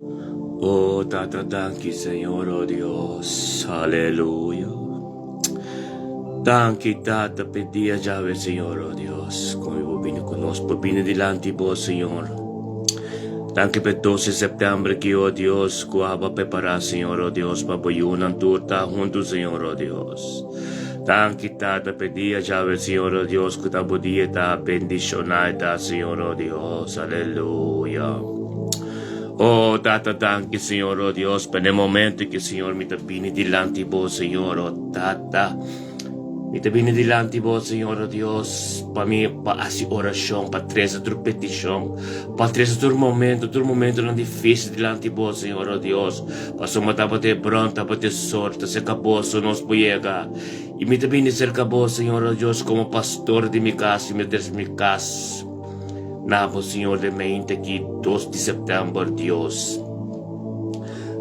Oh Tata danki Señor oh Dios aleluya Danki Tata p'e dia djawe Señor oh Dios kon mi por bini ku nos por bini dilanti bo Señor Danki p'e 12 september ki oh Dios ku abo a prepara Señor oh Dios pa bo yunan tur ta huntu Señor oh Dios Danki Tata p'e dia djawe Señor oh Dios ku ta bo dia ta bendiciona e ta Señor oh Dios aleluya. Oh, Tata, danki, Señor, oh Dios, pa e momento ku Señor mi ta bini dilanti bo, Señor, oh Tata. Mi ta bini dilanti bo, Señor, oh Dios, pa mi pa hasi orashon, pa trese tur petishon, pa trese tur momento, tur momentonan difísil dilanti bo, Señor, oh Dios. Pasobra tabata e bron, tabata e sor, ta serka bo so nos por yega. I mi ta bini serka bo, Señor, oh Dios, komo pastor di mi kas, i mi ta trese mi kas. Na bo Señor den mente aki 2 di september Dios.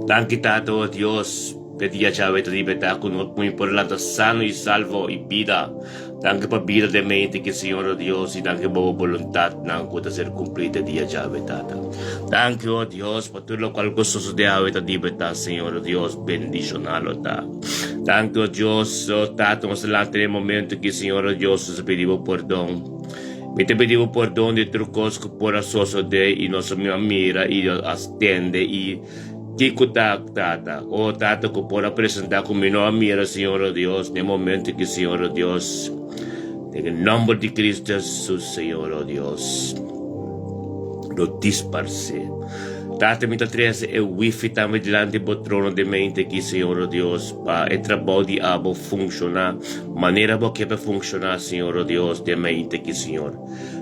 Danki Tata oh Dios p'e dia djawe ta libertá ku nos pui por lanta sano i salvo i bida. Danki pa bida den mente aki Señor oh Dios i danki pa bo boluntatnan ku ta ser kumplí te dia djawe Tata. Danki oh Dios pa tur lokual ku sosodé awe ta libertá Señor oh Dios bendishoná lo ta. Danki oh Dios oh Tata nos ta lanta den e momento aki Señor oh Dios nos ta pidi bo pordon. Mi ta pidi bo pordon di tur kos ku por a sosodé i nos a mira i a tende i kiko ta, Tata. O Tata, ku por a presentá ku mi no a mira, Señor o Dios, den momento aki, Señor o Dios, den e nòmber di Cristo Jesus, Señor o Dios, lo disparsé. Tata, mi ta trese e wifi tambe dilanti bo trono den mente aki, Señor o Dios, pa e trabou di abo funshoná Manera bo ke pa funshoná, Señor, o Dios, den mente aki, Señor.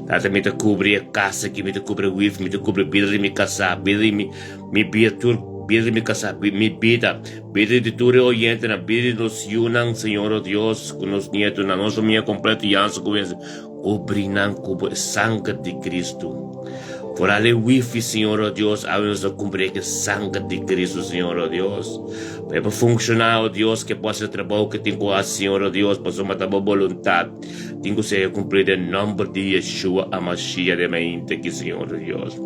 Tata, mi ta kubri e kas aki, mi ta kubri e wif, mi ta kubri bida di mi kasá, bida di mi, mi bida tur, bida di mi kasá, mi bida, bida di tur e oyentenan, bida di nos yunan, Señor, o Dios, ku nos nietonan, nos famia kompleto, Jansen ku Wensen, kubri nan ku bo e sanger di Cristo. Foral e wifi, Señor, o Dios, awe nos ta kumpri e sanger di Cristo, Señor, o Dios. Pa e por funshoná, o Dios, ke por hasi e trabou ke tin ku hasi, Señor, o Dios, pasobra ta bo boluntat tin ku ser kumplí den nòmber di Yeshua HaMashiach den mente aki, Señor, o Dios.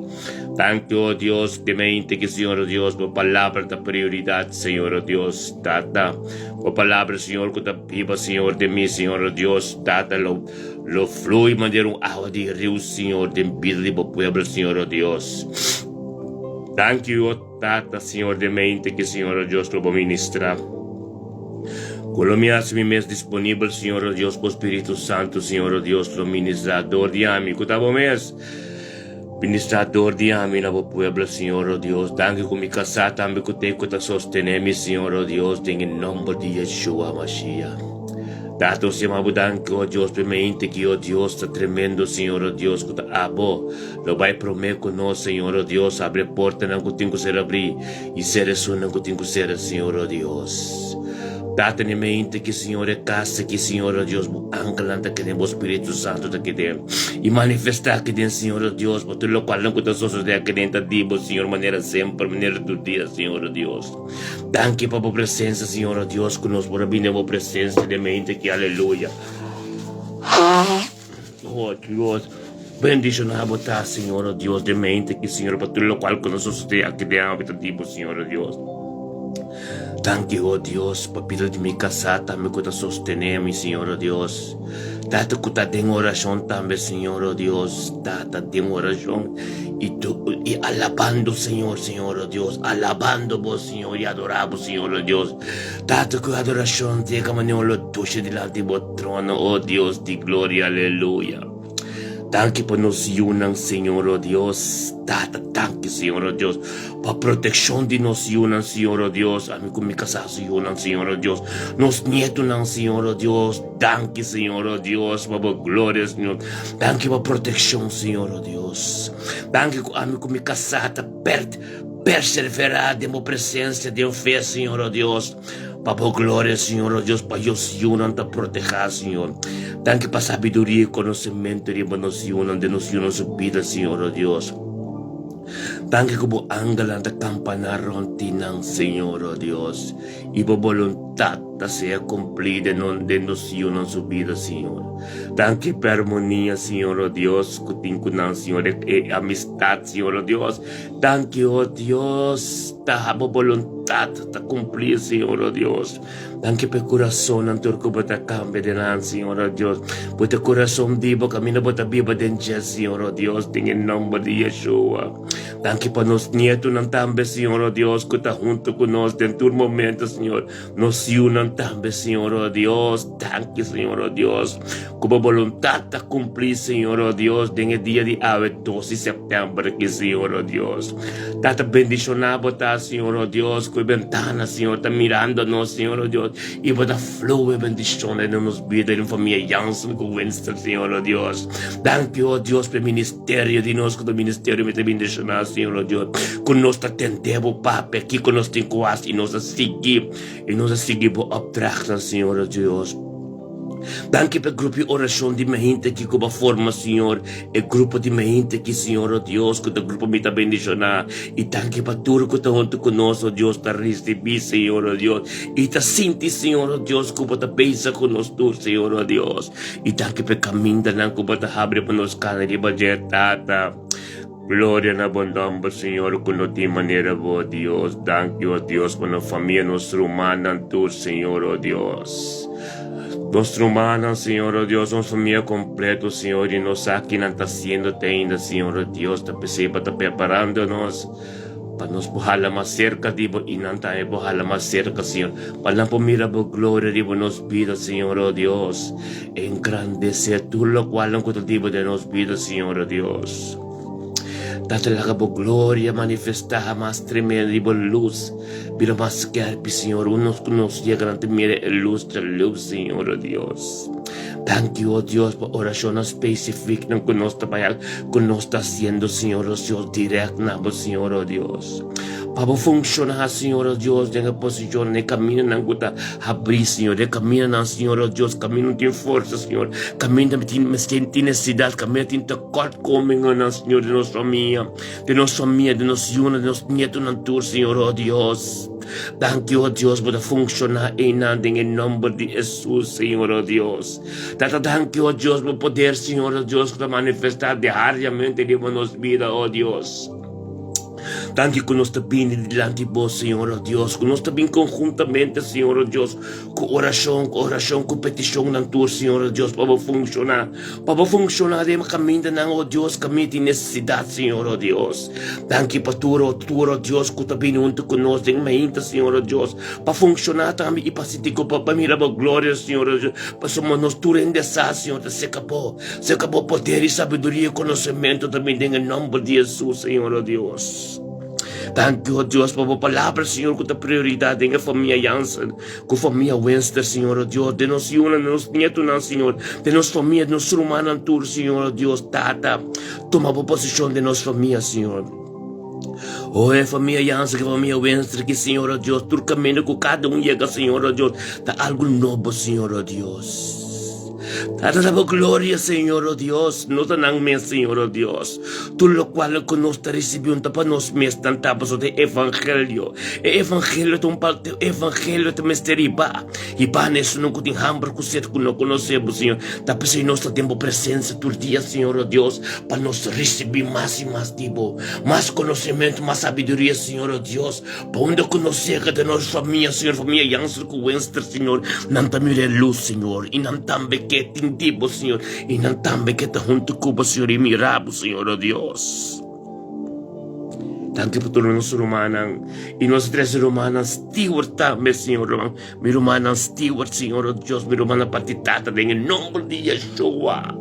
Danki, o Dios, den mente aki, Señor, o Dios, bo palabra ta prioridat, Señor, o Dios, Tata. Bo palabra, Señor, ku ta biba, Señor, den mi, Señor, o Dios, Tata, lo, lo flui manera un awa di riu, Señor, den bida di bo pueblo, Señor, o Dios. Danki, o. Tata, Señor den mente ki Señor o Dios lo bo ministra. Ku lo mi hasi mi mes disponibel, Señor o Dios, bo Spiritu Santu, Señor o Dios, lo ministra dor di ami, ku ta bo mes. Ministra dor di ami na bo pueblo, Señor o Dios. Danki ku mi kasá tambe ku t'ei ku ta sostené mi, Señor o Dios, den e nomber di Yeshua Mashiach. Tata, nos yama bo danki, o Dios, p'e mente ki, o Dios, ta tremendo, Señor o Dios, ku ta abo. Lo bai promé ku nos, Señor, o Dios, abri e portanan ku tin ku ser abrí i sera esunnan ku tin ku sera, Señor, o Dios. Tata, ni mente ki, Señor, e kas aki, Señor, o Dios, bo angelnan ta kede, bo Spiritu Santu ta kede i manifestá akiden, Señor, o Dios, pa tur lokualnan ku ta sosodé akiden ta di bo, Señor, manera semper, manera tur dia, Señor, o Dios. Danki pa bo presensia, Señor, o Dios, ku nos por a bini den bo presensia den mente aki. Aleluya. Oh Dios, bendiciona bo ta, Señor, oh Dios, den mente aki, Señor, pa tur locual cu nos sucede aki den awe ta di bo, Señor, oh Dios. Danki, oh Dios, pa bida di mi casá tambe cu ta sostene mi, Señor, oh Dios. Tata cu ta den oracion tambe, Señor, oh Dios, Tata den oracion y tu, y alabando, Señor, Señor, oh Dios, alabando bo, Señor, y adora bo, Señor, oh Dios. Tata cu adoracion yega manera un lo dushi dilanti bo trono, oh Dios di gloria, aleluya. Danki pa nos yunan, Señor, oh Dios. Tata, danki, Señor, oh Dios, pa proteccion di nos yunan, Señor, oh Dios. Ami cu mi casá su yunan, Señor, oh Dios. Nos nietonan, Señor, oh Dios. Danki, Señor, oh Dios, pa bo gloria, Señor. Danki pa proteccion, Señor, oh Dios. Danki cu ami cu mi casá ta perd Perseverá den bo presensia den fe, Señor, oh Dios, pa bo gloria, Señor, oh Dios, pa nos yunan ta protehá, Señor. Danki pa sabiduria i konosementu riba nos yunan, den nos yunan su bida, Señor, oh Dios. Danki ku bo angelnan ta kampaná rònt di nan, Señor, oh Dios, i bo boluntat. boluntat ta sea kumplí den den nos yunan su bida, Señor. Danki pa e armonia, Señor, o Dios, ku tin ku nan, Señor, e e amistat, Señor, o Dios. Danki, o Dios, ta bo boluntat ta kumplí, Señor, o Dios. Danki pa e kurasonnan tur ku bo ta kambia den nan, Señor, o Dios. Bo ta kurason di bo kaminda bo ta biba den dje, Señor, o Dios, den e nòmber di Yeshua. Danki pa nos nietonan tambe, Señor, o Dios, ku ta huntu ku nos den tur momento, Señor. Nos yunan tambe, Señor, o Dios. Danki, Señor, o Dios, ku bo boluntat ta kumplí, Señor, o Dios, den e dia di awe, dos di sèptèmber aki, Señor, o Dios. Tata, bendishoná bo ta, Señor, o Dios, ku e bentana, Señor, ta mirando nos, Señor, o Dios, i bo ta flow e bendishonnan den nos bida, den famia Jansen ku Winston, Señor, o Dios. Danki, o Dios, pa e ministerio di nos, ku ta ministerio mi ta bendishoná, Señor, o Dios, ku nos ta tende bo papia kiko nos tin ku hasi, i nos a sigui, i nos a sigui bo opdrachtnan, Señor, o Dios. Danki pa e grupo di orashon di mehinte aki ku bo a forma, Señor. E grupo di mehinte aki, Señor, o Dios, ku ta grupo mi ta bendishoná. I danki pa tur ku ta huntu ku nos, o Dios, ta risibí, Señor, o Dios, i ta sinti, Señor, o Dios, ku bo ta bisa ku nos tur, Señor, o Dios. I danki pa e kamindanan ku bo ta habri pa nos kana riba dje, Tata. Gloria na bo nòmber, Señor, ku no tin manera bo, Dios. Danki, o Dios, pa nos famia, nos rumannan tur, Señor, o Dios. Nos rumannan, Señor, o Dios, nos famia kompleto, Señor, i nos sa ki nan ta hasiendo te ainda, Señor, o Dios, ta p'esei bo ta preparando nos pa nos por hala mas serka di bo i nan tambe por hala mas serka, Señor, pa nan por mira bo gloria riba nos bida, Señor, o Dios. Engrandesé tur lokualnan ku ta diba den nos bida, Señor, o Dios. Tata, laga bo gloria manifestá mas tremendo i bo lus bira mas skèrpi, Señor. Un nos ku nos yega nan ta mira e lus ta lus, Señor, o Dios. Danki, o Dios, pa orashonnan spesifiknan ku nos ta bai ku nos ta hasiendo, Señor, o Dios, dirèkt na bo, Señor, o Dios. Pa bo funshoná, Señor, o Dios, den e posishon, den e kamindanan ku ta Habrí, Señor, e kaminanan, Señor, oh Dios, kaminda no tin forsa, Señor, kaminda mi tin mester tin nesesidat, kaminda tin tekortkomingennan, Señor, den nos famia, den nos famia, den nos yunan, den nos nietonan tur, Señor, oh Dios. Danki, oh Dios, bo ta funshoná einan den e nòmber di Hesus, Señor, oh Dios. Tata, danki, oh Dios, bo poder, Señor, oh Dios, ku ta manifestá diariamente riba nos bida, oh Dios. Danki ku nos ta bini dilanti bo, Señor, oh Dios, ku nos ta bin konhuntamente, Señor, oh Dios, ku orashon, ku orashon, ku petishonnan tur, Señor, oh Dios, pa bo funshoná, pa bo funshoná den kamindanan, oh Dios, kaminda tin nesesidat, Señor, oh Dios. Danki pa tur, oh tur, oh Dios, ku ta bini huntu ku nos den mainta, Señor, oh Dios, pa funshoná tambe i pa sinti ku pa mira bo gloria, Señor, oh Dios, pasobra nos tur hende sa, Señor, ta seka bo. Seka bo poder i sabiduria i konosementu ta bin den e nòmber di Hesus, Señor, o Dios. Danki, o Dios, pa bo palabra, Señor, ku ta prioridat den e famia Jansen, ku famia Wenster, Señor, o Dios, den nos yunan, den nos nietunan, Señor, den nos famia, den nos rumannan tur, Señor, o Dios. Tata, tuma bo posishon den nos famia, Señor. O e famia Jansen, ku famia Wenster, ki, Señor, o Dios, tur kaminda ku kada un yega, Señor, o Dios, ta algu nobo, Señor, o Dios. Tata ta bo gloria, Señor, oh Dios, no ta nan mes, Señor, oh Dios. Tur locual cu nos ta ricibi un ta pa nos mes, nan ta pasobra e evangelio. E evangelio ta un parte, e evangelio ta mester hiba. Hiba na esunnan cu tin hamber cu sed cu no conoce bo, Señor. Ta p'esey nos ta den bo presencia tur dia, Señor, oh Dios, pa nos ricibi mas y mas di bo. Mas conocemento, mas sabiduria, Señor, oh Dios. Pa unda ku nos yega den nos famia, Señor, famia Jansen ku Wenster, Señor, nan ta mira e lus, Señor, i nan tambe ke tin di bo, Señor, i nan tambe ke ta huntu ku bo, Señor, i mira bo, Señor, o Dios. Danki pa tur nos rumannan i nos tres rumannan Stewart tambe, Señor, ruman, mi rumannan Stewart, Señor, o Dios, mi rumannan parti tata den e nomber di Yeshua.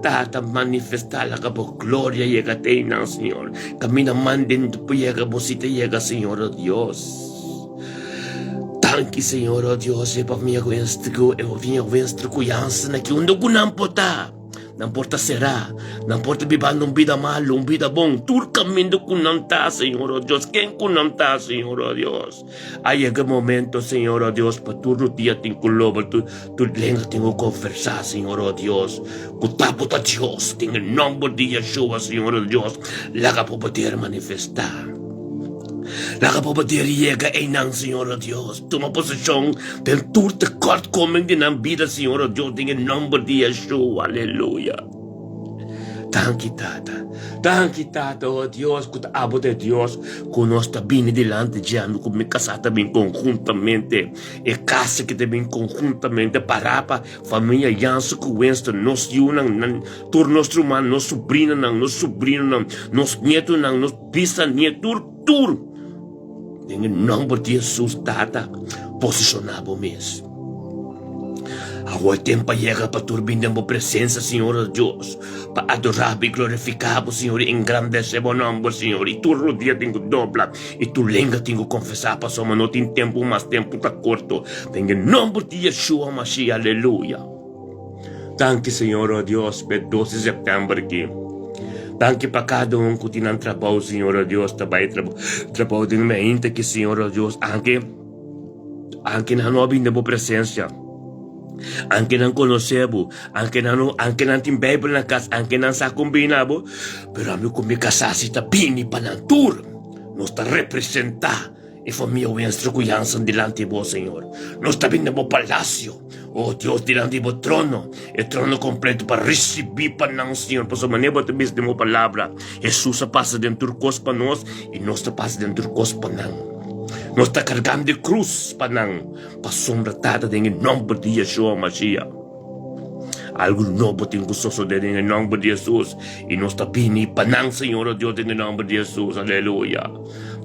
Tata, manifestá laga bo gloria yega te einan, Señor. Camina manden tu por yega, bo si ta yega, Señor, oh Dios. Danki, Señor, oh Dios, e pa mi wenstru, e mi wenstru ku Jansen aki, unda ku nan por ta. Nan por ta será, nan por ta bibando un bida malu, un bida bon, tur caminda ku nan ta, Señor, oh Dios, ken ku nan ta, Señor, oh Dios. A yega e momento, Señor, oh Dios, pa tur rudia tin ku loba, tur, tur lenga tin ku konfesá, Señor, oh Dios, ku ta bo ta Dios. Den e nòmber di Yeshua, Señor, oh Dios, laga bo poder manifestá. Laga bo poder yega einan, Señor, o Dios. Tuma poseshon den tur tekortkoming di nan bida, Señor, o Dios, den e nomber di Yeshua. Aleluya. Danki, Tata. Danki, Tata, o Dios, ku ta abo ta e Dios ku nos ta bini dilanti dje. Ami ku mi kasá ta bin konhuntamente. E kas aki ta bin konhuntamente pará pa famia Jansen ku Winston, nos yunan, nan, tur nos ruman, nos subrinanan, nos subrinonan, nos nietonan, nos bisanieto, tur, tur. Den e nomber di Hesus, Tata, posishoná bo mes. Awor e tempu a yega pa tur bin den bo presensia, Señor o Dios, pa adorá bo i glorifiká bo, Señor, i engrandesé bo nomber, Señor. I tur rodia tin ku dobla i tur lenga tin ku konfesá, pasobra no tin tempu mas, tempu ta korto. Den e nomber di Yeshua Mashiach, aleluya. Danki, Señor o Dios, p'e dos di sèptèmber aki. Danki pa kada un ku tin nan trabou, Señor o Dios, ta bai trabou den mainta aki, Señor o Dios, anke anke nan no a bini den bo presensia, anke nan konosé bo, anke nan no anke nan tin Beibel na kas, anke nan sa kon bini na bo, pero ami ku mi kasá si ta bini pa nan tur. Nos ta representá. E famia Wenstra ku Jansen dilanti bo, Señor. Nos ta bin den bo palacio, oh Dios, dilanti bo trono, e trono completo pa ricibi pa nan, Señor, pasobra manera bo ta bisa den bo palabra, Jesus a pasa den tur cos pa nos i nos ta pasa den tur cos pa nan. Nos ta cargando e cruz pa nan, pasobra Tata, den e nomber di Yeshua Mashiach. Algu nobo tin ku sosodé den e nòmber di Hesus i nos ta bini pa nan, Señor o Dios, den e nòmber di Hesus. Aleluya!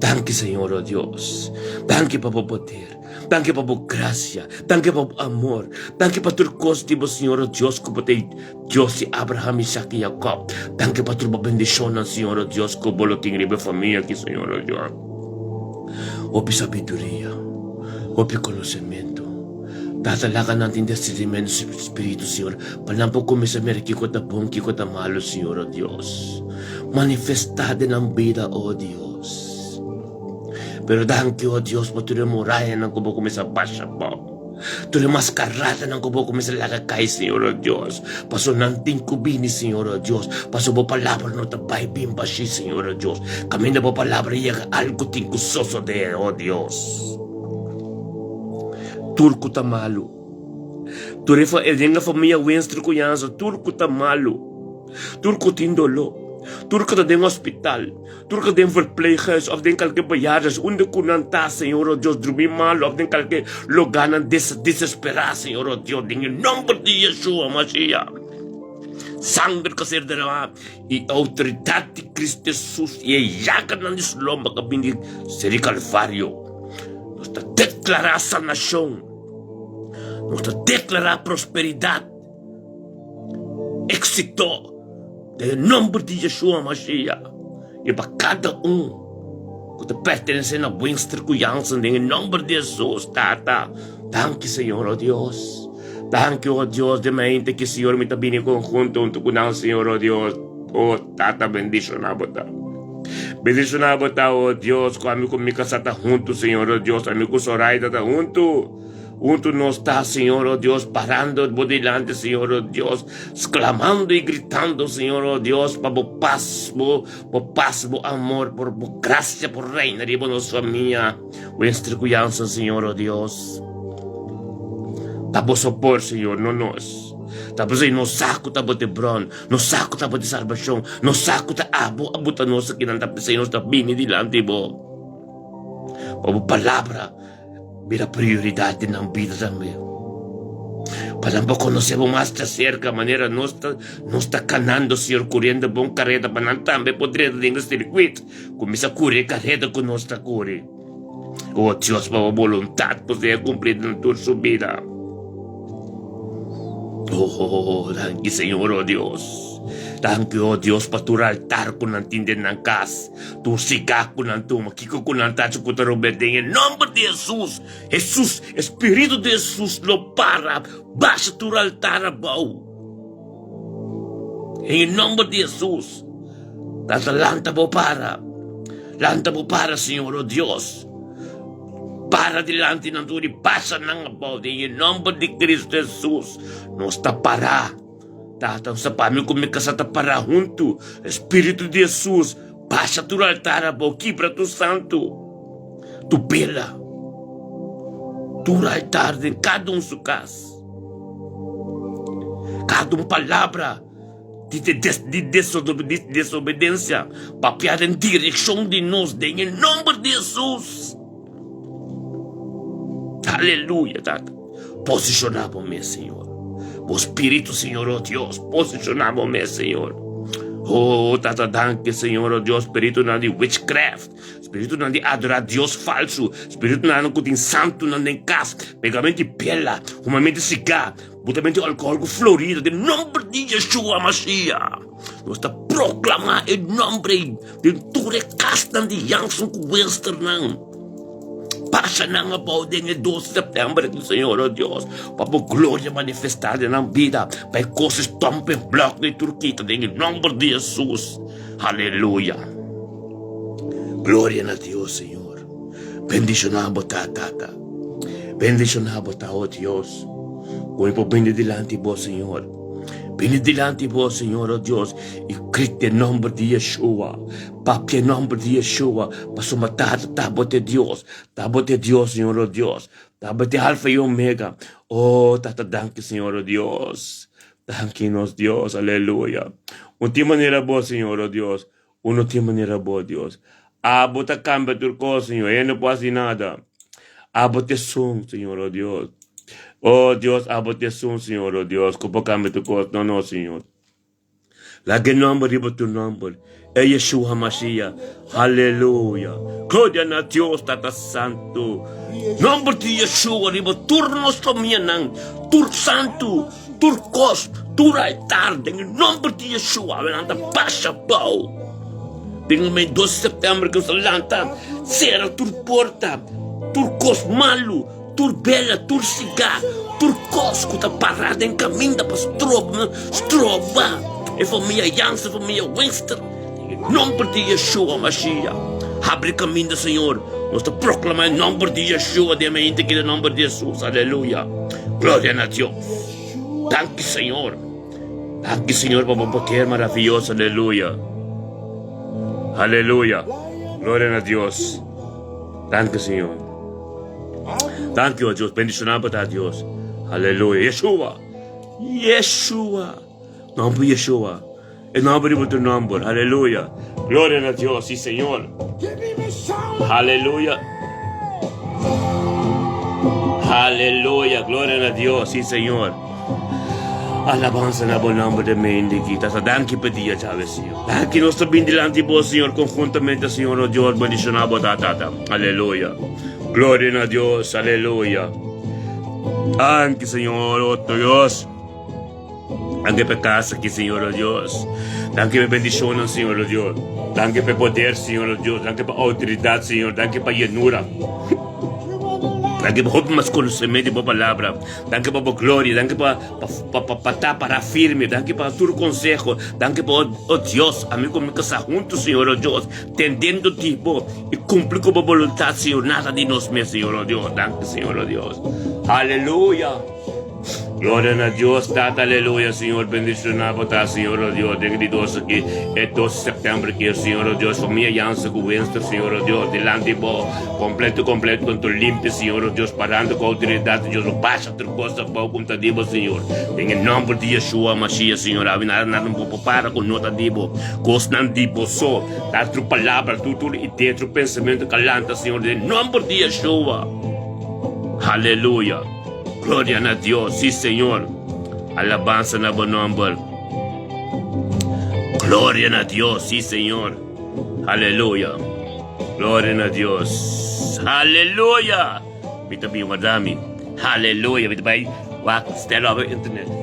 Danki, Señor o Dios. Danki pa bo poder. Danki pa bo grasia. Danki pa bo amor. Danki pa tur kos di bo, Señor o Dios, ku bo ta e Dios di Abraham, Isaac i Jacob. Danki pa tur bo bendishonnan, Señor o Dios, ku bo lo tin riba e famia aki, Señor o Dios. Hopi sabiduria, hopi konosementu. Tata, laga nan tin discernimentu spiritu, Señor, pa nan por kuminsá mira kiko ta bon, kiko ta malu, Señor, o Dios. Manifestá den nan bida, o Dios. Pero danki, o Dios, pa tur e murayanan ku bo kuminsá basha abou, tur e maskaradanan ku bo kuminsá laga kai, Señor, o Dios, pasobra nan tin ku bini, Señor, o Dios, pasobra bo palabra no ta bai bin bashí, Señor, o Dios. Kaminda bo palabra yega, algu tin ku sosodé, o Dios. Tur ku ta malu. Tur e fa den e famia Wenstra ku Jansa tur ku ta malu. Tur ku tin doló. Tur ku ta den hospital. Tur ku ta den verpleeghuis òf den kalke bejaardes unda ku nan ta Señor o Dios drumi malu òf den kalke loganan des desesperá Señor o Dios den e nòmber di Yeshua Mashiach. Sanger ku a ser derramá i outoridat di Cristo Jesus i e yaganan di su lomba ku a bini ser di Kalvario. Nos ta deklará sanashon. Nos ta deklará prosperidat, éksito den e nòmber di Yeshua Mashiach i pa kada un ku ta pertenesé na Wingster ku Jansen den e nòmber di Hesus. Tata, danki Señor, o Dios. Danki, o Dios, den mente ki Señor mi ta bini konhunto huntu ku nan, Señor, o Dios. O Tata, bendishoná bo ta. Bendishoná bo ta, o Dios, ku ami ku mi kasá ta huntu, Señor, o Dios, ami ku Zoraida ta huntu. Huntu nos ta, Señor, o Dios, parando bo dilanti, Señor, o Dios, sklamando i gritando, Señor, o Dios, pa bo pas, bo, bo pas, bo amor, por bo grasia por reina riba nos famia. Wester ku Jansen, Señor, o Dios. Ta bo sopor, Señor, no nos. Ta p'esei nos sa ku ta bo te bron, nos sa ku ta bo te salbashon, nos sa ku ta abo a buta nos akinan, ta p'esei nos ta bini dilanti bo. Pa bo palabra bira prioridat den nan bida tambe. Pa nan por konosé bo mas djaserka, manera nos ta nos ta kanando, Señor, kuriendo bon kareda, pa nan tambe por drenta den e sirkuit, kuminsá kuri e kareda ku nos ta kuri. O Dios, pa bo boluntat por sea kumplí den tur su bida. Oh, danki Señor, oh Dios. Danki, oh Dios, pa tur altar ku nan tin den nan kas, tur sigá ku nan tuma, kiko ku nan ta haci ku ta rob'é den e nòmber di Hesus. Hesus, e Spiritu di Hesus lo para basha tur altar abou. Den e nòmber di Hesus. Tata, lanta bo para. Lanta bo para, Señor, oh Dios. Para dilanti nan tur i pasa nan abou den e nòmber di Cristo Hesus. Nos ta pará. Tata, nos ta pará. Mi ku mi kasá ta pará huntu. Spiritu di Hesus, basha tur altar abou, kibra tur santu. Tur bela, tur altar den kada un su kas, kada un palabra di desobedensia papia den direkshon di nos den e nomber di Hesus. Aleluya, Tata. Posishoná bo mes, Señor. Bo Spiritu, Señor, oh Dios, posishoná bo mes, Señor. Oh, Tata, danki, Señor, oh Dios, spiritunan di witchcraft, spiritunan di adorá Dios falsu, spiritunan ku tin santunan den kas, pegamento di bela, humamento di sigá, butamento di alkohòl ku florida, den nomber di Yeshua Mashiach. Nos ta proklamá e nomber ei den tur e kasnan di Jansen ku Wensternan. Pasa nan abou den e dos di september aki, Señor, oh Dios, pa bo gloria manifestá den nan bida, pa e kos stomp en blòk di tur kita den e nomber di Hesus. Aleluya. Gloria na Dios, Señor. Bendishoná bo ta, Tata. Bendishoná bo ta, oh Dios. Ku mi por bini dilanti bo, Señor. Bini dilanti bo, Señor, oh Dios, i grita e nomber di Yeshua. Papia e nomber di Yeshua, pasobra Tata ta bo te Dios, ta bo te Dios, Señor, oh Dios, ta bo te Alfa i Omega. Oh, Tata, danki, Señor, oh Dios. Danki, nos Dios, aleluya. Un tin manera bo, Señor, oh Dios. Un no tin manera bo, Dios. Abo ta cambia tur cos, Señor. E no por haci nada. Abo te esun, Señor, oh Dios. Oh Dios, abo te esun, Señor, oh Dios, cu por cambia tur cos. No, no, Señor. Laga e nomber riba tu nomber, e Yeshua Mashiach. Haleluya. Gloria na Dios, Tata Santu. Nomber di Yeshua riba tur nos famianan, tur santu, tur kos, tur altar, den e nomber di Yeshua, awe nan ta basha bou. Den e mes 2 di september ku nos ta lanta, sera tur porta, tur kos malu, Tur bela, tur sigá, tur kos ku ta pará den kaminda pa stroba, stroba e famia Jansen, famia Wingster, den e nomber di Yeshua Mashiach, habri kaminda, Señor. Nos ta proklamá e nomber di Yeshua den e mente aki den nomber di Hesus. Aleluya. Gloria na Dios. Danki, Señor. Danki, Señor, pa bo poder maravioso. Aleluya. Aleluya. Gloria na Dios. Danki, Señor. Danki, oh Dios. Bendiciona bo ta, Dios. Aleluya. Yeshua. Yeshua. Nomber Yeshua. E nomber riba tu nomber. Aleluya. Gloria na Dios. Sí, Señor. Aleluya. Aleluya. Gloria na Dios. Sí, Señor. Alabanza na bo nomber de mente ki tata. Danki pa dia djawe, Señor. Danki nos ta bin dilanti bo, Señor, conjuntamente, Señor, oh Dios, bendiciona bo ta, tata. Aleluya. Gloria na Dios. Aleluya. Danki, Señor, oh Dios. Danki pa casa aki, Señor, oh Dios. Danki pa bendicionnan, Señor, oh Dios. Danki pa poder, Señor, oh Dios. Danki pa autoridad, Señor. Danki pa llenura. Danki pa hopi mas conocimiento di bo palabra. Danki pa bo gloria. Danki pa pa pa pa ta para firme. Danki pa tur conseho. Danki pa oh Dios, ami cu mi casa hunto, Señor, oh Dios, tendendo di bo y cumpli cu bo voluntad, Señor. Nada di nos mes, Señor, oh Dios. Danki, Señor, oh Dios. Aleluya. Gloria na Dios Tata aleluya Señor bendiciona bo ta Señor oh Dios den di dos aki e 2 di september aki Señor oh Dios familia Jansen cu Winston Señor oh Dios dilanti bo completo completo con tur limpio Señor oh Dios parando cu autoridad di Dios bo basha tur cos abao cu ta di bo Señor den e nomber di Yeshua Mashiach Señor abi nada nada no por para cu no ta di bo cosnan di bo so ta tur palabra tur tur idea tur pensamento ca lanta Señor den e nomber di Yeshua aleluya. Gloria na Dios, sí Señor. Alabanza na bo nomber. Gloria na Dios, sí Señor. Aleluya. Gloria na Dios. Aleluya. Mi ta bin guarda mi. Aleluya. Mi ta bai wak stella op internet.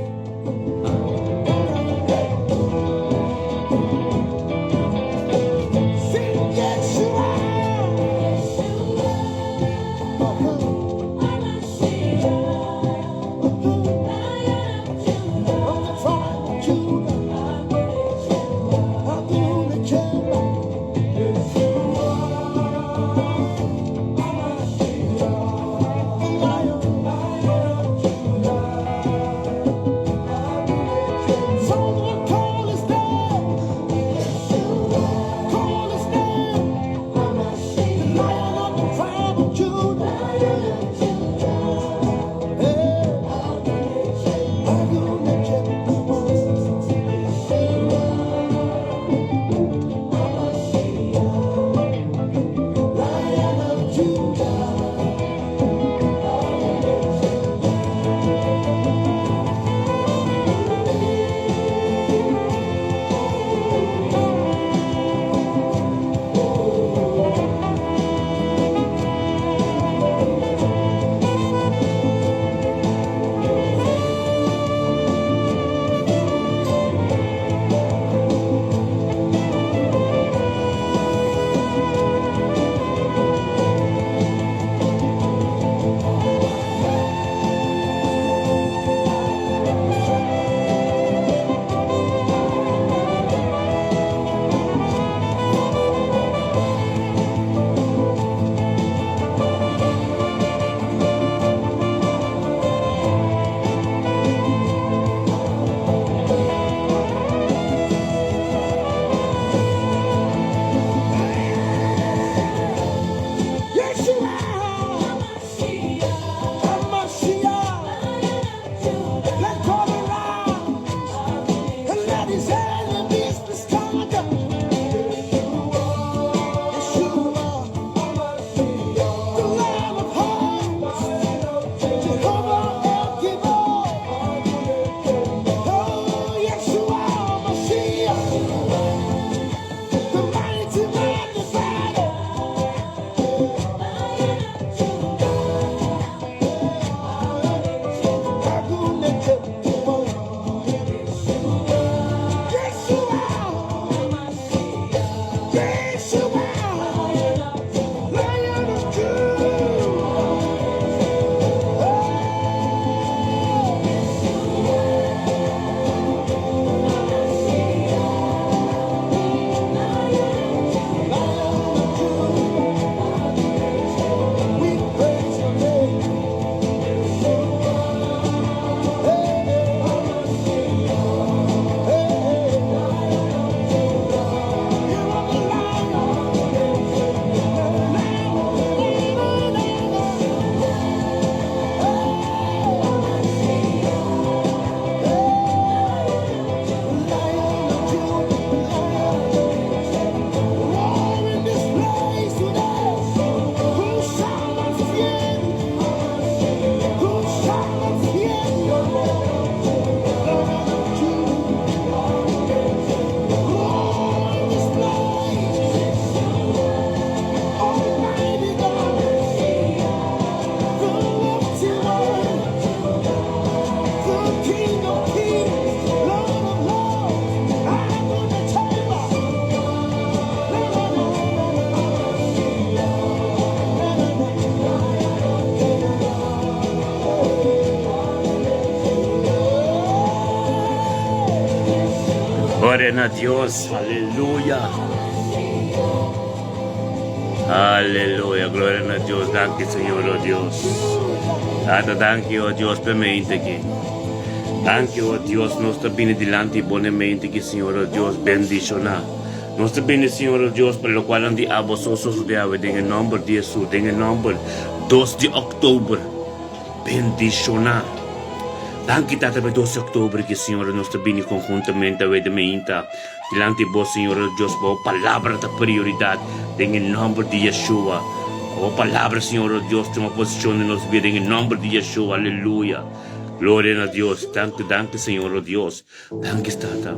Gloria na Dios, aleluya. Aleluya, gloria na Dios. Danki, Señor, oh Dios. Tata, danki, oh Dios, pe mente aki. Danki, oh Dios, nos ta bini dilanti bo ne mente aki, Señor, oh Dios, bendiciona. Nos ta bini, Señor, oh Dios, pa locualnan di abo so sosode awe den e nomber di Jesus, den e nomber dos di october. Bendiciona. Danki Tata pa e dos di october ki Señor nos ta bini conhuntamente awe den meinta dilanti bo Señor Dios pa bo palabra ta prioridad den e nomber di Yeshua. Pa bo palabra Señor Dios tuma posicion den nos bida den e nomber di Yeshua. Aleluya. Gloria na Dios. Danki danki Señor Dios. Danki Tata.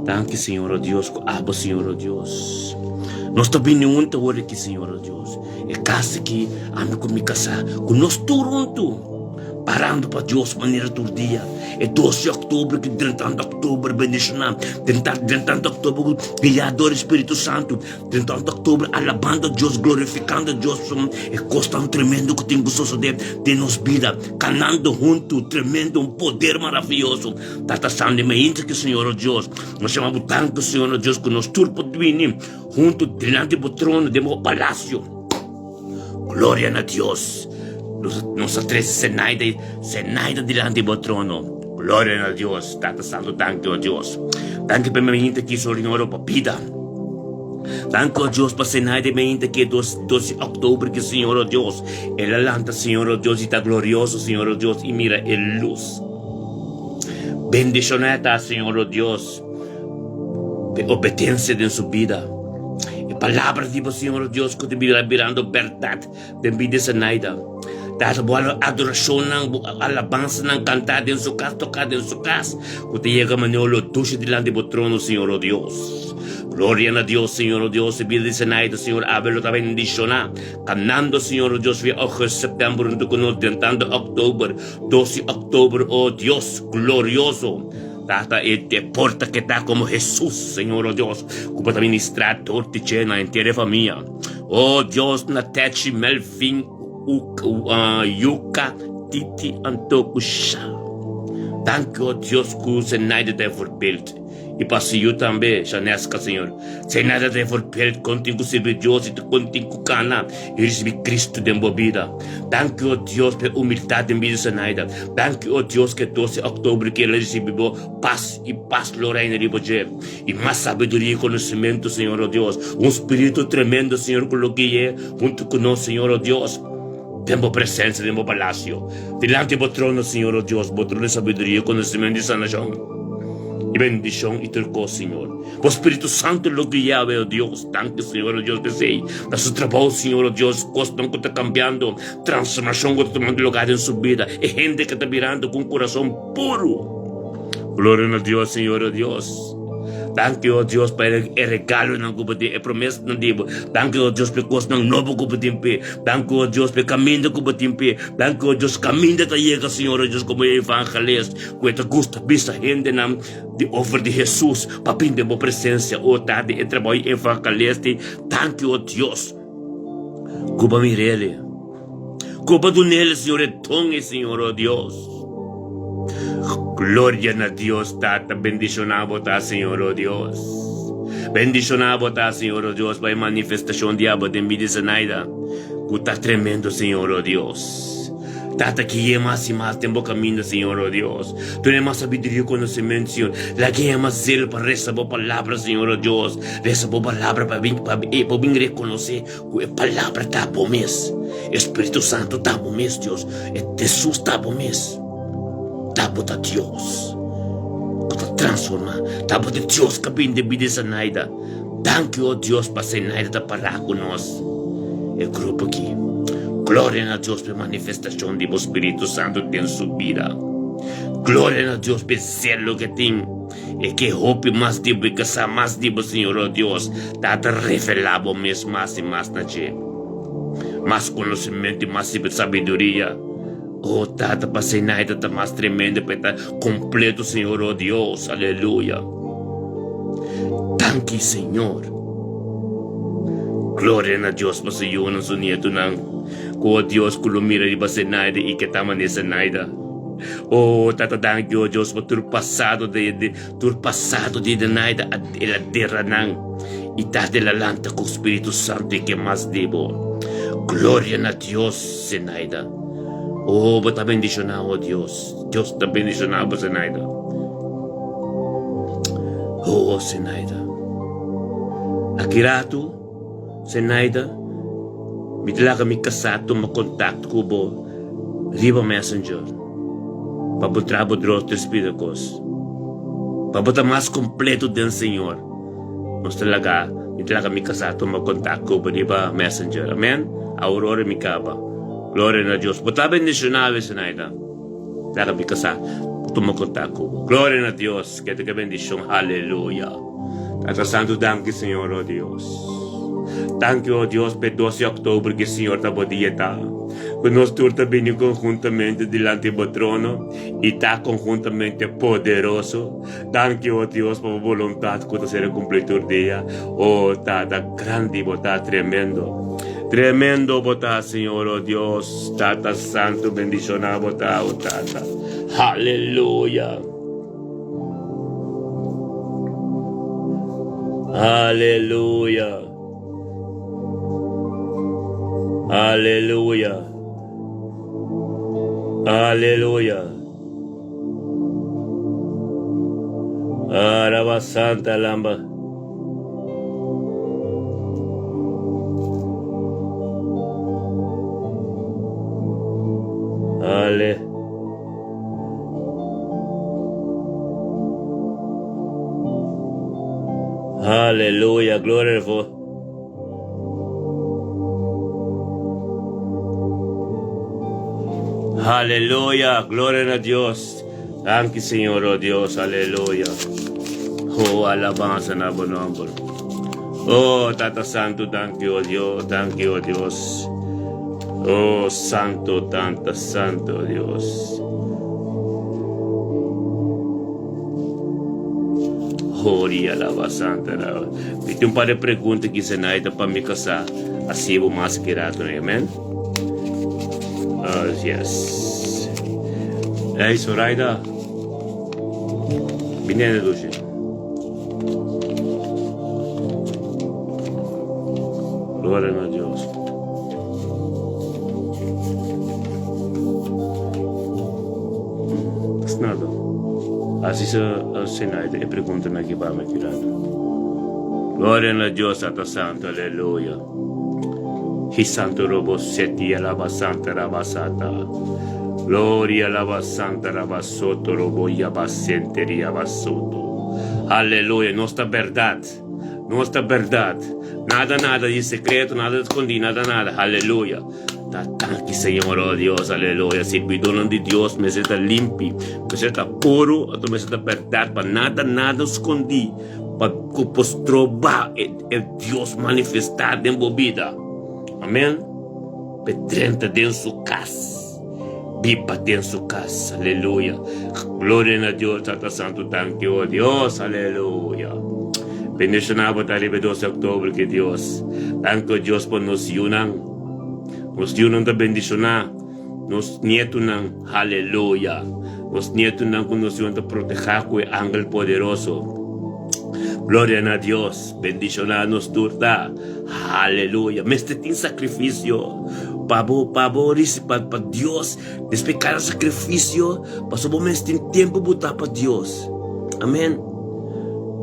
Danki Señor Dios ku abo Señor Dios. Nos ta bini huntu awor aki Señor Dios. E kas aki ami ku mi kasá ku nos tur huntu parando pa Dios manera tur dia. E dos di oktober ki drentando oktober bendishoná. Drentando oktober guiá dor e Spiritu Santu. Drentando oktober alabando Dios glorifikando Dios e kosnan tremendo ku tin ku sosodé den nos bida. Kanando huntu tremendo un poder maravioso. Tata Santo, mi hincha ki Señor o Dios, nos yama bo tantu, Señor o Dios, ku nos tur por bini huntu dilanti bo trono den bo palacio. Gloria na Dios. Nos, nos a trese Zenaida, Zenaida dilanti bo trono. Gloria na Dios. Tata Santo, danki o Dios. Danki pa mi hinta ki Señor pa bida. Danki o Dios pa Zenaida mi hinta ki dos, dos di oktober ki Señor o Dios. El a lanta Señor o Dios i ta glorioso Señor o Dios i mira e luz. Bendishoná ta Señor o Dios p'e obedensia den su bida. E palabra di bo Señor o Dios ku ta bira birando bèrdat den bida di Zenaida. Tata bo adorashonnan, bo alabansanan kantá den su kas, toká den su kas, ku ta yega manera lo dushi dilanti bo trono, Señor o Dios. Gloria na Dios, Señor o Dios, e bida di Zenaida, Señor, awe lo ta bendishoná. Kanando, Señor o Dios, via august, september huntu ku nos drentando oktober. Dos di oktober, o Dios glorioso, Tata e te porta ke ta komo Hesus, Señor, o Dios, ku bo ta ministrá dor di dje na henter e famia. O Dios, na Techi, Melvin, Yuka, Titi, anto ku Sha. Danki, o Dios, ku Zenaida ta e voorbeeld. I pa su yu tambe, Shaneska, Señor. Zenaida ta e voorbeeld kon tin ku sirbi Dios i kon tin ku kana i risibi Cristo den bo bida. Danki, o Dios, pa e humildad den bida di Zenaida. Danki, o Dios, ku e dos di oktober ku el a risibi bo pas i pas lo reina riba dje. I mas sabiduria i konosementu, Señor, o Dios. Un spiritu tremendo, Señor, ku lo gui'é huntu ku nos, Señor, o Dios, den bo presensia, den bo palasio, dilanti bo trono, Señor, o Dios, bo trono di sabiduria, konosementu i sanashon. I bendishon i tur kos, Señor. Bo Spiritu Santu lo guia awe, o Dios. Danki, Señor, o Dios, p'esei. Na su trabou, Señor, o Dios, kosnan ku ta kambiando, transformashon ku ta tumando lugá den su bida, e hende ku ta birando ku un kurason puru. Gloria na Dios, Señor, o Dios. Danki, o Dios, pa e regalonan ku bo tin, e promesanan di bo. Danki, o Dios, pa e kosnan nobo ku bo tin p'e. Danki, o Dios, pa e kaminda ku bo tin p'e. Danki, o Dios, kaminda ta yega, Señor, o Dios, komo e evangelist. Ku e ta gusta bisa hendenan di over di Hesus pa bin den bo presensia, o Tata, e trabou i evangelist di danki, o Dios, ku bo mir'el, ku bo dun'el, Señor, e don ei, Señor, o Dios. Gloria na Dios, Tata, bendishoná bo ta, Señor, o Dios. Bendishoná bo ta, Señor, o Dios, pa e manifestashon di abo den bida di Zenaida, ku ta tremendo, Señor, o Dios. Tata gui'é mas i mas den bo kaminda, Señor, o Dios. Dun'é mas sabiduria i konosementu, Señor. Lag'é mas zelo pa resa bo palabra, Señor, o Dios. Resa bo palabra pa bin, pa e por bin rekonosé ku e palabra ta bo mes. E Spiritu Santu ta bo mes, Dios. E Hesus ta bo mes. Ta bo ta Dios ku ta transformá. Ta bo ta Dios ku a bin den bida di Zenaida. Danki, o Dios, pa Zenaida ta pará ku nos, e grupo aki. Gloria na Dios pa e manifestashon di bo Spiritu Santu den su bida. Gloria na Dios pa e zelo ku e tin. E ke hopi mas di bo, e ke sa mas di bo, Señor, o Dios. Tata, revelá bo mes mas i mas na dje. Mas konosementu i mas sabiduria. O Tata, pa Zenaida ta mas tremendo, pa e ta kompleto, Señor, o Dios. Aleluya. Danki, Señor. Gloria na Dios pa su yunan, su nietunan. Ku o Dios ku lo mira riba Zenaida i ke ta manera Zenaida. Oh, Tata danki, oh Dios, pa tur pasado de, de tur pasado di Zenaida a el a dera nan i ta de la lanta ku Spiritu Santu i ke mas di bo. Gloria na Dios, Zenaida. Oh, bo ta bendishoná, oh Dios. Dios ta bendishoná bo, Zenaida. Oh, Zenaida. Aki ratu, Zenaida, mi ta laga mi kasá tuma kontakto ku bo riba Messenger pa bo traha bo dros tres pida kos. Pa bo ta mas kompleto den Señor, nos ta laga, mi ta laga mi kasá tuma kontakto ku bo riba Messenger. Amen? Awor ora mi kaba. Gloria na Dios. Bo ta bendishoná awe, Zenaida. Laga mi kasá tuma kontakto ku bo. Gloria na Dios. Kete ke bendishon. Aleluya. Tata Santu danki Señor oh Dios. Danki oh Dios p'e dos di oktober ki Señor ta bo dia ta. Ku nos tur ta bini konhuntamente dilanti bo trono i ta konhuntamente poderoso. Danki oh Dios pa bo boluntat ku ta ser kumpli tur dia. Oh Tata grandi bo ta tremendo. Tremendo bo ta Señor oh Dios. Tata Santu bendishona bo ta oh Tata. Haleluya. Aleluya. Aleluya. Aleluya. Araba Santa Lamba. Ale. Aleluya, gloria a Aleluya, gloria a Dios. Danki Señor, oh Dios, aleluya. Oh, alabanza na bo nomber. Oh, Tata Santo, danki, oh Dios, danki, oh Dios. Oh, Santo, Tata Santo, Dios. Hori alaba Santa. Mi tin un par de pregunta ki Zenaida pa mi kasá. Así bo mas ki rato, amen? Yes. Hey, Zoraida. Bini na dushi. Gloria na Dios. Nada. Así se Zenaida e pregunta na ki ba me ki rato. Gloria na Dios, Tata Santo, aleluya. Hi santo robo seti alaba santa rabasata. Gloria alaba santa rabasoto robo yabasente riabasoto. Aleluya, nos ta berdad. Nos ta berdad. Nada, nada di secreto, nada di escondí, nada, nada. Aleluya. Ta danki Señor, oh Dios, aleluya. Sirbidornan di Dios mester ta limpi, mester ta puro, anto mester ta berdad pa nada, nada escondí, pa ku por stroba e, e Dios manifestá den bo bida. Amén. Pe drenta den su kas. Biba den su kas. Aleluya. Gloria na Dios, Tata Santu, danki, oh Dios, aleluya. Bendishoná bo ta riba e 12 di oktober ki Dios. Danki, oh Dios, pa nos yunan. Nos yunan ta bendishoná. Nos nietonan, aleluya. Nos nietonan ku nos yunan ta protehá ku e angel poderoso. Gloria na Dios. Bendishoná nos tur ta. Aleluya. Mester tin sakrifisio pa bo, pa bo risi, pa, pa Dios. Despues kada sakrifisio, pasobra bo mester tin tempu bo ta pa Dios. Amen.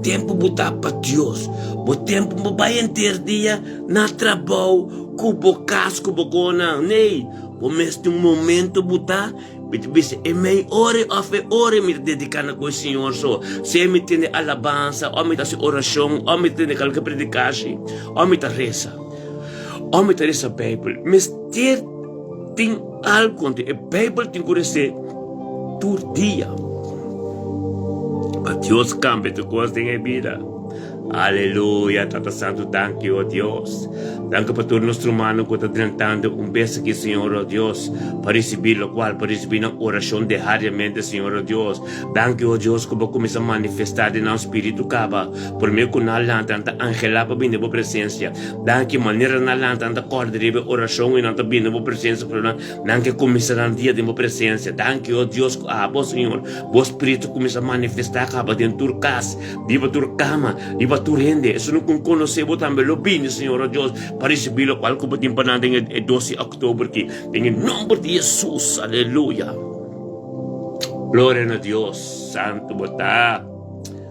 Tempu bo ta pa Dios. Bo tempu bo bai henter dia na trabou, ku bo kas, ku bo konan. Nee, bo mester un momento bo ta Mi ta bisa e mei ora òf e ora mi ta dediká na ku e Señor so. Sea mi tende alabansa, òf mi ta hasi orashon, òf mi ta tende kalke predikashi, òf mi ta resa, òf mi ta resa Beibel. Mester tin algu anto e Beibel tin ku res'é tur dia. Pa Dios kambia tur kos den e bida. Aleluya, Tata Santu, danki, o Dios. Danki pa tur nos rumannan ku ta drentando un bes aki, Señor, o Dios, pa risibí lokual, pa risibí nan orashon dehariamente, Señor, o Dios. Danki, o Dios, ku bo kuminsá manifestá den nan spiritu kaba, promé ku nan lanta, nan ta anhelá pa bini den bo presensia. Danki, manera nan lanta, nan ta kòrda riba e orashon i nan ta bini den bo presensia, pasobra nan ke kuminsá nan dia den bo presensia. Danki, o Dios, ku abo, Señor, bo spiritu kuminsá manifestá kaba den tur kas. Riba tur kama, riba tur hende, esun ku konosé bo tambe lo bini, Señor, o Dios, pa risibí lokual ku bo tin pa nan den e dos di òktober aki. Den e nòmber di Hesus, aleluya. Gloria na Dios. Santu bo ta.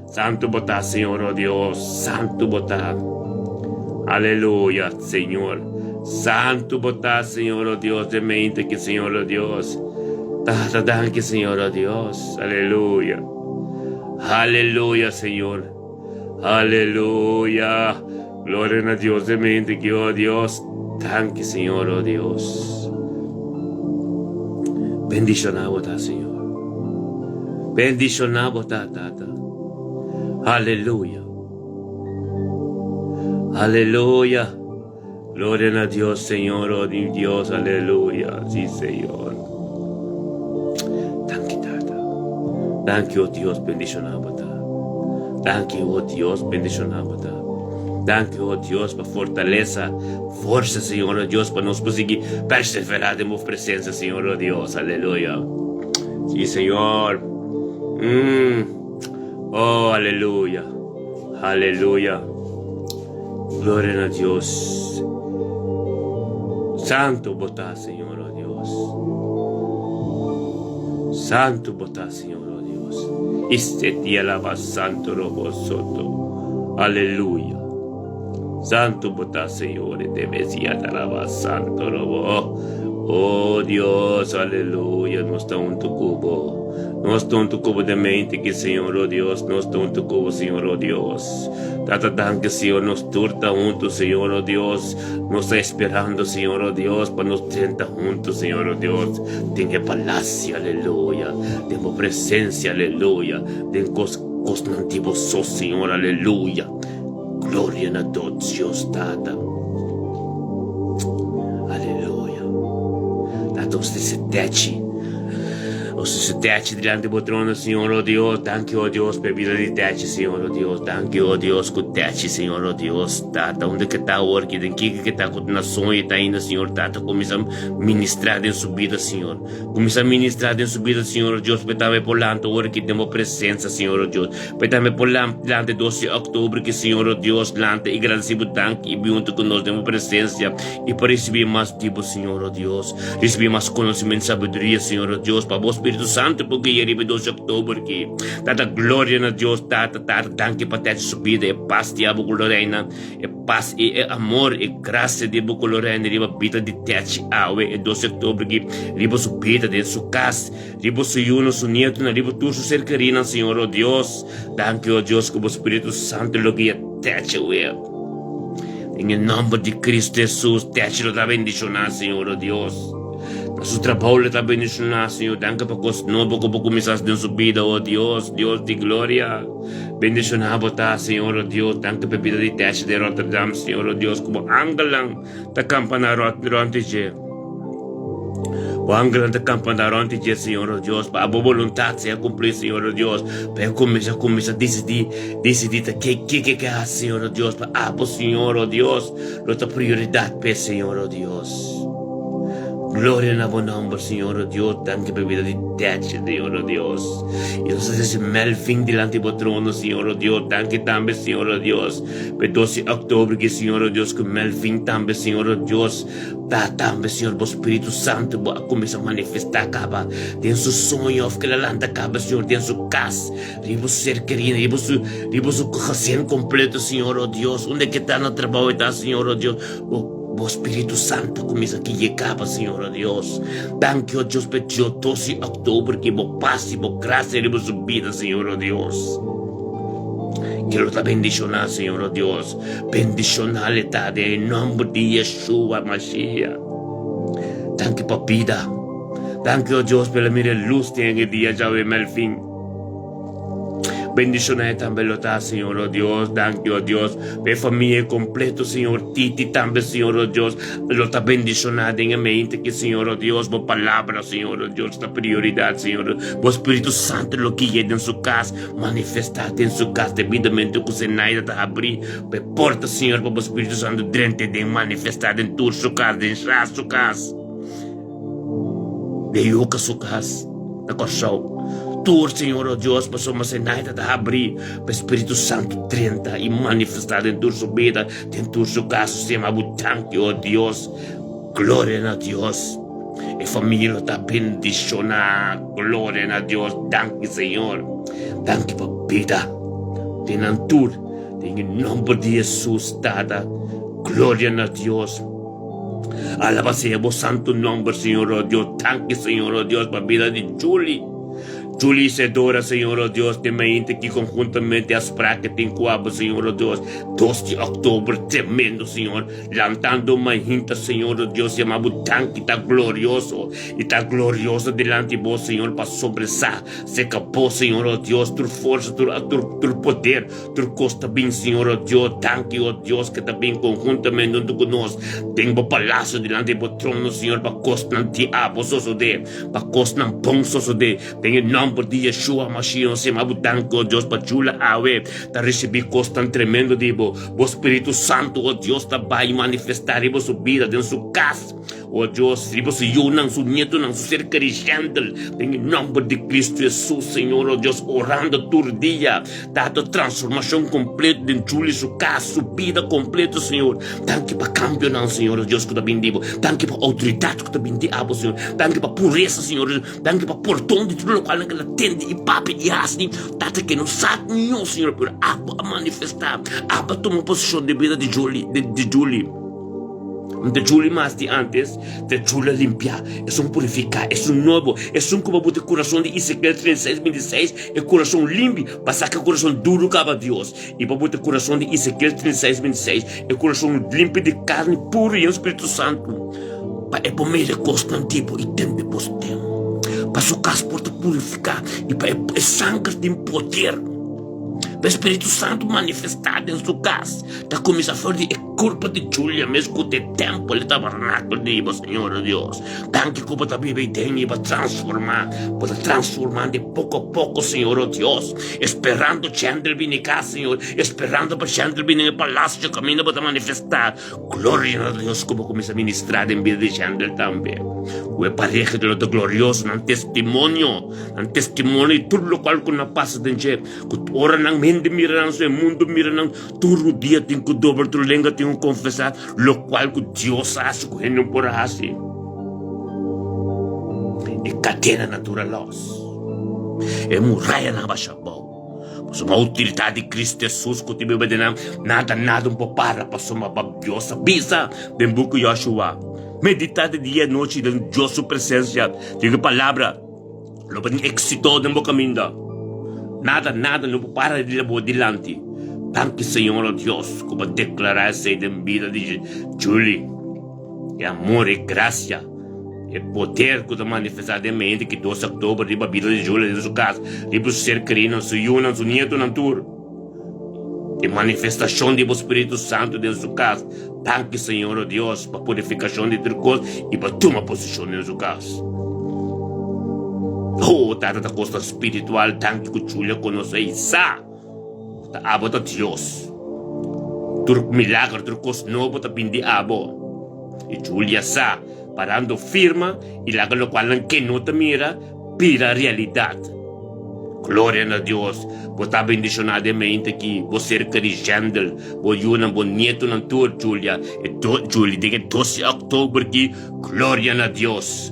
Santu bo ta, Señor, o Dios. Santu bo ta. Aleluya, Señor. Santu bo ta, Señor, o Dios, den mente aki, Señor, o Dios. Tata, danki, Señor, o Dios. Aleluya. Aleluya, Señor. Aleluya. Gloria na Dios de mente que, oh Dios. Danki, Señor, oh Dios. Bendicioná bo ta, Señor. Bendicioná bo ta, Tata. Aleluya. Aleluya. Gloria na Dios, Señor, oh mi Dios, aleluya. Sí, Señor. Danki, Tata. Danki, oh Dios, bendicioná bo ta. Danki, oh Dios, bendicioná bo ta. Danki, oh Dios, pa fortaleza, forza, Señor, oh Dios, pa nos por sigui perseverá den bo presencia, Señor, oh Dios, aleluya. Sí, Señor. Mm. Oh, aleluya. Aleluya. Gloria na Dios. Santu bo ta, Señor, oh Dios. Santu bo ta, Señor, oh Dios. Este dia laba santo robo soto. Aleluya. Santu bo ta, Señor, e te Mesías alaba santo robo. Oh Dios, aleluya, nos ta huntu ku bo. Nos ta huntu ku bo den mente ki, Señor, oh Dios, nos ta huntu ku bo, Señor, oh Dios. Tata, danki, Señor, nos tur ta huntu, Señor, oh Dios. Nos ta esperando, Señor, oh Dios, pa nos drenta huntu, Señor, oh Dios, den e palacio, aleluya, den bo presencia, aleluya, den kos kosnan di bo so, Señor, aleluya. Gloria na Dios, Tata. Aleluya. Tata, nos ta techi. Nos ta techi delante bo trono, Señor, oh Dios. Danki, oh Dios, pa e bida di techi, Señor, oh Dios. Danki, oh Dios, ku techi, Señor, oh Dios. Tata, unda ke ta awor ki, den kiko ke ta ku na soño ta ainda, Señor, Tata, kuminsá ministrá den su bida, Señor. Kuminsá ministrá den su bida, Señor, oh Dios, pa e tambe por lanta awor ki den bo presensia, Señor, oh Dios. P'e tambe por lanta e dos di òktober ki Señor o Dios lanta i gradisí bo danki i bin huntu ku nos den bo presensia i pa risibí mas di bo Señor o Dios. Risibí mas konosementu i sabiduria Señor o Dios pa bo Spiritu Santu por guia riba e dos di òktober ki. Tata gloria na Dios Tata Tata danki pa tèchi su bida e pas di abo ku lo reina e pas i e amor e grasia di bo ku lo reina riba bida di tèchi awe e dos di òktober ki riba su bida den su kas Riba su yunan, su nietonan, riba tur su ser kerinan, Señor, o Dios. Danki, o Dios, ku bo Spiritu Santu lo guia techi awe. Den e nomber di Cristo Jesus, techi lo ta bendishoná, Señor, o Dios. Na su trabou lo ta bendishoná, Señor. Danki pa kos nobo ku bo kuminsá den su bida, o Dios, Dios di gloria. Bendishoná bo ta, Señor, o Dios. Danki pa e bida di techi den Rotterdam, Señor, o Dios, ku bo angelnan ta kampa na rònt di dje. Bo angelnan ta kampa na rònt di dje, Señor, o Dios, pa bo boluntat sea kumplí, Señor, o Dios, pa e kuminsá kuminsá disidí, disidí ta ke ke ke ke hasi, Señor, o Dios, pa abo, Señor, o Dios, lo ta prioridat p'e, Señor, o Dios. Gloria na bo nòmber, Señor, o Dios, danki pa e bida di Tetche, Señor, o Dios. I nos ta trese Melvin dilanti bo trono, Señor, o Dios, danki tambe, Señor, o Dios, pa e dos di òktober ki, Señor, o Dios, ku Melvin tambe, Señor, o Dios, Ta tambe, Señor, bo Spiritu Santu bo a kuminsá manifestá kaba den su soño òf ke el a lanta kaba, Señor, den su kas, riba su ser kerí, riba su, riba su gezin kompleto, Señor, o Dios, unda ke ta na trabou e ta, Señor, o Dios, bo, bo Spiritu Santu a kuminsá gui'é kaba, Señor, o Dios. Danki, o Dios, pa e diodos di òktober ki bo pas i bo grasia riba su bida, Señor, o Dios. Ke lo ta bendishoná, Señor, o Dios. Bendishoná le ta den e nòmber di Yeshua Mashiach. Danki pa bida. Danki, o Dios, pa el a mira e lus den e dia djawe, Melvin. Bendiciona e tambe lo ta, Señor, oh Dios. Danki, oh Dios, pa e famia completo, Señor. Titi tambe, Señor, oh Dios, lo ta bendiciona den e mente aki, Señor, oh Dios. Bo palabra, Señor, oh Dios, ta prioridad, Señor. Bo Spiritu Santo lo guia den su cas, manifesta den su cas debidamente cu Zenaida ta habri pa e porta, Señor, pa bo Spiritu Santo drente den, manifesta den tur su cas, den Sha su cas. Den Yuka su kas na Kòrsou. Tur, Señor, o Dios, pasobra Zenaida ta habrí pa e Spiritu Santu drenta i manifestá den tur su bida, den tur su kas. Su sema bo danki, o Dios. Gloria na Dios. E famia lo ta bendishoná. Gloria na Dios. Danki, Señor. Danki pa bida den nan tur. Den e nòmber di Hesus, Tata. Gloria na Dios. Alaba sea bo santo nomber, Señor, oh Dios. Danki, Señor, oh Dios, pa bida di Julie. Julie Isidora, Señor, oh Dios, den mainta ki conjuntamente a sprak que tin cu abo, Señor, oh Dios. 2 di october, tremendo, Señor. Lantando mainta, Señor, oh Dios, yama bo danki, ta glorioso. Y ta glorioso dilanti bo, Señor, pa sobresa seca bo, Señor, oh Dios, tur forsa, tur, tur, tur poder. Tur kos ta bin, Señor, o Dios. Danki, o Dios, ke ta bin konhuntamente huntu ku nos den bo palasio dilanti di bo trono, Señor, pa kosnan di abo sosodé, pa kosnan bon sosodé. Den e nòmber di Yeshua Mashiach nos yama bo danki, o Dios, pa Jula awe ta risibí kosnan tremendo di bo. Bo Spiritu Santu, o Dios, ta bai manifestá riba su bida, den su kas. O Dios, riba su yunan, su nietonan, su ser kerí Shendel, den e nomber di Cristo Jesus, Señor, o Dios, orando tur dia, Tata, transformacion completo den Julie su cas, su bida completo, Señor. Danki pa cambionan, Señor, o Dios, cu ta bin di bo. Danki pa autoridad cu ta bin di abo, Señor. Danki pa pureza, Señor. Danki pa pordon di tur locualnan cu el a tende y papia y haci, Tata, ke no sa niun, Señor, pero abo a manifesta, abo a tuma posicion den bida di Julie, di Julie. N ta juli mas di antes, ta jula limpiá, esun purifiká, esun nobo, esun ku bo buta e kurason di Ezekiel 36, 26, e kurason limpi, pa saka e kurason duru kaba Dios, i pa buta e kurason di Ezekiel 36, 26, e kurason limpi di karni puru i un Spiritu Santu, pa e por mira e kosnan di bo i tende bo stem, pa su kas por ta purifiká i pa e sanger tin poder. Pa e Spiritu Santu manifestá den su kas ta kuminsá for di e kurpa di Julia mes ku ta e tèmpel, e tabernakel di bo, Señor Dios. Danki ku bo ta biba ei den i bo a transformá, bo ta transformá di poko a poko, Señor o Dios, esperando Chandler bini kas, Señor, esperando pa Chandler bini den e palasio kaminda bo ta manifestá. Gloria na Dios ku bo kuminsá ministrá den bida di Chandler tambe. Ku e pareha di lo ta glorioso, nan testimonio. Nan testimonio di tur lokual ku nan pasa den dje, ku ora nan hende mira nan, su e mundu mira nan, tur rudia tin ku dobla, tur lenga tin ku konfesá lokual ku Dios a hasi ku hende no por a hasi. E kadenanan tur a lòs, e murayanan a basha abou. Pasobra outoridat di Kristu Hesus ku tin biba den nan, nada nada no por para, pasobra Dios a bisa den buki Yoshua, Meditá di dia i anochi den Dios su presensia, den e palabra. Lo bo tin éxito den bo caminda. Nada, nada no por para di bo dilanti. Danki Señor, oh Dios, cu bo declara esey den bida di Julie. E amor, e gracia, e poder cu ta manifesta den mente ki dos october riba bida di Julie den su cas, riba su ser kerinan, su yunan, su nietonan tur. E manifestacion di bo Spiritu Santo den su cas. Danki Señor, oh Dios, pa purificacion di tur cos y pa tuma posicion den su cas. Oh, Tata, ta cosnan spiritual, danki cu Julia conoce y sa cu ta abo ta Dios. Tur milagro, tur cos nobo ta bin di abo. Y Julia sa, parando firma y laga locualnan ke no ta mira, bira realidad. Gloria na Dios! Bo ta bendiciona den mente aki, bo ser keri Jendel, bo yunan, bo nietonan tur, Julia, e do, Julie, den e 12 october ki, gloria na Dios!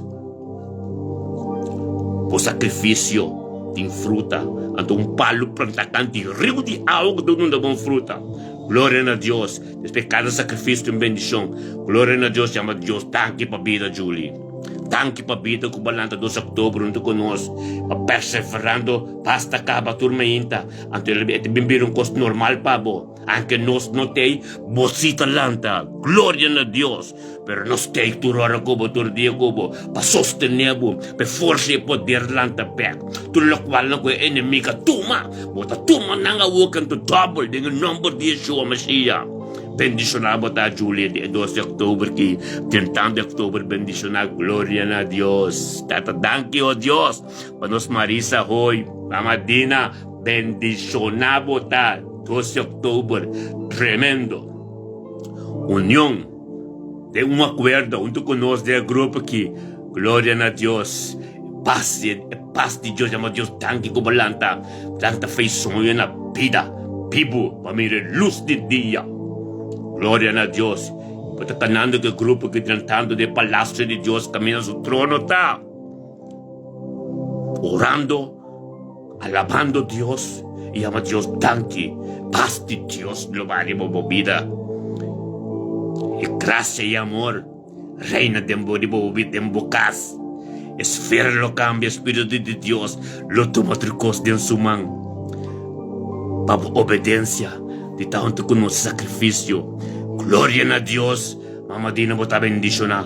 Bo sacrificio tin fruta, anto un palu planta kanti riu di awa ku ta duna bon fruta. Gloria na Dios! Despues kada sacrificio tin bendicion. Gloria na Dios! Yama Dios danki pa bida, Julie. Danki pa bida ku bo lanta dos oktober huntu ku nos, pa perseverando basta kaba tur mainta. Anto e ta bin bira un kos normal pa bo. Anke nos no t'ei, bo si ta lanta. Gloria na Dios! Pero nos t'ei tur ora ku bo, tur dia ku bo, pa sostené bo, pa e forsa i e poder lanta bèk. Tur lokualnan ku e enemigu a tuma, bo ta tuma nan awor kantu dòbel den e nòmber di Yeshua Mashiach. Bendishoná bo ta, Julie, di e dos di òktober ki trentando di òktober. Bendishoná, gloria na Dios. Tata, danki, o Dios, pa nos Marisa Hoy, Mama Dina. Bendishoná bo ta, dos di òktober. Tremendo! Union den un akuerdo huntu ku nos den e grupo aki. Gloria na Dios. E pas di e pas di Dios yama Dios danki ku bo lanta lanta fe i soño na bida bibu pa mira e lus di dia. Gloria na Dios. Bo ta kanando ku e grupo aki drentando den e palasio di Dios kaminda su trono ta. Orando. Alabando Dios i yama Dios danki. Pas di Dios lo bai riba bo bida. E gracia i amor reina den bo riba bo bida, den bo kas. E sfera lo kambia, Spiritu di Dios lo tuma tur kos den su man. Pa bo obedensia di ta huntu ku nos sakrifisio. Gloria na Dios! Mama Dina bo ta bendishoná.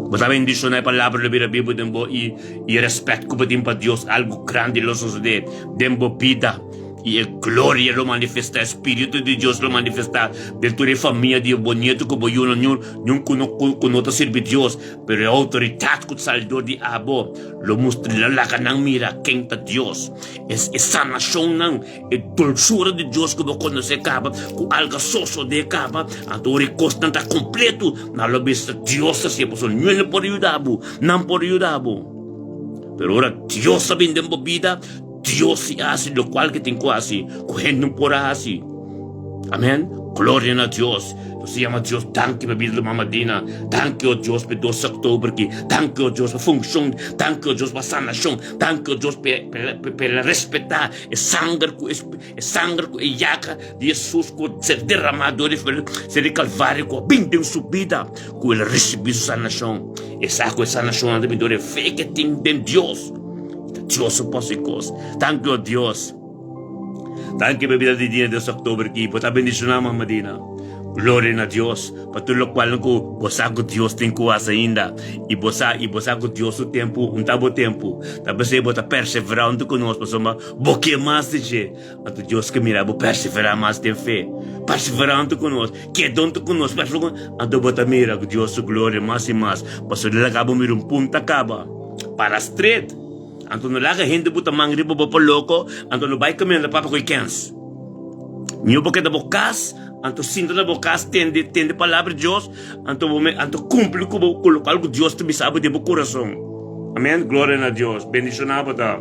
Bo ta bendishoná e palabra lo bira bibu den bo i i e rèspèt ku bo tin pa Dios algu grandi lo sosodé den bo bida i e gloria lo manifestá, e spiritu di Dios lo manifestá den tur e famia di bo nietu ku bo yunan niun niun ku no ku no ta sirbi Dios pero e outoridat ku ta sali dor di abo lo mustra lo laga nan mira ken ta Dios e e sanashonnan E dulsura di Dios ku bo konosé kaba, ku alga sosodé kaba, anto ora e kosnan ta kompletu, nan lo bisa, Dios ta hasié, pasobra niun hende por yuda bo, nan por yuda bo. Pero ora Dios a bin den bo bida, Dios si a hasi lokual ke tin ku hasi, ku hende no por a hasi. Amèn. Gloria na Dios. Nos ta yama Dios danki pa bida di Mama Dina. Danki, o Dios, pa e dos oktober aki. Danki, o Dios, pa funshon. Danki, o Dios, pa sanashon. Danki, o Dios, pa pa el a respetá e sanger ku e sanger ku e yaga di Hesus ku a ser derramá dor di ser di Kalvario ku a bin den su bida ku el a risibí su sanashon. E sa ku e sanashonnan ta bin dor di e fe ku e tin den Dios. Ta Dios su por hasi kos. Danki, o Dios. Danki pa e bida di dia di oktober aki. Bo ta bendishoná, Mama Dina. Gloria na Dios pa tur lokual ku bo sa ku Dios tin ku hasi ainda. I bo sa, i bo sa ku Dios su tempu un ta bo tempu. Ta p'esei bo ta perseverá huntu ku nos pasobra bo ke mas di dje. Anto Dios ke mira bo perseverá mas den fe. Perseverá huntu ku nos, keda huntu ku nos, perseverá ku nos. Anto bo ta mira ku Dios su gloria mas i mas pasobra el a laga bo mira un punta kaba. Para stret. Anto no laga hende buta man riba bo pa loko, anto no bai kaminda papia ku e kens. Mihó bo keda bo kas, anto sinta na bo kas tende tende palabra di Dios, anto bo me anto kumpli ku bo ku lokual ku Dios ta bisa bo den bo kurason. Amen. Gloria na Dios. Bendishoná bo ta.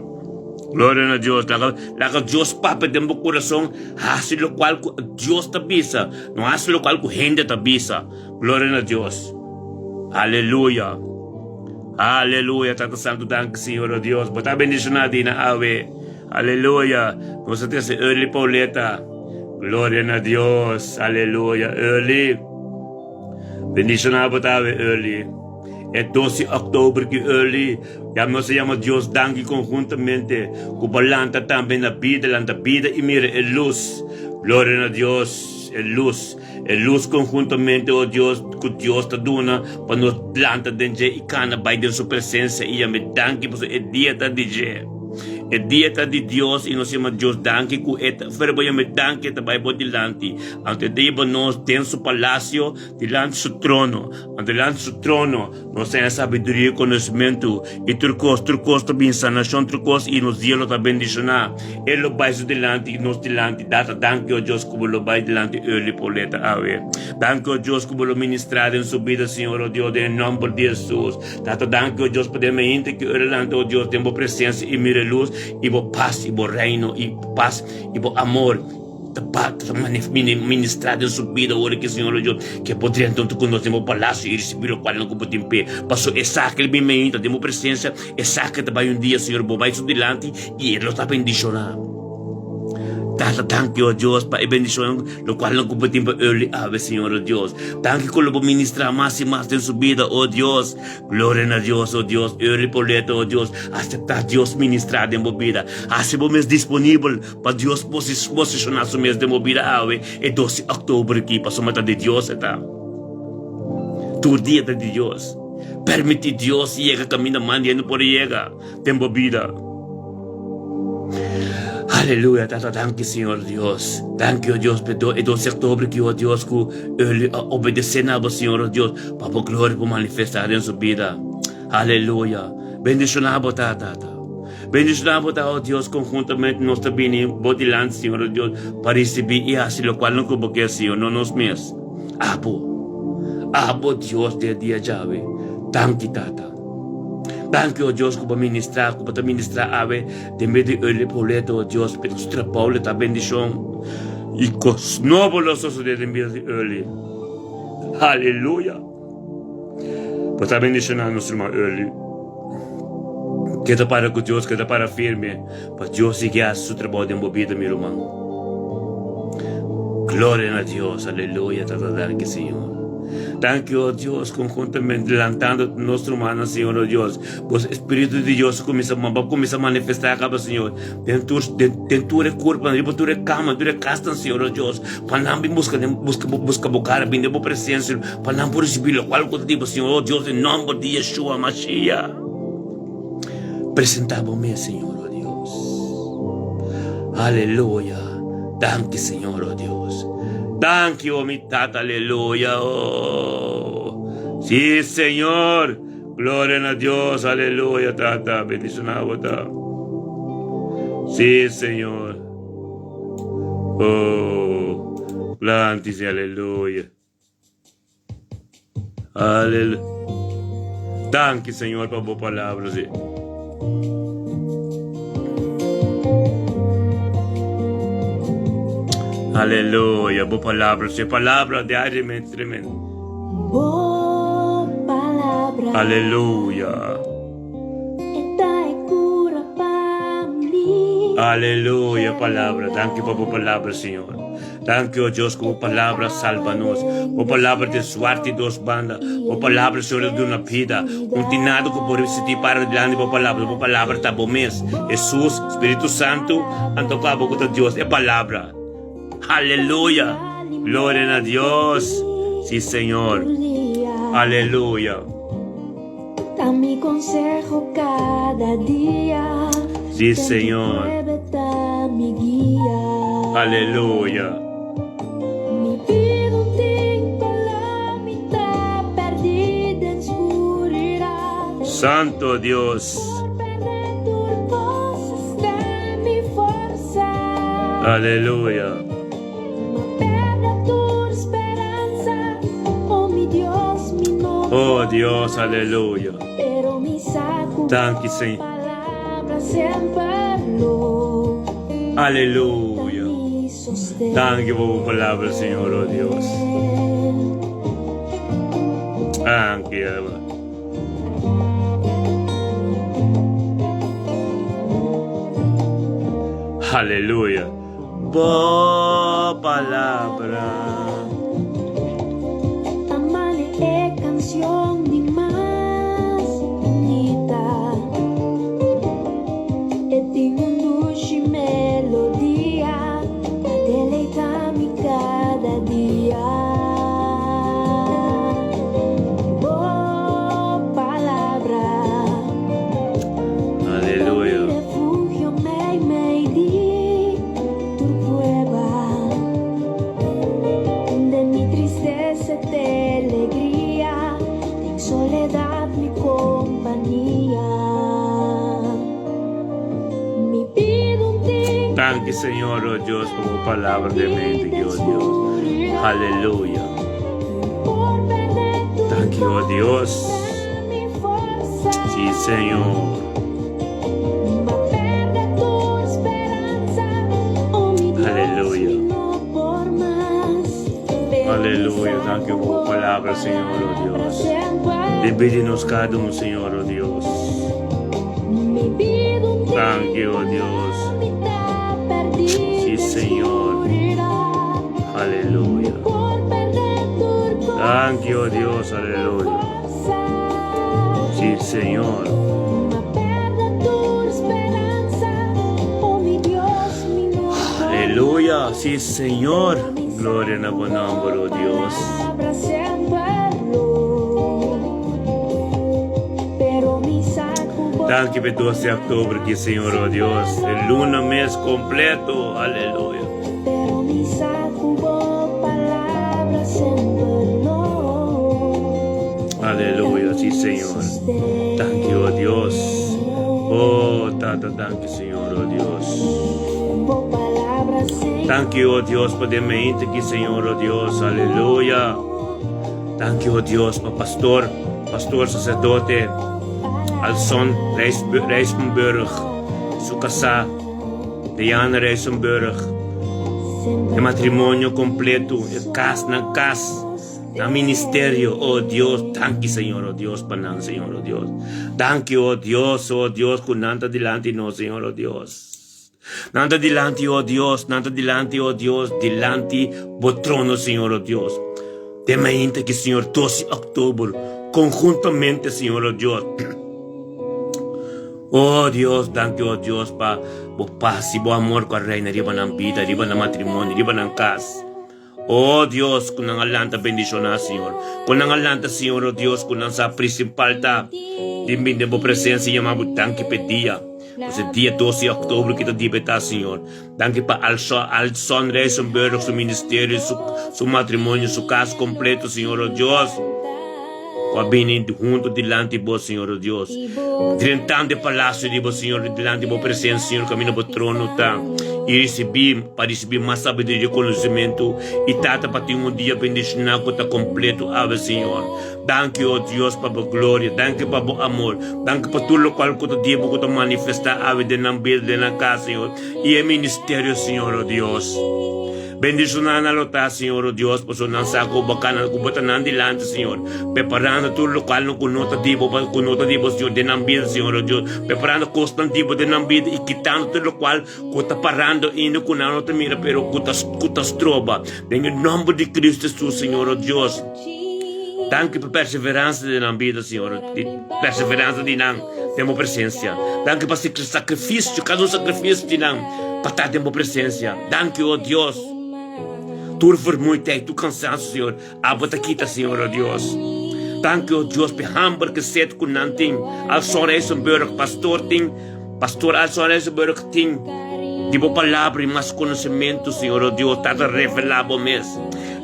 Gloria na Dios. Laga laga Dios papia den bo kurason, hasi lokual ku Dios ta bisa, no hasi lokual ku hende ta bisa. Gloria na Dios. Aleluya. Aleluya Tata Santu danki Señor o Dios bo ta bendiciona dina awe Aleluya nos a trece Early Pauleta Gloria na Dios Aleluya Early bendiciona bo ta awe Early e 12 october ki Early ya nos a yama Dios danki conjuntamente cu bo lanta tambe na bida lanta bida y mira e luz Gloria na Dios e luz E lus konhuntamente, o Dios, ku Dios ta duna pa nos planta den dje i kana bai den su presensia i yam'é danki pasobra e dia ta di dje. E dia ta di Dios i nos yama Dios danki ku e ta fere bo yam'é danki e ta bai bo dilanti. Anto e ta yiba nos den su palasio dilanti su trono. Anto dilanti su trono nos ta haña sabiduria i konosementu i tur kos, tur kos ta bin sanashon, tur kos i nos dia lo ta bendishoná. E lo bai su dilanti i nos dilanti. Tata, danki, o Dios, ku bo lo bai dilanti Early Pauleta awe. Danki, o Dios, ku bo lo ministrá den su bida, Señor, o Dios, den e nòmber di Hesus. Tata, danki, o Dios, pa den mainta ku Early lanta, o Dios, den bo presensia i mira e lus i bo pas i bo reino i pas i bo amor ta ta ministrá den su bida ora ki, Señor, o Dios, ke por drenta huntu ku nos den bo palasio i risibí lokualnan ku bo tin p'e. Pasobra esaki el bin mainta den bo presensia, esaki ta bai un dia, Señor, bo bai su dilanti I e lo ta bendishoná. Tata, danki, o Dios, pa e bendishon lokual nan ku bo tin pa Early awe, Señor, o Dios. Danki ku lo bo ministrá mas i mas den su bida, o Dios. Gloria na Dios, o Dios. Early Pauletta, o Dios, aseptá Dios ministrá den bo bida. Hasi bo mes disponibel pa Dios posishoná su mes den bo bida awe, e dos di òktober aki, pasobra ta di Dios e ta. Tur dia ta di Dios. Permití Dios yega kaminda mas di e no por yega den bo bida. Aleluya, Tata, danki Señor Dios. Danki, o Dios, pa e dos di òktober aki, o Dios, ku Early a obedesé na bo, Señor, o Dios, pa bo gloria por manifestá den su bida. Aleluya. Bendishoná bo ta, Tata. Bendishoná bo ta, o Dios, konhuntamente nos ta bini bo dilanti, Señor, o Dios, pa risibí i hasi lokual no ku bo ke, Señor, no nos mes. Abo, abo Dios den e dia djawe. Danki, Tata. Danki, o Dios, ku bo ministrá, ku bo ta ministrá awe den medio di Early Pauletta, o Dios, p'e nos trabou lo ta bendishon i kos nobo lo sosodé den bida di Early. Aleluya! Bo ta bendishoná nos ruman Early. Keda para ku Dios, keda para firme, pa Dios sigui hasi su trabou den bo bida, mi ruman. Gloria na Dios, aleluya, Tata danki Señor. Danki, oh Dios, konhuntamente lantando nos rumannan, Señor, oh Dios. Bo Spiritu di Dios a kuminsá, bo a kuminsá manifestá kaba, Señor, den tur, den, den tur e kurpanan, riba tur e kama, tur e kasnan, Señor, oh Dios, pa nan bin buska, buska, buska bo kara, bin den bo presensia, Pa nan por risibi lokual ku ta di bo, Señor, oh Dios, den nòmber di Yeshua Mashiach. Presentá bo mes, Señor, oh Dios. Aleluya. Danki, Señor, oh Dios. Danki, oh mi Tata, aleluya. Oh. Sí, Señor. Gloria na Dios, aleluya, Tata. Bendishoná bo ta. Sí, Señor. Oh, planti, aleluya. Aleluya. Danki, Señor, pa bo palabra. Sí. Aleluya, bo palabra, sí, palabra diariamente tremendo. Bo palabra. Aleluya. E ta e cura pa mi. Aleluya, palabra. Danki pa bo palabra, Señor. Danki, oh Dios, ku bo palabra salba nos. Bo palabra ta zwart di dos banda. Bo palabra, Señor, ta duna bida. No tin nada ku por resistí para dilanti bo palabra. Bo palabra ta bo mes. Hesus, Spiritu Santu, anto ku abo ku ta Dios, e palabra. Aleluya! Gloria na Dios! Si, Señor. Aleluya! Ta mi conseho cada dia. Sí, Señor. Ta mi guia. Aleluya. Mi vida un tinto la mitad perdida en oscuridad. Santo Dios. Por perder tur cosas de mi fuerza. Aleluya. Oh Dios, aleluya. Danki, Señor. Aleluya. Danki pa bo palabra, Señor, oh Dios. Danki, Abba. Aleluya. Bo palabra. Amale e canción di mas bunita. E tin un dushi melodia ta deleita mi cada dia. Bo palabra. Aleluya. Mi refugio mei mei di tur prueba. Den mi tristesa te alegria, den soledad mi compania. Mi pido un tin Danki Señor, oh Dios, pa bo palabra den mente ki, oh Dios. Aleluya. Danki, oh Dios. Sí, Señor. Aleluya. Aleluya. Danki pa bo palabra, Señor, oh Dios. Debí di nos cada un, Señor, oh Dios. Danki, oh Dios. Sí, Sí, Señor. Aleluya. Thank you, Dios, aleluya. Sí, Señor. Aleluya, sí, Señor. Gloria na bo nomber, oh Dios. Danki p'e dos di oktober ki, Señor, oh Dios, e luna mes kompleto. Aleluya. Aleluya, sí, Señor. Danki, oh Dios. Oh, Tata, danki, Señor, oh Dios. Danki, oh Dios, pa den mente ki, Señor, oh Dios. Aleluya. Danki, oh Dios, pa pastor, pastor sacerdote Alson Rijssenburg, su casá, Diana Rijssenburg, e matrimonio completo, e cas, nan cas, nan ministerio, oh Dios, danki, Señor, oh Dios, pa nan, Señor, oh Dios. Danki, oh Dios, oh Dios, cu nan ta dilanti nos, Señor, oh Dios. Nan ta dilanti, oh Dios, nan ta dilanti, oh Dios, dilanti bo trono, Señor, oh Dios. Den mainta ki, Señor, 12 di oktober, konhuntamente, Señor, oh Dios. Oh Dios, danki, oh Dios, pa bo pas i bo amor ku a reina riba nan bida, riba nan matrimonio, riba nan kas. Oh Dios, ku nan a lanta bendishoná, Señor. Ku nan a lanta, Señor, oh Dios, ku nan sa prinsipal ta di bin den bo presensia i yama bo danki p'e dia. Pues e dia dos di òktober ki ta dibetá, Señor. Danki pa Alson Rijsenburg, su ministerio, su, su matrimonio, su kas kompleto, Señor, oh Dios. Ku a bini huntu dilanti bo, Señor, oh Dios. Drentando e palasio di bo, Señor, dilanti bo presensia, Señor, kaminda bo trono ta. I risibí, pa risibí mas sabiduria i konosementu, i Tata, pa tin un dia bendishoná ku ta kompleto awe, Señor. Danki, oh Dios, pa bo gloria. Danki pa bo amor. Danki pa tur lokual ku ta di bo ku ta manifestá awe den nan bida, den nan kas, Señor, i e ministerio, Señor, oh Dios. Bendishoná nan lo ta, Señor, oh Dios, pasobra nan sa ku bo kana, ku bo ta nan dilanti, Señor, preparando tur lokualnan ku no ta di bo, ku no ta di bo, Señor, den nan bida, Señor, oh Dios, preparando kosnan di bo den nan bida i kitando tur lokual ku ta parando ainda ku nan no ta mira, pero ku ta, ku ta stroba. Den e nòmber di Cristo Jesus, Señor, oh Dios. Danki pa perseveransa den nan bida, Señor, di perseveransa di nan den bo presensia. Danki pa sakrifisio, kada un sakrifisio di nan pa ta den bo presensia. Danki, o Dios. Tur vermoeidheid, tur kansansio, Señor, abo ta kita, Señor, o Dios. Danki, o Dios, pa e hamber ku set ku nan tin. Alson Rijsenburg, pastor tin, pastor Alson Rijsenburg tin di bo palabra i mas konosementu, Señor, o Dios. Tata, revelá bo mes.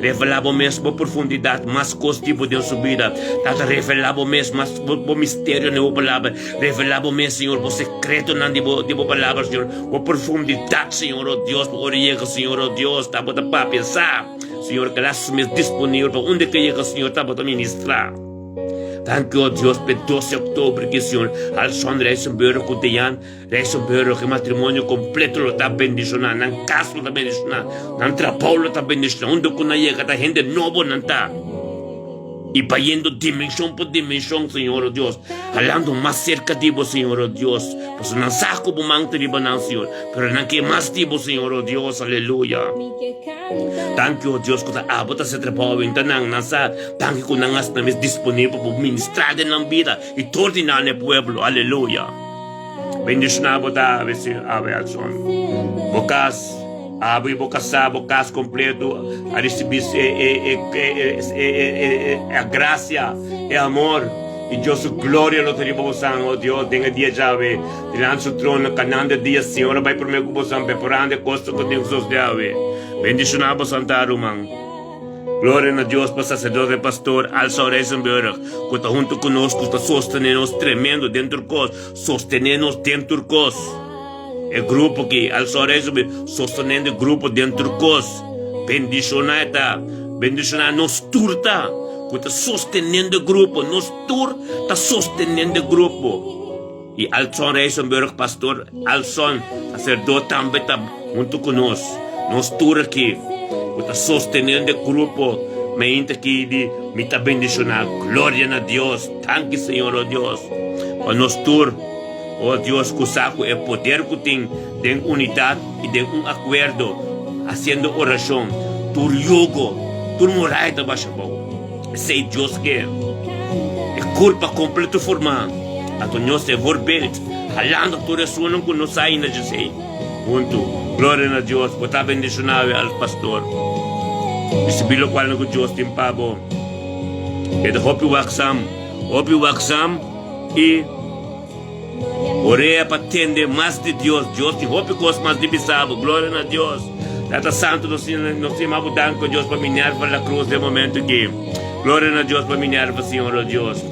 Revelá bo mes bo profundidat, mas kos di bo den su bida. Tata, revelá bo mes mas bo, bo misterio den bo palabra. Revelá bo mes, Señor, bo sekretonan di bo, di bo palabra, Señor. Bo profundidat, Señor, oh Dios, pa ora yega, Señor, oh Dios, ta bo ta papia sa. Señor, ke las mes disponibel pa unda ke yega, Señor, ta bo ta ministrá. Danki, oh Dios, p'e 12 oktober ki, Señor, Alson Rijsenburg ku Deyan Rijsenburg, e matrimonio kompleto lo ta bendishoná, nan kas lo ta bendishoná, nan trabou lo ta bendishoná, unda ku nan yega ta hende nobo nan ta. I bayendo dimenshon por dimenshon, Señor, oh Dios, halando mas serka di bo, Señor, oh Dios, pasobra nan sa ku bo man ta riba nan, Señor, pero nan ke mas di bo, Señor, oh Dios, aleluya. Danki, oh Dios, ku ta abo ta hasi trabou awinta nan, nan sa, danki ku nan hasi nan mes disponibel pa bo ministrá den nan bida i tur di nan e pueblo, aleluya. Bendishoná bo ta awe, Señor, awe Alson. Bo kas. Abo i bo kasá, bo kas kompleto a risibí e grasia, e amor i Dios su gloria lo ta riba bosan. O Dios, den e dia djawe, dilanti su trono, kanando e dia, Señor a bai promé ku bosan, preparando e kosnan ku tin ku sosodé awe. Bendishoná bosan ta, ruman. Gloria na Dios pa Saserdote Pastor Alsau Reisenburg, ku ta huntu ku nos, ku ta sostené nos tremendo den tur kos, sostené nos den tur kos. E grupo ki al sora eso sostenendo e grupo den tur kos. Bendishoná e ta, bendishoná nos tur ta ku ta sostenendo e grupo, nos tur ta sostenendo e grupo. I Alson Rijsenburg, pastor Alson, saserdote tambe ta huntu ku nos. Nos tur aki ku ta sostenendo e grupo meinta aki di mi ta bendishoná. Gloria na Dios. Danki Señor, oh Dios, pa nos tur. O Dios, ku sa ku e poder ku tin den unidat i den un akuerdo, hasiendo orashon, tur yugo, tur muraya ta basha bou. Esei Dios ke. E kurpa kompleto formá, anto nos ta e voorbeeld, halando tur esunnan ku no sa ainda djesei. Huntu. Gloria na Dios. Bo ta bendishoná awe, al pastor. Risibí lokualnan ku Dios tin pa bo. E ta hopi waksam, hopi waksam i orea pa tende mas di Dios. Dios tin hopi kos mas di bisa bo. Gloria na Dios. Tata Santu, nos nos ta yama bo danki, o Dios, pa Minerva La Cruz den momento aki. Gloria na Dios pa Minerva, Señor, o Dios.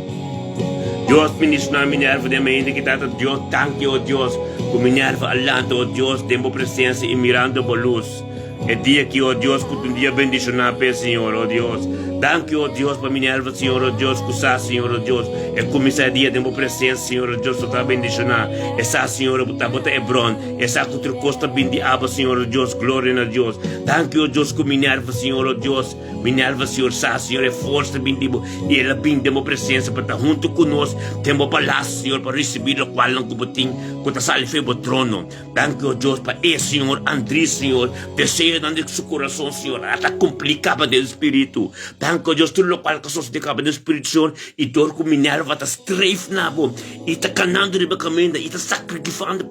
Dios bendiciona Minerva den mente ki Tata Dios danki o Dios ku Minerva a lanta o Dios den bo presencia y mirando bo luz e dia ki o Dios ku ta un dia bendiciona p'e Señor o Dios danki o Dios pa Minerva Señor o Dios ku sa Señor o Dios e kuminsa e dia den bo presencia Señor o Dios lo ta bendiciona e sa Señor bo ta bo ta e bron e sa ku tur kos ta bin di abo Señor o Dios gloria na Dios danki o Dios ku Minerva Señor o Dios Minerva, Señor, sa, Señor, e forsa bin di bo, i el a bin den bo presensia pa ta huntu ku nos den bo palasio, Señor, pa risibí lokualnan ku bo tin ku ta sali for bo trono. Danki, o Dios, pa e, Señor, Andris, Señor, deseonan di su kurason, Señor, a ta kumplí kaba den spiritu. Danki, o Dios, tur lokual ku a sosodé kaba den spiritu, Señor, i dor ku Minerva ta streef na bo, i ta kanando riba kaminda, i ta sakrikifando,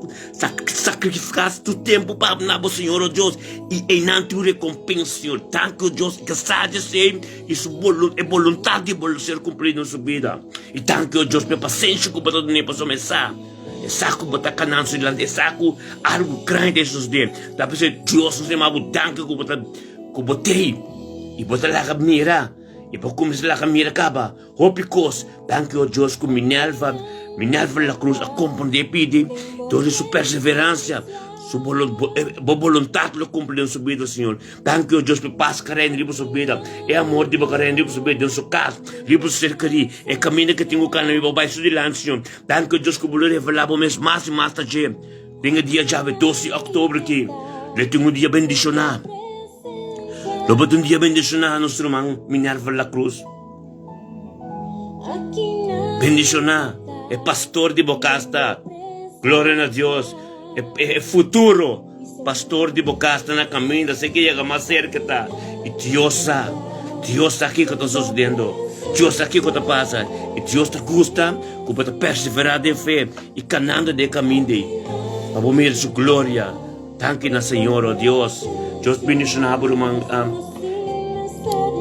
Sacrifica su tempo pa na bo Señor, oh Dios, y einan tin un recompensa, Señor. Danki, oh Dios, que sa di esey y su e boluntad di bo lo ser cumplido en su bida. Y danki, oh Dios, pa e pasenshi cu bo ta dun'e pasobra e sa, e sa cu bo ta canando su dilanti, e sa cu algo grandi ta sucede. Ta p'esey, Dios, nos yama bo danki cu bo ta, cu bo t'ey y bo ta laga mira y bo cuminsa laga mira caba. Hopi kos, danki o Dios ku Minerva, Minerva La Cruz a komprondé pidi, dor di su perseveransia, su bo boluntat lo kumpli den su bida, Señor. Danki o Dios pa e pas ku a reina riba su bida, e amor di bo ku a reina riba su bida, den su kas, riba su ser kerí, e kaminda ku e tin ku kana riba bo bai su dilanti, Señor. Danki o Dios ku bo lo revelá bo mes mas i mas ta dje. Den e dia djawe dos di òktober aki, lo tin un dia bendishoná. Lo bo tin un dia bendishoná, nos ruman Minerva La Cruz. Bendishoná e pastor di bo kas ta. Gloria na Dios. E, e futuro pastor di bo kas ta na kaminda. Se ke yega mas serka ta. I Dios sa. Dios sa kiko ta sosodiendo. Dios sa kiko ta pasa. I Dios ta gusta ku bo ta perseverá den fe i kanando den e kaminda ei pa bo mira su gloria. Danki na Señor, oh Dios. Dios bendishoná bo ruman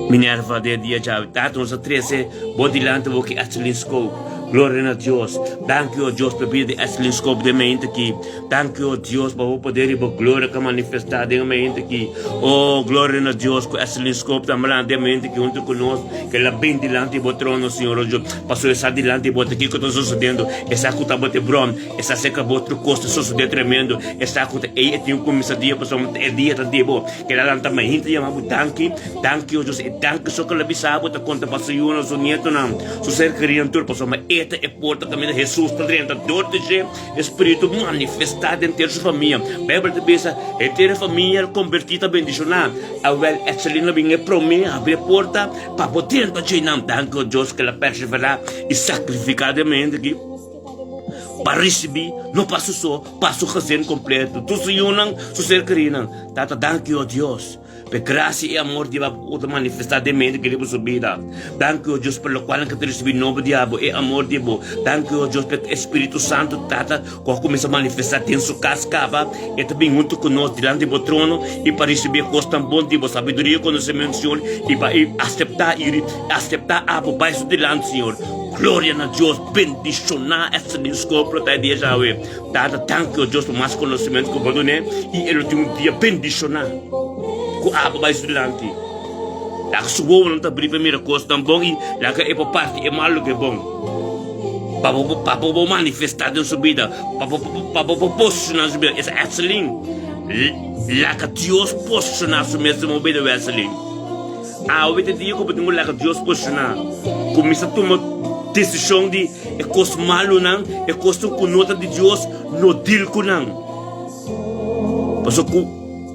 Minerva den e dia djawe. Tata nos a trese bo dilanti bo ki Etselin Scope. Gloria na Dios. Danki oh Dios pa bida di Etselin Scope den mente aki. Danki oh Dios pa bo poder i bo gloria ka manifestá den e mente aki. Oh gloria na Dios ku Etselin Scope ta malanta den mente aki huntu ku nos. Ke el a bin dilanti bo trono Señor oh Dios. Pasobra e sa dilanti bo ta kiko ta sosodiendo. E sa ku ta bo te bron. E sa seka bo tur kos ta sosodé tremendo. E sa ku ta ei e tin ku kuminsá dia pasobra e dia ta di bo. Keda lanta mainta yama bo danki, danki o Dios. E danki so ku el a bisa bo ta konta pa su yunan, su nietonan, su ser kerinan tur pasobra e ta e porta kaminda Hesus ta drenta dor di dje e Spiritu manifestá den ter su famia. Beibel ta bisa, Henter e famia el kombertí ta bendishoná. Awèl, Etselin a bin e promé habri e porta pa bo drenta dje nan. Danki o Dios ku el a perseverá i sakrifiká den mente aki. Pa risibí, no pa su so, pa su gezin kompleto, tur su yunan, su ser kerinan. Tata, danki, o Dios, pa e grasia i amor di Bo ku ta manifestá den medio di riba su bida. Danki, o Dios, pa lokualnan ku ta risibí nomber di Abo, e amor di Bo. Danki, o Dios, pa e Spiritu Santu, Tata, ku a kuminsá manifestá den su kas kaba. E ta bin huntu ku nos dilanti di Bo trono i pa risibí e kosnan bon di Bo sabiduria i konosementu, Señor, i pa e aseptá i aseptá Abo bai su dilanti, Señor. Gloria na Dios, bendiciona esta disco pro ta e dia djawe. Tata, danki o Dios pa mas conocimento cu bo dune y e lo tin un dia bendiciona cu abo bay su dilanti. Laga su wowonan ta bri pa mira cosnan bon y laga e por parti e malo cu e bon. Pa bo pa bo por manifesta den su bida, pa bo pa bo por posiciona su bida. Esa Etselin, laga Dios posiciona su mes den bo bida, Wesley. Awe ta dia ku bo tin ku laga Dios posishoná. Kuminsá tuma desishon di e kos malunan, e kosnan ku no ta di Dios, no dil ku nan. Pasobra ku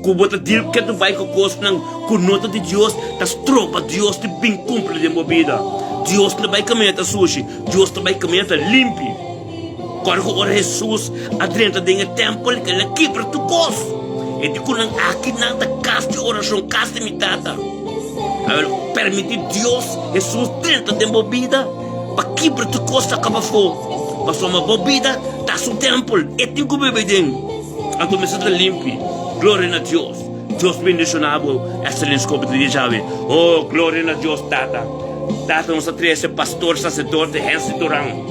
ku bo ta dil ketu bai ku kosnan ku no ta di Dios, ta stroba Dios di bin kumpli den bo bida. Dios no ta bai kaminda ta sushi, Dios ta bai kaminda ta limpi. Kòrda ku ora Hesus a drenta den e tèmpel, el a kibra tur kos. E di ku nan, Aki nan ta kas di orashon, kas di mi Tata. Awor, permití Dios, Hesus, drenta den bo bida pa kibra tur kos ta kaba afó. Pasobra bo bida ta su tèmpel, e tin ku biba den. Anto mester ta limpi. Gloria na Dios. Dios bendishoná bo, Excelente Scope di Yahweh. Oh, gloria na Dios, Tata. Tata, nos a trese pastor, sacerdote Hensley Duran.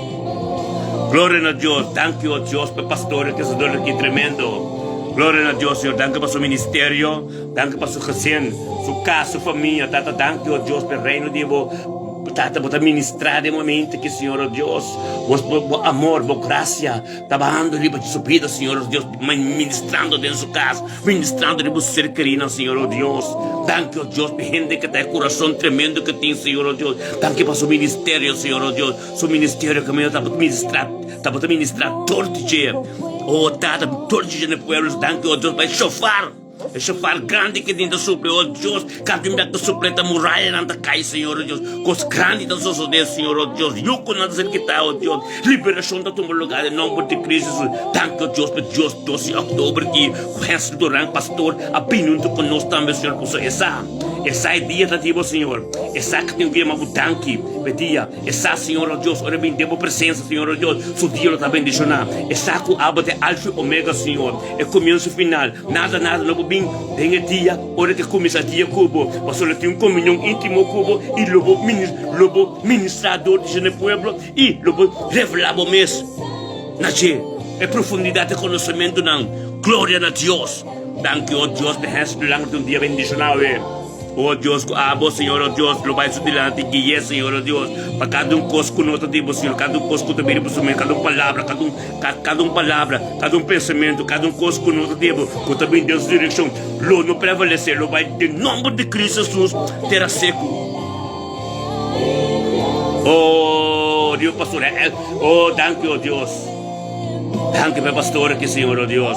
Gloria na Dios. Danki, oh Dios, pa e pastor i sacerdote aki tremendo. Gloria na Dios, Señor. Danki pa su ministerio. Danki pa su gezin, su kas, su famia. Tata, danki, oh Dios, pa e reino di bo. Tata, bo ta ministrá den momento aki, Señor, oh Dios. Bo, bo amor, bo gracia ta bahando riba su bida, Señor, oh Dios, ministrando den su kas. Ministrando riba bo ser kerinan, Señor, oh Dios. Danki, oh Dios, pa e hende ke ta e kurason tremendo ke tin, Señor, oh Dios. Danki pa su ministerio, Señor, oh Dios. Su ministerio kaminda tabata ministra, tabata ministra tur di dje. Oh Tata, tur di dje na e pueblo. Danki, oh Dios, pa e shofar, e shofar grandi ke tin ta supla, oh Dios. Kada un bek ta supla e ta murayanan ta kai, Señor, oh Dios. Kos grandi ta sosodé, Señor, oh Dios. Yukunan ta ser kitá, oh Dios. Liberashon ta tuma lugá den nòmber di Cristo Jesus. Danki, oh Dios, pa Dios dos di òktober ki ku Hensel Duran, pastor, a bini huntu ku nos tambe, Señor, pasobra e sa, e sa e dia ta di bo, Señor. E sa ku tin ku yama bo danki pa e dia. E sa, Señor, oh Dios, ora e bini den bo presensia, Señor, oh Dios, su dia lo ta bendishoná. E sa ku abo ta e Alfa i Omega, Señor, e komienso i final. Nada, nada no por bin den e dia ora ke kuminsá dia ku bo, pasobra lo tin un komunion íntimo ku bo i lo bo lo bo ministrá dor di dje na e pueblo i lo bo revelá bo mes na dje. E profundidat di konosementunan. Gloria na Dios! Danki, o Dios, pa hèns blanku di un dia bendishoná awe. O Dios, ku abo, Señor, o Dios, lo bai su dilanti, gui'é, Señor, o Dios, pa kada un kos ku no ta di bo, Señor, kada un kos ku ta bini pa su mente, kada un palabra, kada un, kada un palabra, kada un pensamentu, kada un kos ku no ta di bo, ku ta bini den su direkshon, lo no prevalesé, lo bai den nomber di Cristo Jesus, tera seku. O Dios, pastor, o danki, o Dios. Danki pa e pastor aki, Señor, o Dios.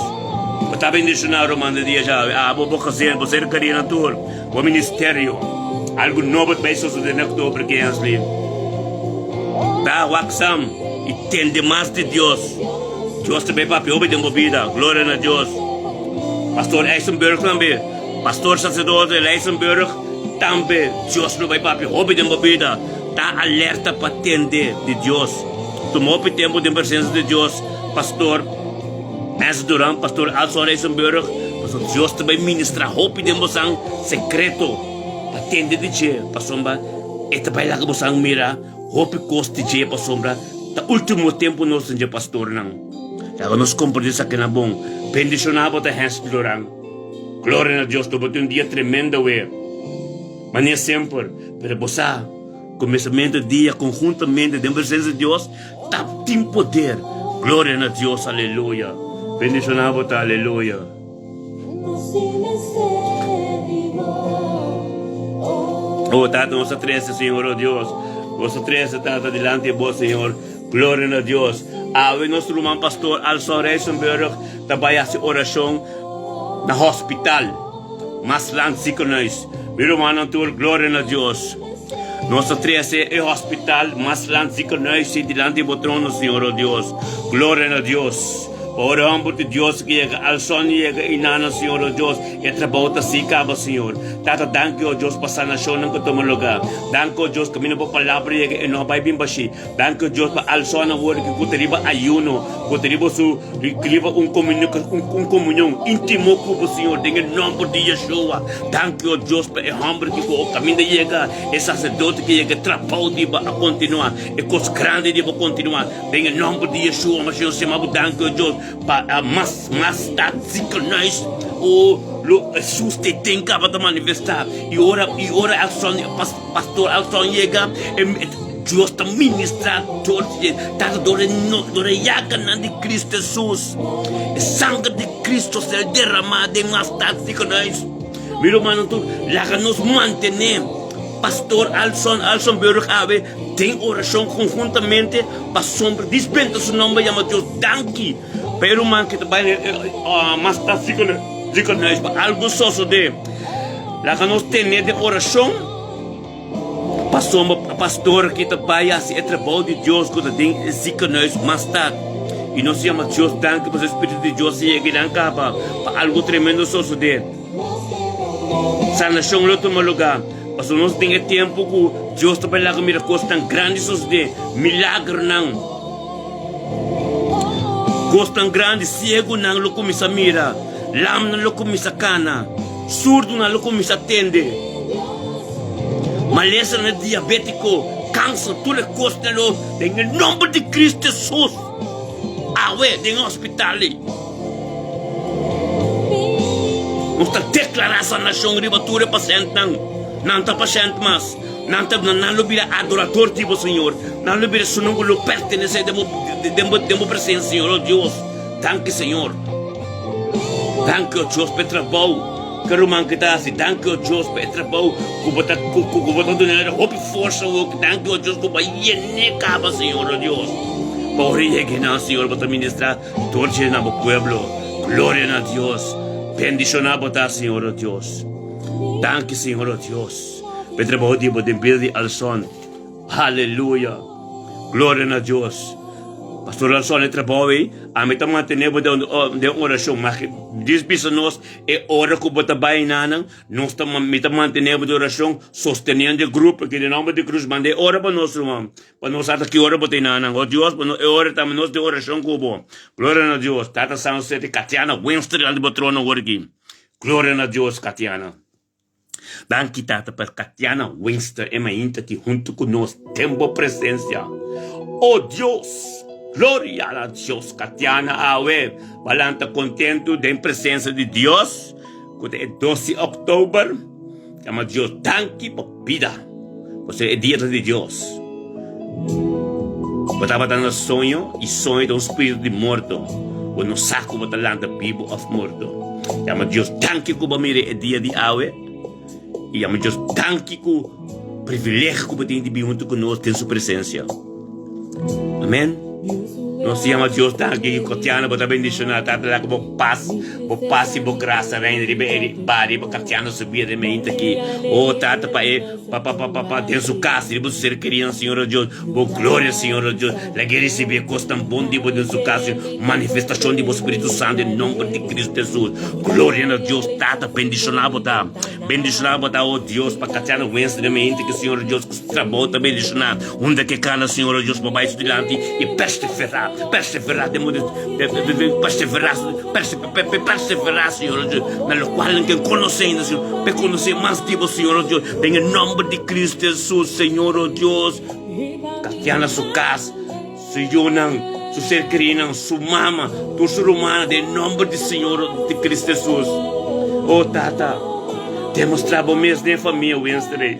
Bo ta bendiciona ruman di dia djawe. Abo, bo gezin, bo ser kerí na tur, bo ministerio. Algu nobo ta bay sosode na oktober ki Hensley. Ta waksam i tende mas di Dios. Dios ta bay papia hopi den bo bida. Gloria na Dios. Pastor Eisenberg tambe, Pastor Sacerdote Eisenberg tambe, Dios lo bay papia hopi den bo bida. Ta alerta pa tende di Dios. Tuma hopi tempu den presensia di Dios, Pastor Ernst Duran, Pastor Alson Reisenburg, pasobra Dios ta bai ministra hopi den bosan sekreto pa tende di dje, pasobra e ta bai laga bosan mira hopi kos di dje, pasobra ta ultimo tempu nos den dje, pastornan. Laga nos komprende esakinan bon. Bendishoná bo ta Ernst Duran. Gloria na Dios, lo bo tin un dia tremendo awe. Manera semper, pero bo sa. Kumesamentu di dia konhuntamente den presensia di Dios ta tin poder. Gloria na Dios, aleluya. Bendishoná bo ta, aleluya. Oh Tata, nos ta trese, Señor, oh Dios. Nos ta trese, Tata, dilanti di bo, Señor. Gloria na Dios. Awe nos ruman pastor Alson Reisenberg ta bai hasi orashon na hospital. Maasland Ziekenhuis. Mi rumannan tur, gloria na Dios. Nos ta trece e hospital Maasland Ziekenhuis si dilanti bo trono, Señor, oh Dios. Gloria na Dios. Pa ora homber di Dios ki yega al son yega i nana, Señor, oh Dios, e trabou ta si caba, Señor. Tata, danki, oh Dios, pa sanacionnan ku tuma lugar. Danki, oh Dios, caminda bo palabra yega i no bai bin bashi. Danki Dios pa alsó nan wòrdu ki ku ta riba ayuno, ku ta riba su riba un un komunion íntimo ku bo Señor den e nòmber di Yeshua. Danki o Dios pa e hòmber ki ku o kaminda yega, e saserdote ki yega, e trabou di bo a kontinuá, e kos grandi di bo a kontinuá den e nòmber di Yeshua. Mas Señor stima bo danki o Dios pa mas mas ta ziekenhuis o lo Hesus te den kaba ta manifestá i ora i ora alsó Pastor Alton yega, e Dios ta ministra dor di dje, tata dor e no, dor e yaganan di Cristo Jesus. E sanger di Cristo ser derramá den mas ziekenhuis. Mi rumannan tur, laga nos mantené Pastor Alson Alsonburg awe den orashon konhuntamente pasobra disbenta su nomber yama Dios danki pa e ruman ki ta bai mas ziekenhuis pa algu sosodé. Laga nos tene den orashon pasobra pastor ki ta bai hasi e trabou di Dios ku ta den e ziekenhuis mas tard. I nos yama Dios danki pasobra e Spiritu di Dios a yega i nan kaba pa algu tremendo sosodé. Sanashon lo tuma lugá pasobra nos den e tempu ku Dios ta bai laga mira kosnan grandi sosodé, milagernan, kosnan grandi, siegunan lo kuminsá mira, lamnan lo kuminsá kana, surdunan lo kuminsá tende, malesanan diabétiko, kanser, tur e kosnan lo den e nòmber di Kristu Hesus awe den e hospital ei. Nos ta deklará sanashon riba tur e pashèntnan. Nan ta pashènt mas. Nan ta, nan lo bira adorador di bo, Señor. Nan lo bira esunnan ku lo pertenesé den bo, den bo, den bo presensia, Señor. O Dios, danki, Señor. Danki, o Dios, pa e trabou ku e ruman ki ta hasi. Danki, o Dios, pa e trabou ku bo ta, ku, ku bo ta duna nan hopi forsa awor. Danki, o Dios, ku bo a yen'é kaba, Señor, o Dios. Pa ora yega einan, Señor, bo ta ministrá. Tur dje na bo pueblo. Gloria na Dios. Bendiciona bo ta, Señor, o Dios. Danki, Señor, o Dios, pa e trabou di bo den bida di Alson. Aleluya. Gloria na Dios. Pastor Alson, e trabou ei, ami ta mantene bo den den oracion. Ma Dios bisa nos e ora cu bo ta bai nanan, Nos ta mi ta mantené bo den orashon, sosteniendo e grupo aki den nomber di Cruz. Manda e ora pa nos, ruman, pa nos sa ta ki ora bo ta enanan. O Dios, pa nos e ora tambe nos den orashon ku bo. Gloria na Dios. Tata Santo sete Katiana Winston dilanti bo trono awor aki. Gloria na Dios, Katiana. Danki, Tata, pa Katiana Winston e mainta aki huntu ku nos den bo presensia. O Dios! Gloria na Dios, Katiana awe ba lanta kontentu den presensia di Dios. Ku ta e dos di òktober, yama Dios danki pa bida, pasobra e dia ta di Dios. Bo tabata na soño i soño ta un spiritu di morto, bo no sa ku bo ta lanta bibu òf morto. Yama Dios danki ku bo a mira e dia di awe i yama Dios danki ku privilegio ku bo tin di bin huntu ku nos den su presensia. Amen. Nos yama Dios danki ku Katiana bo ta bendishoná Tata laga bo pas bo pas i bo grasa reina riba e ba riba Katiana su bida den meinta aki oh Tata pa e pa pa pa pa den su kas riba su ser kerinan Señor oh Dios bo gloria Señor oh Dios laga e risibi e kos tan bon di bo den su kas manifestashon di bo Spiritu Santo den nomber di Cristo Jesus gloria na Dios Tata bendishoná bo ta bendishoná bo ta oh Dios pa Katiana wens den meinta aki Señor oh Dios ku su trabou ta bendishoná. Unda ke kana, Señor, o Dios, pa bai su dilanti i perseverá, perseverá den bo, perseverá, perseverá, Señor, o Dios, na lokual nan ken konosé ainda, Señor, p'e konosé mas di bo, Señor, o Dios, den e nòmber di Cristo Hesus, Señor, o Dios. Katiana su kas, su yunan, su ser kerinan, su mama, tur su rumannan, den e nòmber di Señor, di Cristo Hesus. O Tata, demostrá bo mes den e famia Winstrey.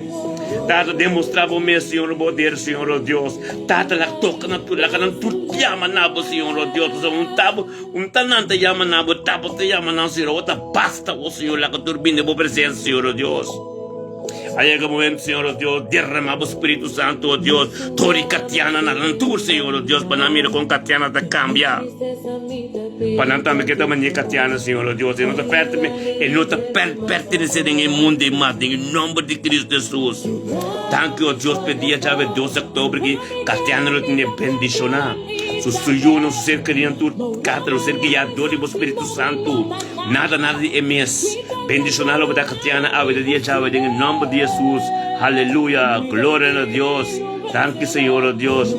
Tata, demostra bo mes, Señor, bo poder, Señor, o Dios. Tata, laga toka na tur, laga nan tur yama na bo, Señor, o Dios. Pasobra un ta bo, un ta nan ta yama na bo, ta bo ta yama nan, Señor. Awor ta basta, o Señor, laga tur bini den bo presencia, Señor, o Dios. A yega momento, Señor, o Dios, derrama bo Spiritu Santo, o Dios. Tori Katiana na nan tur, Señor, o Dios, pa nan mira kon Katiana ta kambia. Pa nan tambe ke ta manera Katiana, Señor, o Dios. E no ta pertene, e no ta per, pertenece den e mundo ei mas, den e nomber di Cristo Jesus. Danki, o Dios, p'e dia djawe dos di oktober ki Katiana lo tene bendishoná. Su su yunan, su ser kerinan tur, kada lo ser guiá dor di bo Spiritu Santu. Nada, nada di e mes. Bendishoná lo bo ta Katiana awe de dia djawe den e nomber di Jesus. Haleluya! Gloria na Dios! Danki, Señor, o Dios.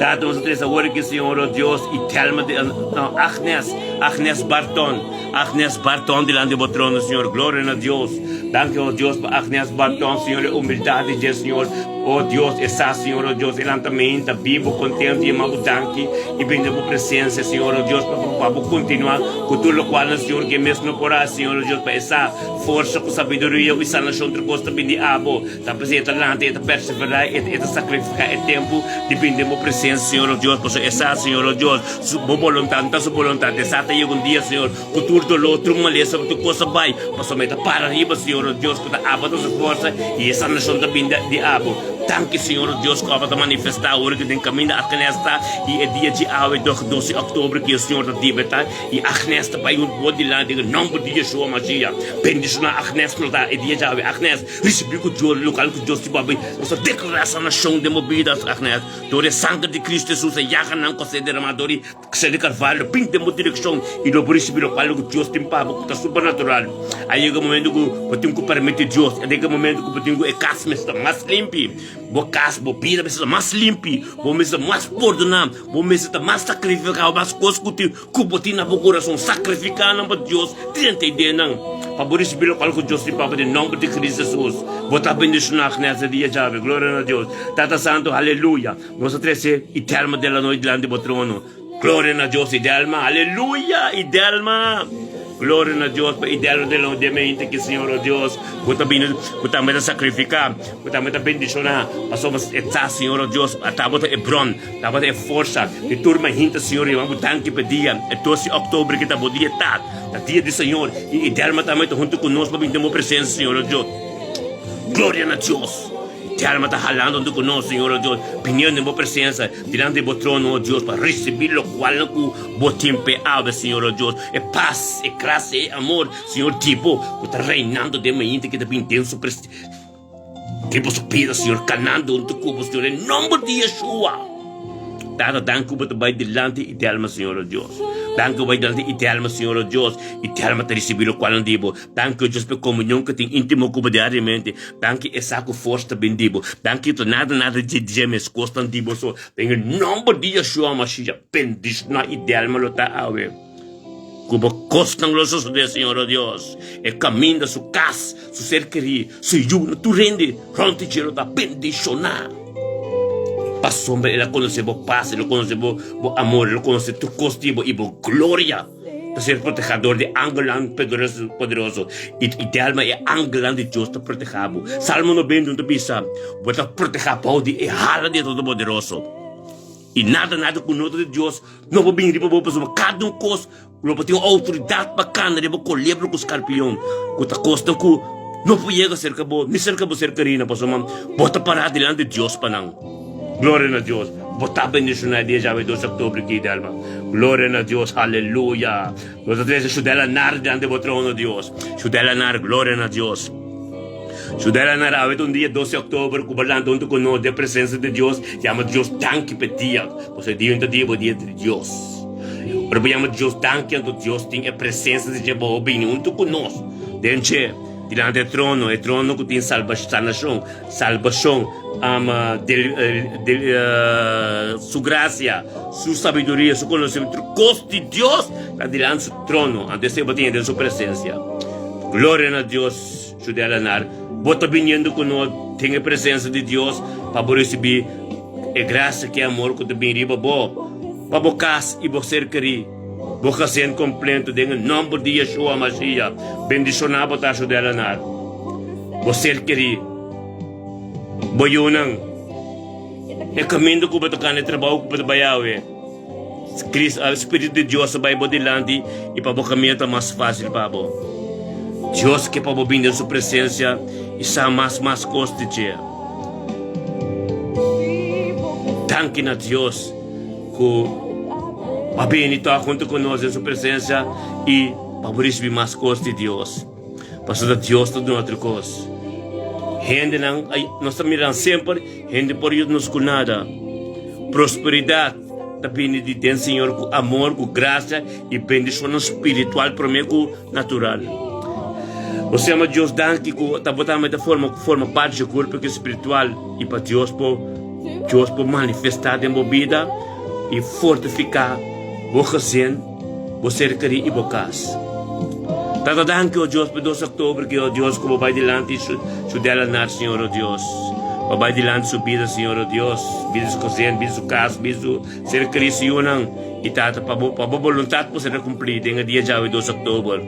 Tata, nos a trese awor aki, Señor, o Dios, i Thelma de, no, Agnes, Agnes Barton, Agnes Barton dilanti bo trono, Señor. Gloria na Dios. Danki, o Dios, pa Agnes Barton, Señor, e humildad di dje, Señor. O Dios, e sa, Señor, o Dios, e lantamente, bibo, contento, i ama bo danki, i bini den bo presencia, Señor, o Dios, pa, pa bo continua cu tur locual, Señor, cu e mes no por haci, Señor, o Dios, pa e sa forsa cu sabiduria i sanacion tur cos ta bini di abo. Ta p'esei e ta lanta, e ta perseverá, e ta sakrifiká e tempu di bini den bo presensia, Señor, o Dios, pasobra e sa, Señor, o Dios, su bo boluntat no ta su boluntat. E sa ta yega un dia, Señor, ku tur doló, tur malesa, ku tur kos a bai, pasobra e ta para riba, Señor, o Dios, ku ta abo ta su forsa i e sanashon ta bini di abo. Danki Señor o Dios ku abo ta manifestá ora ku den kaminda Agnes ta i e dia dje awe dog dos di òktober ku e Señor ta libertá i Agnes ta bai huntu bo dilanti den e nòmber di Yeshua Mashiach. Bendishoná Agnes ku lo ta e dia dje awe. Agnes, risibí ku Dios lokal ku Dios di bo a bai. Nos ta deklará sanashon den bo bida, Agnes, dor di e sanger di Kristu Hesus e yaganan ku a ser deramá dor di Ser di Carvalho bin den bo direkshon i lo bo risibí lokual ku Dios tin pa bo ku ta supernatural. A yega momentu ku bo tin ku permití Dios. A yega momentu ku bo tin ku e kas mester ta mas limpi. Bo kas, bo bida mester ta mas limpi. Bo mester ta mas pordoná. Bo mester ta mas sakrifiká mas kos ku tin ku bo tin na bo kurason. Sakrifiká nan pa Dios drenta e denan pa bo risibí lokual ku Dios tin pa bo den nòmber di Cristo Jesus. Bo ta bendishoná Agnes e dia djawe. Gloria na Dios. Tata Santu, aleluya. Nos a trece Idelma Delanoy dilanti bo trono. Gloria na Dios Idelma, aleluya Idelma. Gloria na Dios pa Idelma Delanoy den mente ki Señor oh Dios ku ta bini ku tambe ta sacrifica ku tambe ta bendiciona pasobra e ta Señor oh Dios a tabata e bron tabata e forsa di tur mahinta Señor yama bo danki pa e dia e dos di october ki ta bo dia ta ta dia di Señor i Idelma tambe ta hunto ku nos pa bini den bo presencia Señor oh Dios Gloria na Dios. Te alma ta halando huntu ku nos, Señor, o Dios, biniendo den bo presensa, dilanti di bo trono, o Dios, pa risibí lokual ku bo tin p'e awe, Señor, o Dios, e pas, e grasia, e amor, Señor, di bo, ku ta reinando den mainta ki ta bin den su pres, den boso bida, Señor, kanando huntu ku bo, Señor, den nomber di Yeshua. Tata, danki ku bo ta bai dilanti i delma, Señor, o Dios. Danki ku bo bai dilanti i delma, Señor, o Dios, i delma ta risibí lokual di bo. Danki, o Dios, pa e komunion ku tin íntimo ku bo diariamente. Danki e sa ku forsa ta bin di bo. Danki ta nada nada dje dje mes kosnan di bo so. Den e nomber di Yeshua Mashiach bendishona i delma lo ta awe. Ku bo kosnan lo sosode Señor o Dios. E kaminda su kas, su ser kerí, su yu na tur hende rònt di dje lo ta bendishona. Pasobra el a konosé bo pas, el a konosé bo bo amor, el a konosé tur kos di bo i bo gloria. Ta ser protehá dor di angelnan poderoso i Delma e angelnan di Dios ta protehá bo. Salmo 91 ta bisa, Bo ta protehá bou di e hala di e Todopoderoso, i nada nada ku no ta di Dios no por bini riba bo, pasobra kada un kos lo bo tin outoridat pa kana riba kolebra ku skarpion, ku ta kosnan ku no por yega serka bo ni serka bo ser kerina, pasobra bo ta pará dilanti di Dios pa nan. Gloria na Dios. Bo ta bendiciona e dia djawe dos octobre aki, Delma. Gloria na Dios. Aleluya. Nos ta trece Shudela Nar dilanti bo trono, Dios. Shudela Nar, gloria na Dios. Shudela Nar, awe ta un dia dos di october cu bo lanta hunto cu nos den presencia di Dios. Yama Dios danki p'e dia. Pasobra e dia no ta dia bo, dia di Dios. Ora bo yama Dios danki, anto Dios tin e presencia di dje bo bini hunto cu nos den dje, dilanti e trono, e trono cu tin salbacion. Salbashon, ama del, del, su gracia, su sabiduria, su conocimiento, tur cos di Dios ta dilanti su trono, anto esei bo tin den su presencia. Gloria na Dios, Judea Lanar, bo ta biniendo cu nos den e presencia di Dios pa bo ricibi e gracia cu e amor cu ta bini riba bo, pa bo cas y bo ser keri, bo gezin completo den e nomber di Yeshua Mashiach. Bendiciona bo ta, Judea Lanar. Bo ser kerí, bo yunan, e kaminda ku bo ta kana, e trabou ku bo ta bai awe, Kris, Spiritu di Dios ta bai bo dilanti i pa bo kaminda ta mas fásil pa bo. Dios ke pa bo bini den su presensia i sa mas mas kos di dje. Danki na Dios ku bo a bini tòg huntu ku nos den su presensia i pa bo risibí mas kos di Dios. Pasobra Dios ta duna tur kos. Hendenan, nos ta mira nan semper, hende por yuda nos ku nada. Prosperidat ta bini di den Señor ku amor, ku grasia i bendishonnan spiritual promé ku natural. Nos yama Dios danki ku ta bo tambe ta forma forma parti di su kurpo ku spiritual i pa Dios por Dios por manifestá den bo bida i fortifiká bo gezin. Bo ser kerí i bo kas. Tata danki o Dios pa dos oktober ki o Dios ku bo bai dilanti su su delanar Señor o Dios. Bo bai dilanti su bida Señor o Dios, bida su gezin, bida su kas, bida su ser kerí su yunan i Tata pa bo pa bo boluntat por ser kumplí den e dia djawe dos oktober.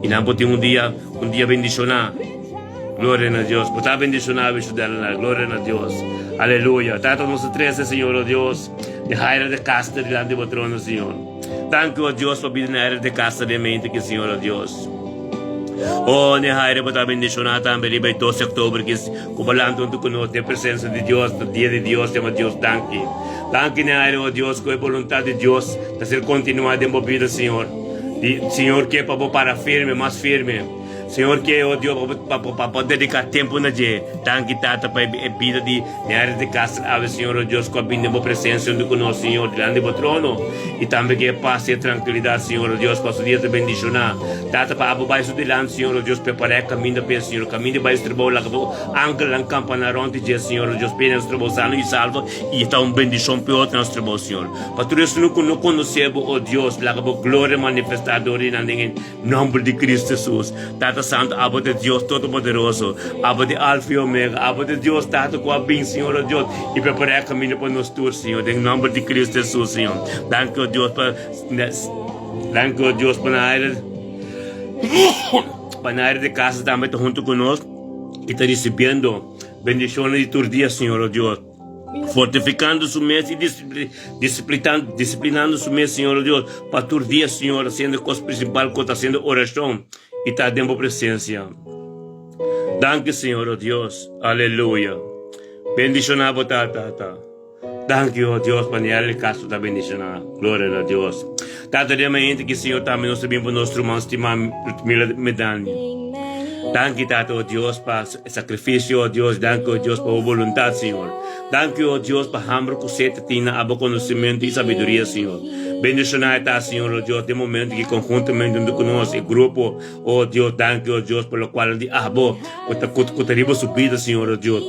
I nan por tin un dia un dia bendishoná. Gloria na Dios. Bo ta bendishoná su delanar. Gloria na Dios. Aleluya. Tata nos ta trese Señor o Dios de Jaira de Castro dilanti bo trono Señor. Danki o Dios pa bida na Jaira de Castro den mente ki Señor o Dios. Oh, Nehaire, bo ta bendishoná tambe riba e dos di òktober ki ku bo lanta huntu ku nos den presensia di Dios, na dia di Dios, yama Dios danki. Danki, Nehaire, oh Dios, ku e boluntat di Dios ta ser kontinuá den bo bida, Señor. Di, Señor ke pa bo para firme, mas firme. Señor ke, oh Dios, pa bo pa bo dediká tempu na dje. Danki, Tata, pa e bida di Nehaire de Castro awe, Señor, oh Dios, ku a bini den bo presensia huntu ku nos, Señor, dilanti di bo trono. I tambe ke e pas i e trankilidat, Señor, oh Dios, pa su dia ta bendishoná. Tata, pa abo bai su dilanti, Señor, oh Dios, prepará e kaminda p'e, Señor, kaminda bai su trabou, laga bo angelnan kampaná rònt di dje, Señor, oh Dios, p'e na su trabou sano i salvo i ta un bendishon p'e otro na su trabou, Señor. Pa tur esun ku no konosé bo, oh Dios, laga bo gloria manifestá dor di nan den e nòmber di Cristo Jesus. Tata Santu, abo ta Dios Todopoderoso, abo ta e Alfa i Omega, abo ta Dios Tata ku a bin, Señor, oh Dios, i prepará e kaminda pa nos tur, Señor, den nòmber di Cristo Jesus, Señor. Danki, oh Dios, pa Danki, oh Dios, pa nan aire pa nan aire di kasa tambe ta huntu ku nos i ta risibiendo bendishonnan di tur dia, Señor, oh Dios. Fortificando su mes i disiplinando su mes, Señor, oh Dios, pa tur dia, Señor, hasiendo kos prinsipal ku ta hasiendo orashon i ta den bo presensia. Danki, Señor, oh Dios. Aleluya. Bendishoná bo ta, Tata. Danki, oh Dios, pa Niel Castro ta bendishoná. Gloria na Dios. Tata, den mainta ki Señor tambe nos ta bin pa nos ruman stimá Ludmila Medani. Danki, Tata, oh Dios, pa e sakrifisio, oh Dios. Danki, oh Dios, pa bo boluntat, Señor. Danki, oh Dios, pa hamber ku sed ta tin na abo konosementu i sabiduria, Señor. Bendishoná e ta, Señor, oh Dios, den momento ki konhuntamente huntu ku nos, e grupo, oh Dios, danki, oh Dios, pa lokual di abo ku ta ku ta riba su bida, Señor, oh Dios.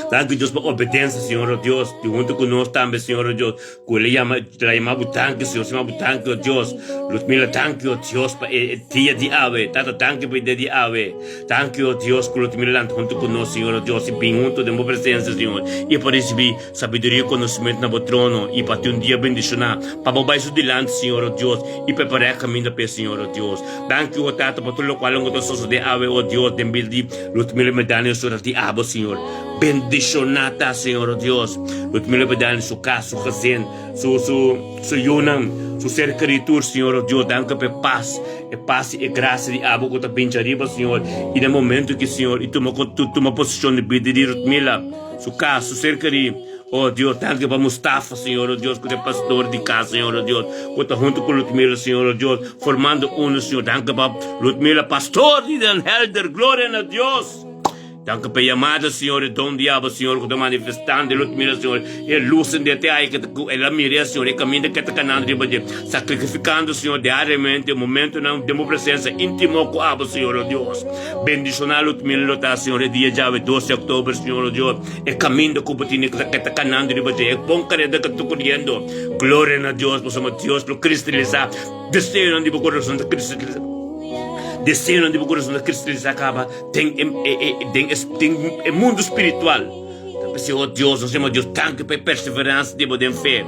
Danki, Dios, pa obedensia, Señor, oh Dios, di huntu ku nos tambe, Señor, oh Dios. Ku el a yama, el a yama bo danki, Señor, yama bo danki, oh Dios. Ludmila, danki, oh Dios, pa e dia di awe. Tata, danki pa e dia di awe. Danki, oh Dios, ku Ludmila lanta huntu ku nos, Señor, oh Dios, i bin huntu den bo presensia, Señor, i pa risibí sabiduria i konosementu na bo trono, i pa tin un dia bendishoná, pa bo bai su dilanti, Señor, oh Dios, i prepará e kaminda p'e, Señor, oh Dios. Danki, oh Tata, pa tur lokual ku ta sosodé awe, oh Dios, den bida di Ludmila Medani, oh Señor, di abo, Señor. Bendishoná ta Señor, oh Dios. Ludmila Bedani, su kas, su gezin, su, su, su yunan, su ser kerí tur, Señor, oh Dios, danki pa e pas, e pas i e grasia di abo ku ta bincha riba, Señor, i na momento ki, Señor, i tuma, tuma posishon di bida di Ludmila, su kas, su ser kerí, oh Dios, danki pa Mustafa, Señor, oh Dios, ku ta e pastor di kas, Señor, oh Dios, ku ta huntu ku Ludmila, Señor, oh Dios, formando uno, Señor, danki pa Ludmila, pastor di Den Helder, gloria na Dios. Danki pa e yamada, Señor, e don di abo, Señor, ku ta manifestando e lo mira, Señor, e lus den te ai ku el a mira, Señor, e kaminda ke ta kanando riba dje, sakrifikando, Señor, diariamente momentonan den bo presensia intimo ku abo, Señor, o Dios. Bendishoná lo mira lo ta, Señor, e dia djawe, dos di oktober, Señor, o Dios, e kaminda ku bo tene ke ta kanando riba dje, e bon kareda ke ta koriendo. Gloria na Dios, pasobra Dios lo kristalisá deseonan di bo kurason ta kristalisá, deseonan di bo kurason ta kristalisá kaba. Den e, e, e, den e, den e mundo spiritual. Ta p'esei, oh Dios, nos yama Dios danki pa e perseveransa di bo den fe.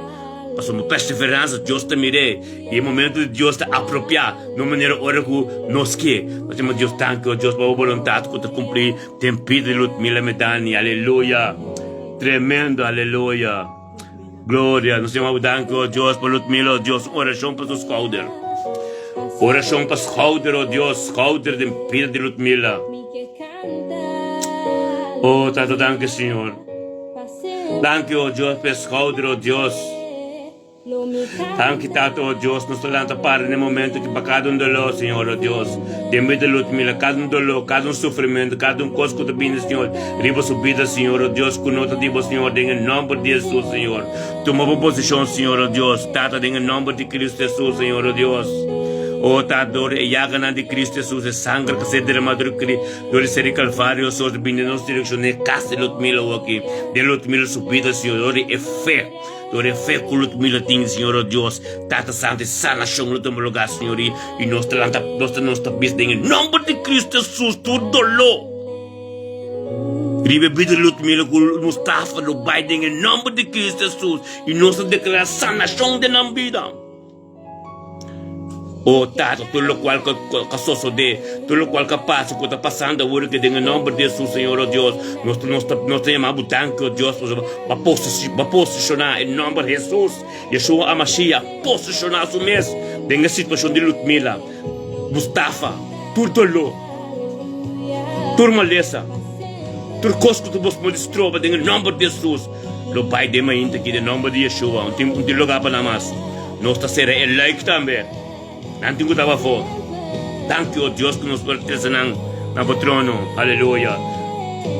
Pasobra bo perseveransa Dios ta mir'é i e momento di Dios ta apropiá, no manera ora ku nos ke. Nos yama Dios danki, oh Dios, pa bo boluntat ku ta kumplí den bida di Ludmila Medani. Aleluya! Tremendo, aleluya! Gloria! Nos yama bo danki, oh Dios, pa Ludmila, oh Dios, un orashon pa su skouder. Orashon pa skouder, oh Dios, skouder den bida di Ludmila. Oh Tata, danki, Señor. Danki, oh Dios, pa e skouder, oh Dios. Danki, Tata, oh Dios, nos ta lanta para den e momento ki pa kada un doló, Señor, oh Dios, den bida di Ludmila, kada un doló, kada un sufrimentu, kada un kos ku ta bini, Señor, riba su bida, Señor, oh Dios, ku no ta di bo, Señor, den e nòmber di Hesus, Señor. Tuma bo posishon, Señor, oh Dios, Tata, den e nòmber di Kristu Hesus, Señor, oh Dios. Oh, Tata, dor e yaganan di Kristu Hesus, e sanger ku a ser derama dor dor di ser di Kalvario, Señor, ta bini den nos direkshon, den e kas di Ludmila awoki, den Ludmila su bida, Señor, dor di e fe, dor di e fe ku Ludmila tin, Señor, oh Dios, Tata Santu, e sanashon lo tuma lugá, Señor, i i nos ta lanta, nos ta nos ta bisa den e nòmber di Kristu Hesus, tur doló. Riba e bida Ludmila ku Mustafa lo bai den e nòmber di Kristu Hesus i nos ta deklará sanashon den nan bida. O Tata, tur lokual ka sosodé, tur lokual ka pasa, ku ta pasando awor aki den e nòmber di Hesus, Señor, o Dios, nos ta nos ta nos ta yama Bo danki, o Dios, pasobra Bo a posishoná e nòmber Hesus, Yeshua HaMashiach, posishoná su mes den e situashon di Ludmila, Mustafa. Tur doló, tur malesa, tur kos ku ta bos pudi stroba den e nòmber di Hesus lo bai den mainta aki den nòmber di Yeshua. Un tin un tin lugá pa nan mas. Nos ta sera e luik tambe. Nan tin ku ta pafó. Danki, o Dios, ku nos por trese nan na bo trono. Aleluya.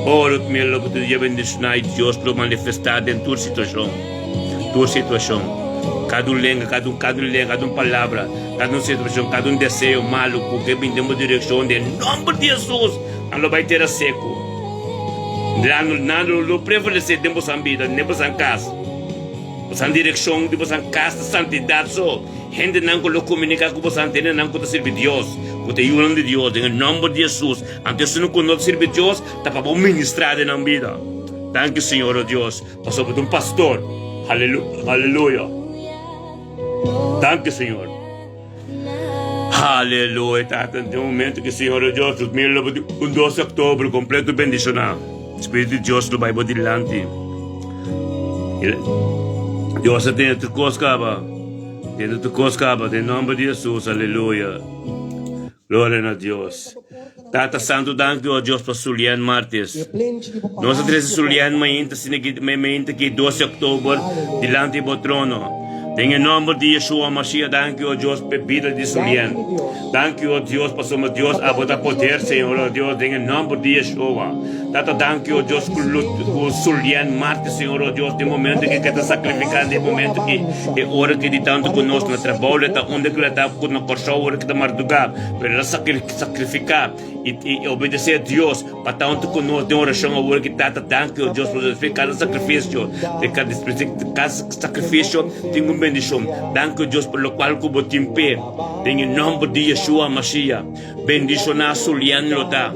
O Rutmil lo bo ta dia bendishoná i Dios lo manifestá den tur situashon. Tur situashon. Kada un lenga, kada un kada un lenga, kada un palabra, kada un situashon, kada un deseo malu ku ke bin den bo direkshon, den nòmber di Hesus, nan lo bai tera seku. Nan nan lo prevalesé den bosan bida, den bosan kas. Bosan direkshon di bosan kas ta santidat so. Hendenan ku lo komuniká ku bosan ta hendenan ku ta sirbi Dios, ku ta yunan di Dios, den e nòmber di Hesus. Anto esun ku no ta sirbi Dios ta pa bo ministrá den nan bida. Danki, Señor, o Dios, pasobra bo ta un pastor. Aleluya! Danki, Señor. Aleluya, Tata. Den momento ku Señor, o Dios, 2002 òktober kompleto bendishoná. Spiritu di Dios lo bai bo dilanti. Dios a tene tur kos kaba. Tene tur kos kaba den nomber di Hesus. Aleluya. Gloria na Dios. Tata Santu, danki o Dios pa Sulien Martes. Nos a trese Sulien mainta asina ki mainta ki 12 oktober dilanti bo trono. Den e nomber di Yeshua Mashiach danki o Dios p'e bida di Sulien. Danki o Dios pasobra Dios abo ta poder Señor o Dios den e nomber di Yeshua. Tata danki o Dios ku ku Sulien Marte Señor o Dios den momento ki ke ta sacrifica den momento ki e ora ki di tanto ku nos na trabou le ta unda ku le ta ku na Kòrsou ora ki ta marduga pero el a sacrifica i i obedece a Dios pa tanto ku nos den orashon awor ki Tata danki o Dios pasobra kada sacrificio de kada sacrificio tin un bendishon danki o Dios pa lokual ku bo tin p'e. Den e nomber di Yeshua Mashiach, bendishoná su lian lo ta,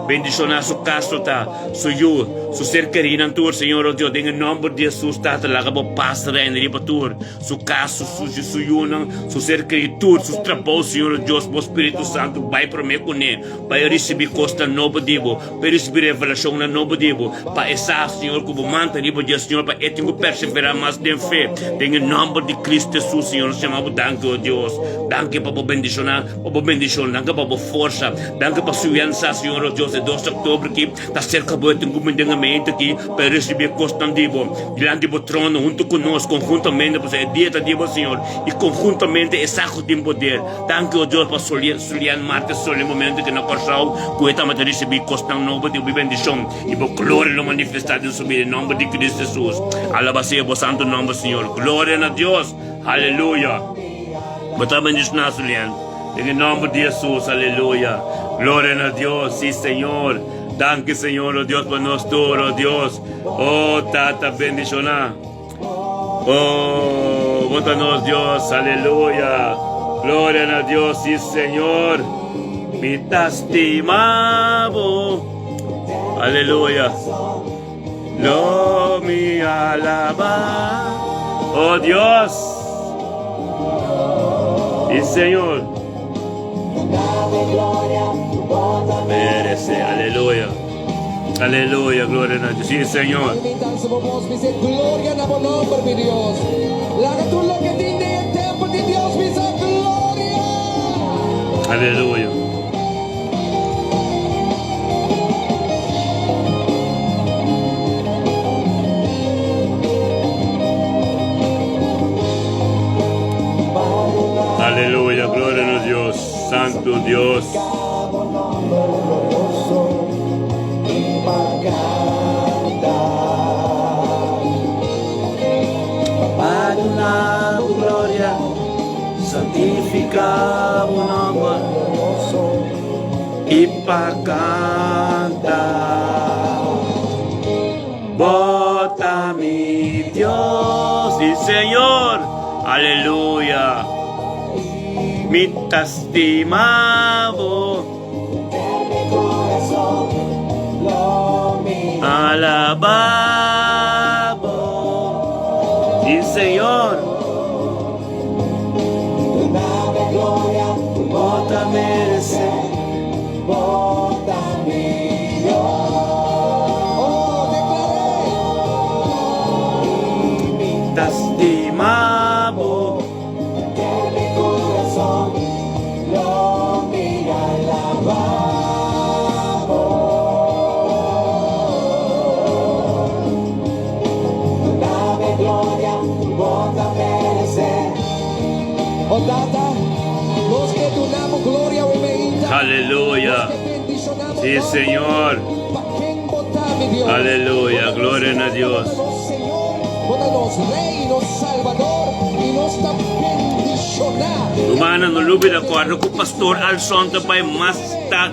bendishoná su kas lo ta, su yu, su ser kerinan tur, Señor o Dios, den e nomber di Jesus, Tata, laga bo pas reina riba tur, su kas, su su yunan, su ser keri tur, su trabou, Señor o Dios, bo Spiritu Santu bai promé kuné, pa e risibí kosnan nobo di bo, pa e risibí revelashonnan nobo di bo, pa e sa, Señor, ku bo manta riba dje, Señor, pa e tin ku perseverá mas den fe, den e nòmber di Cristo Hesus, Señor, nos yama bo danki, o Dios. Danki pa bo bendishoná, pa bo bendishon, danki pa bo forsa, danki pa su yansa, Señor, o Dios, e dos di òktober aki ta serka bo, e tin ku bini den e mente aki pa e risibí e kosnan di bo, dilanti bo trono, huntu ku nos, konhuntamente, pasobra e dia ta di bo, Señor, i konhuntamente e sa ku tin poder. Danki, o Dios, pa Sulian Marte Sol e momento ki na Kòrsou ku e tabata risibí kosnan nobo di bo bendishon i bo gloria lo manifestá den su bida den nòmber di Cristo Hesus. Alabá sea bo santu nòmber, Señor. Gloria na Dios! Aleluya! Bo ta bendishoná, Sulian, den e nòmber di Hesus. Aleluya! Gloria na Dios! Sí, Señor. Danki, Señor, o Dios, pa nos tur, o Dios. O Tata, bendishoná. Oh, bo ta nos Dios, aleluya. Gloria na Dios, sí Señor. Mi ta stima bo. Aleluya. Lo mi alaba. Oh Dios. Sí Señor. Merece, aleluya. Aleluya, gloria na Dios. Sí, Señor. Gloria na bo nomber, mi Dios. Laga tur loke tin den e tempel di Dios bisa gloria. Aleluya. Aleluya, gloria na Dios, Santo Dios. Santifica bo nomber y pa canta. Bo ta mi Dios y Señor. Aleluya. Mi ta stima bo. Alaba bo. Sí, Señor. Bo ta merece. Bo ta mi Dios. Oh, declaré. Mi ta stima bo. O Tata, nos ke duna bo gloria awe meinta. Aleluya. Nos ke bendiciona bo Sí, nomber. Señor. Y pa ken bo ta, mi Dios. Aleluya. Bo ta nos Gloria na Tata, Dios. Bo ta nos Señor, bo ta nos Rey, nos Salvador y nos ta bendiciona. Rumannan, no lubida corda cu Pastor Alson ta bay mas stad,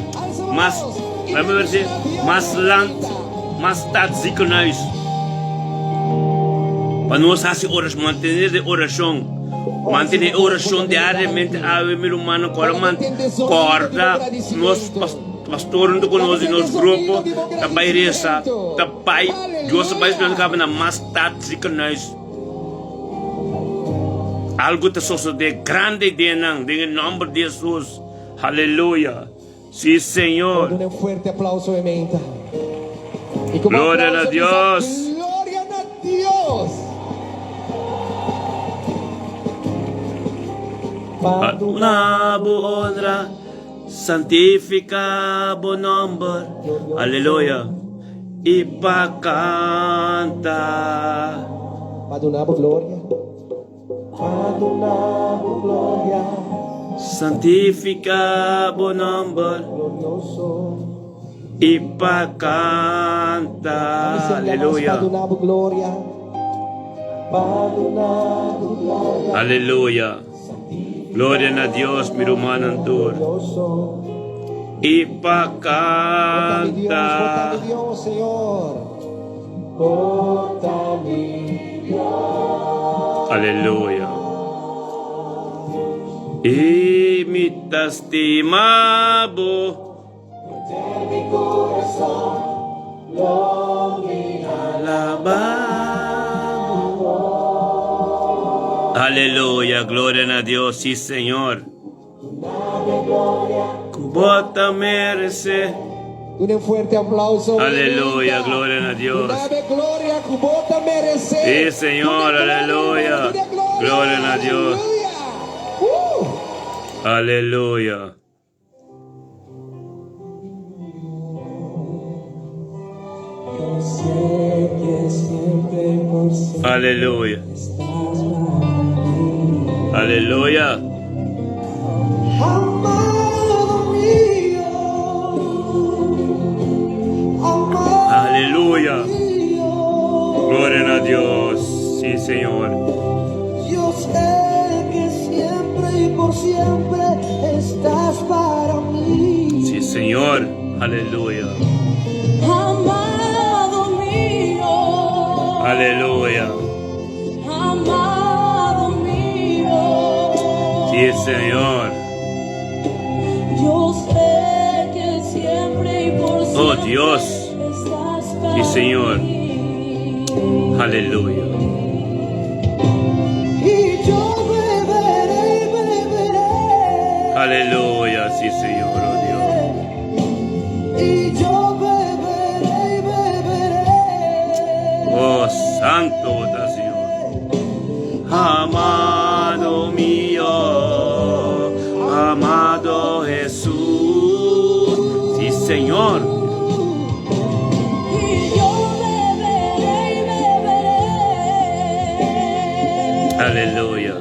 mas, laat me ver si, mas land, mas stad ziekenhuis. Pa nos haci oracion, mantene den oracion, mantene e oracion diariamente awe mi rumannan, corda man, corda nos pastor hunto cu nos di nos grupo ta bay reza, ta bay, Dios ta bay spera caba na mas stad ziekenhuis. Algo ta sosode grande den nan, den e nomber di Jesus. Haleluya. Si, Señor. Duna un fuerte aplauso e menta. Y como Gloria na aplauso bisa, Dios. Gloria na Dios. Pa duna bo honra, santifica bo nomber. Aleluya. Y pa canta. Pa duna bo gloria. Pa duna bo gloria. Santifica bo nomber. Glorioso. Y pa canta. Aleluya. Pa duna bo gloria. Pa duna bo gloria. Aleluya. Gloria na Dios, mi rumannan tur. Y pa canta. Aleluya. Y mi ta stima bo. Aleluya, gloria na Dios, sí Señor. Ku bo ta merece. Duna un fuerte aplauso. Aleluya, gloria na Dios. Dame gloria ku bo ta merece. Sí, Señor, aleluya. Gloria na Dios. Aleluya. Aleluya. Aleluya. Aleluya. Aleluya. Gloria na Dios. Sí, Señor. Yo sé que siempre y por siempre estás para mí. Sí, Señor. Aleluya. Amado mío. Aleluya. Amado mío. Sí, Señor. Yo sé que siempre y por siempre. Oh, Dios. Estás para Sí, Señor. mí. Aleluya. Y yo beberé y beberé. Aleluya. Sí, Señor, oh Dios. Y yo beberé y beberé. Oh, santo ta Señor. Amado mío, amado Jesús. Sí, Señor. Y yo beberé y beberé. Aleluya.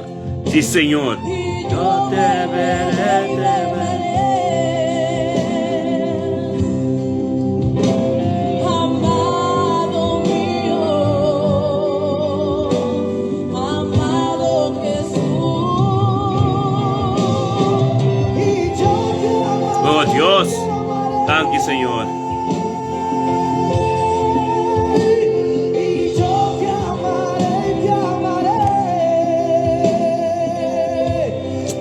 Sí, Señor. Y yo te beberé y veré, te veré. beberé. Amado mío, amado Jesús. Y yo te amaré. Oh, Dios. Thank you, Señor. Y yo te amaré, te amaré.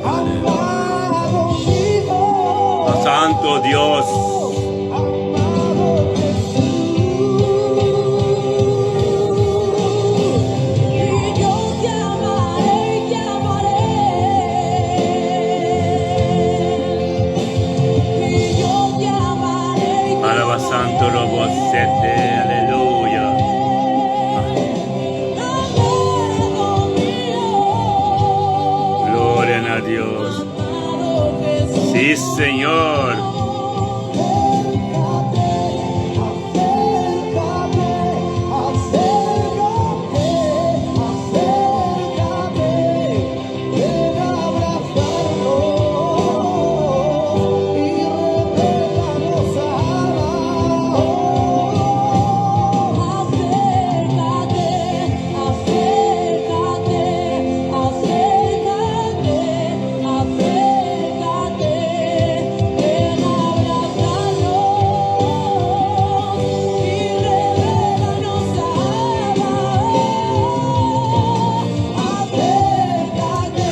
Amado mío. Oh, Santo Dios. Amado Jesús. Y yo te amaré y te amaré. Y yo te amaré y te Alaba Santo Robo Sete. Aleluya. Amado mío. Gloria a Dios. Amado Jesús. Sí, Señor. Acércate, acércate, acércate. Ven, abrázame.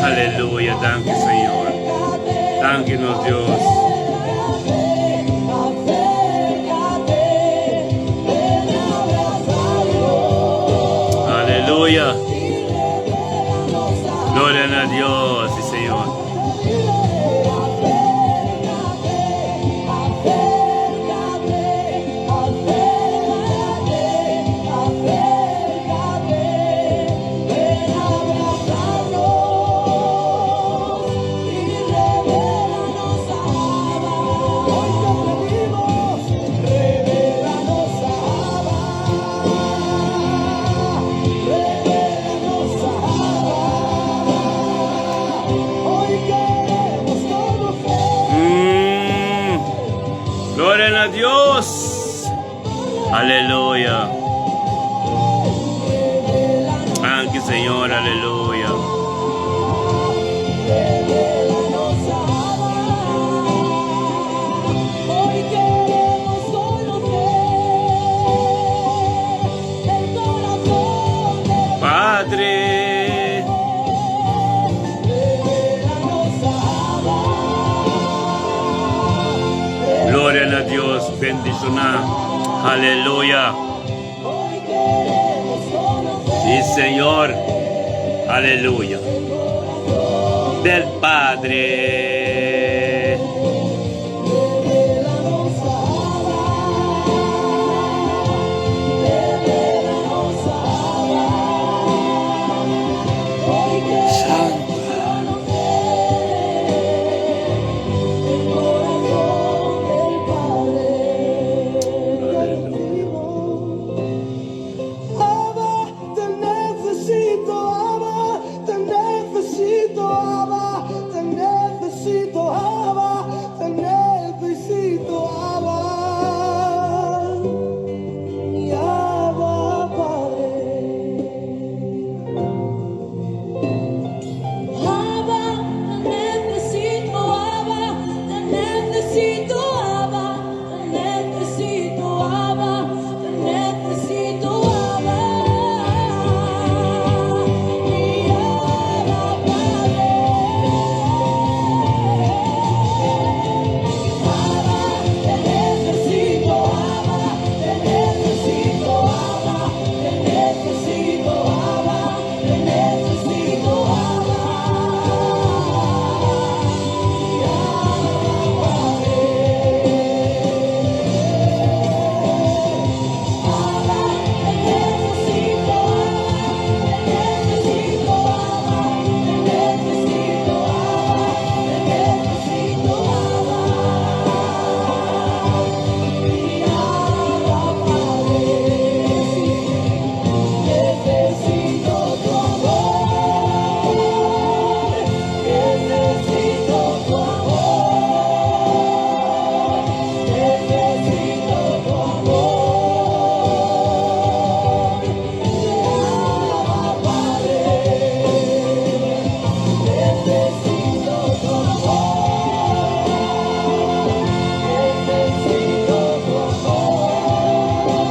Aleluya, danki Señor. Danki nos Dios. Aleluya. Gloria na Dios, sí Señor. Mm. Gloria a Dios. Aleluya. Danki Señor, aleluya. Padre. Gloria na Dios, bendiciona. Aleluya. Sí, Señor. Aleluya. Del Padre. Santo. Aleluya. Abba, te necesito, Abba, te necesito, Abba, te necesito, Abba, te necesito, Abba. Mi Abba, Padre. Abba, te necesito, Abba, te necesito, Abba, te necesito, Abba, te necesito, Abba. Mi Abba, Padre. Abba, te necesito, Abba, te necesito, Abba, te necesito, Abba, te necesito, Abba. Mi Abba, Padre. Abba, te necesito, Abba, te necesito, Abba, te necesito, Abba, te necesito, Abba. Mi Abba, Padre. Necesito tu amor, necesito tu amor, necesito tu amor. Abba, Padre, necesito tu amor, necesito tu amor,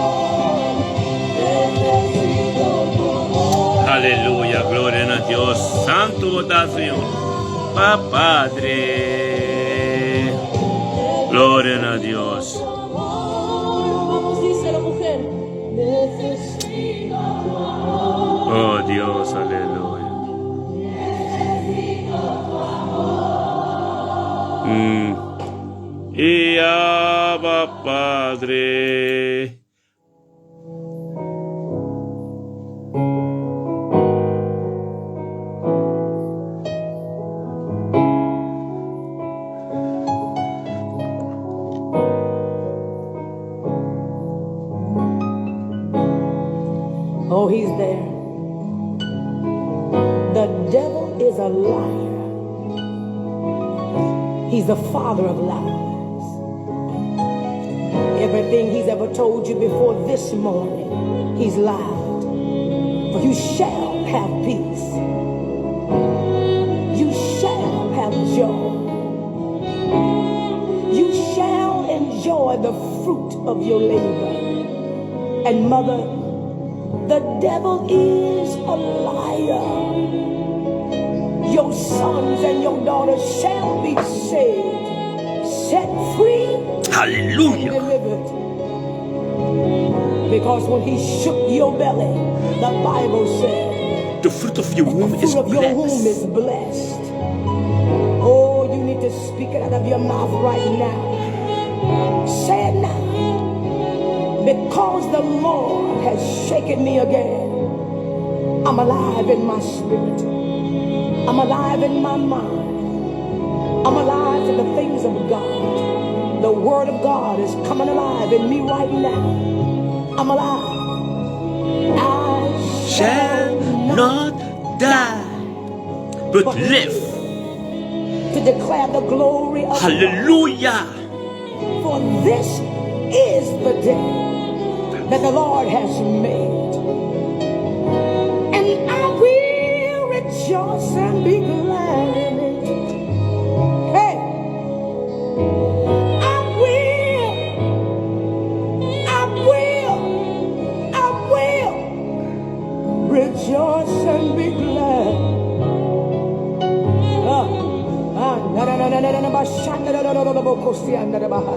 necesito tu amor. Aleluya, gloria na Dios. Santo bo ta, Señor. Pa Padre. Gloria na Dios. Vamos, dice la mujer. Necesito tu amor. Oh Dios, aleluya. Necesito tu amor. Y Abba Padre. Oh, he's there. The devil is a liar. He's the father of lies. Everything he's ever told you before this morning, he's lied. For you shall have peace. You shall have joy. You shall enjoy the fruit of your labor. And mother, the devil is a liar. Your Your sons and your daughters shall be saved, set free, Hallelujah. and delivered. Because when he shook your belly, the Bible said, The fruit of your womb the is fruit of your womb blessed. is blessed. Oh, you need to speak it out of your mouth right now. Say it now. Because the Lord has shaken me again. I'm alive in my spirit. I'm alive in my mind. I'm alive to the things of God. The Word of God is coming alive in me right now. I'm alive. I Shall shall not die, but live. to declare the glory of God. Hallelujah. For this is the day that the Lord has made. And I will rejoice and be glad in it. Hey, I will, I will, I will rejoice and be glad. Ah, ah, na, na, na, na, na, na, na, ba, sha, na, na, na, na, na, na, bo, ko, si, ah, na, na, ba, ha.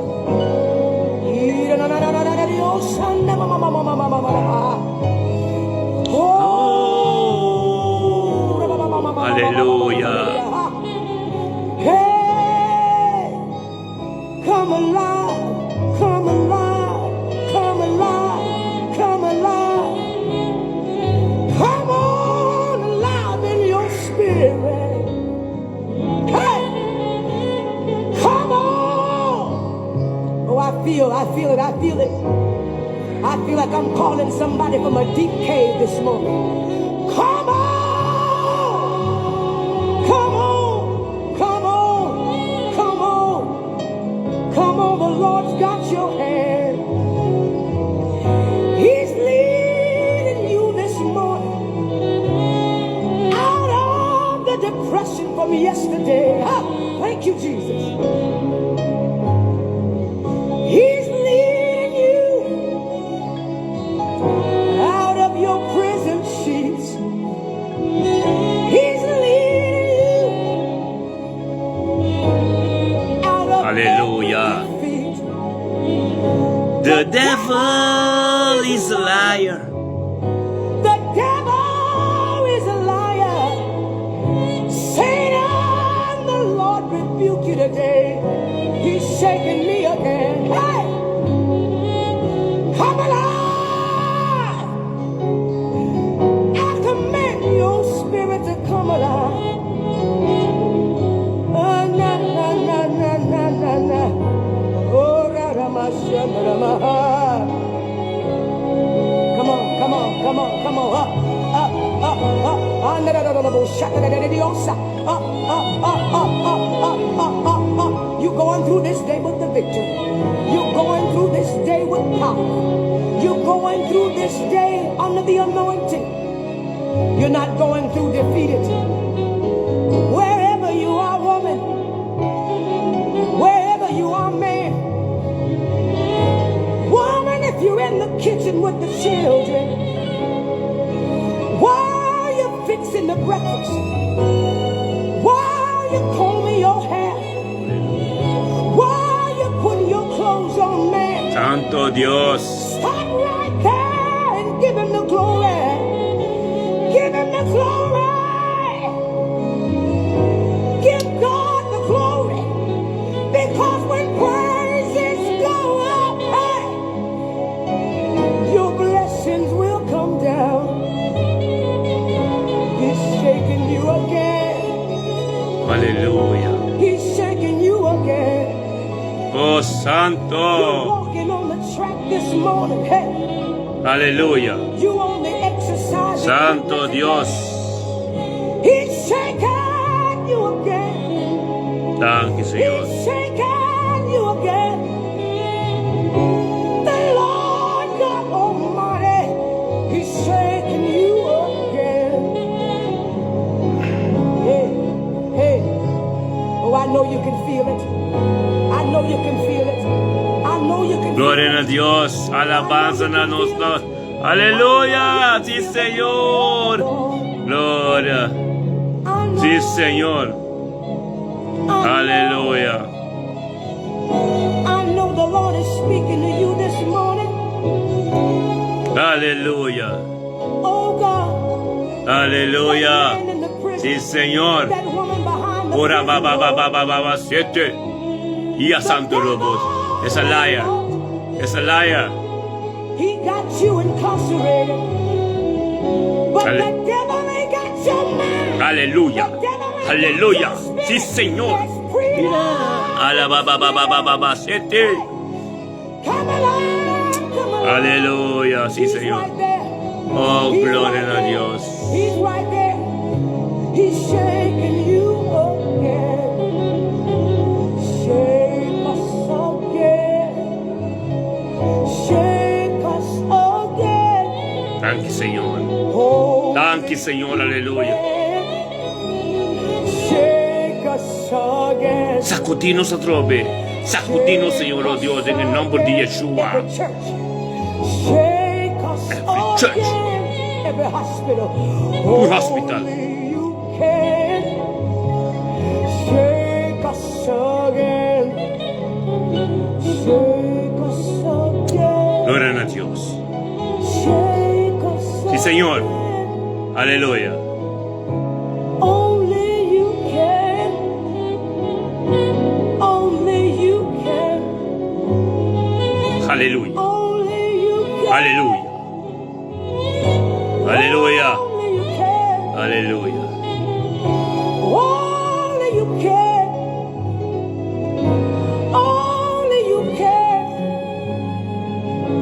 Ira, na, na, na, na, na, na, Dios, ah, na, ma, ma, ma, ma, ma, ma, ma, ma, ma. Oh, Oh, ra, ba, ba, ba, ba, ba, ba, ba, ba, ba, Hallelujah. ba, ba. Hey, come alive, come alive, come alive, come alive. Come on alive in your spirit. Hey, come on. Oh, I feel, I feel it, I feel it. I feel like I'm calling somebody from a deep cave this morning. Come on! Come on! Come on! Come on! Come on, the Lord's got your hand. He's leading you this morning out of the depression from yesterday. Ah, thank you, Jesus. He's leading you out of your prison sheets. He's leading you out of Hallelujah. every defeat. The devil is a liar. The devil is a liar. Satan, the Lord rebuke you today. He's shaking me again. Hey! Come alive! I command your spirit to come alive. Ah, na, na, na, na, na, na, na. Oh, ra, ra, ma, sha, na, ra, ma, ha. Come on, come on, come on, come on. Up, up, up, up. Ah, na, na, na, na, na, bo, sha, na, na, na, na, diosa. Up, up, up, up, up, up, up, up, up. You're going through this day with the victory. You're going through this day with power. You're going through this day under the anointing. You're not going through defeated. Wherever you are, woman, wherever you are, man, woman, if you're in the kitchen with the children, while you're fixing the breakfast, while you're combing your hair, while you're putting your clothes on, man, Santo Dios. stop right there and give him the glory. Give him the glory. Give God the glory. Because when praises go up, hey, your blessings will come down. He's shaking you again. Hallelujah. He's shaking you again. Oh, You're Santo. walking on the track this morning. Hey, Hallelujah. you on the exercise. Santo Dios. He's shaking you again. Thank you, Señor. He's shaking you again. The Lord God Almighty, He's shaking you again. Hey, hey. Oh, I know you can feel it. I know you can feel it. I know you can feel Gloria a it. Dios. Alabanza a nuestro. Aleluya. Sí, Señor. Gloria. I know Sí, Señor. Aleluya. I know the Lord is speaking to you this morning. Aleluya. Oh God. Aleluya. Sí, Señor. That woman behind the Ora ba prison ba ba door. ba ba ba ba siete. Ya santo robot. It's a liar. It's a liar. He got you incarcerated. But Ale- the devil ain't got your mind. Aleluya. The devil ain't Aleluya. got your Sí, spirit. Señor. There's freedom. Ala ba ba ba ba ba ba ba siete. Come alive. Come alive. Aleluya. Sí, He's Señor. right there. Oh, He's gloria right a there. Dios. He's right there. He's shaking you again. Shake us again. Shake us again. Danki, Señor. Oh, Danki, Señor. Aleluya. Shake us again. Sakudí nos atrobe. Sakudí nos, Señor, oh Dios, den e nòmber di Yeshua. Every church. Shake us Every church. again. Every hospital. Tur hospital. Only you can shake us again. Shake us again. Gloria na Dios. Shake us Sí, Señor. again. Aleluya. Only you can. Only you can. Aleluya. Only you can. Aleluya. Aleluya. Only you can. Aleluya. Only you can. Only you can.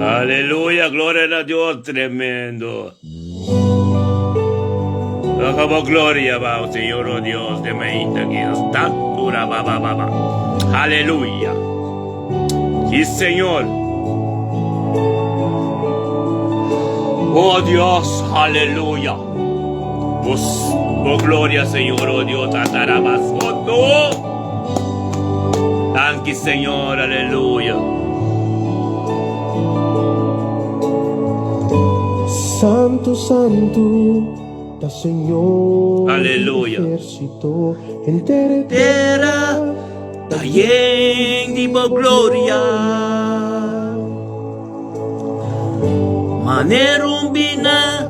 Aleluya, gloria na Dios, tremendo. Como gloria va, Señor, oh Dios, de meita que nos tura ba ba ba ba. Aleluya. Sí, Señor. Oh Dios, aleluya. Vos, oh gloria, Señor, oh Dios, tatarabasoto. Danki, Señor, aleluya. Santu, santu, ta Señor. Aleluya. Ehérsito, henter Tera, ta yen di bo gloria. Manera un biña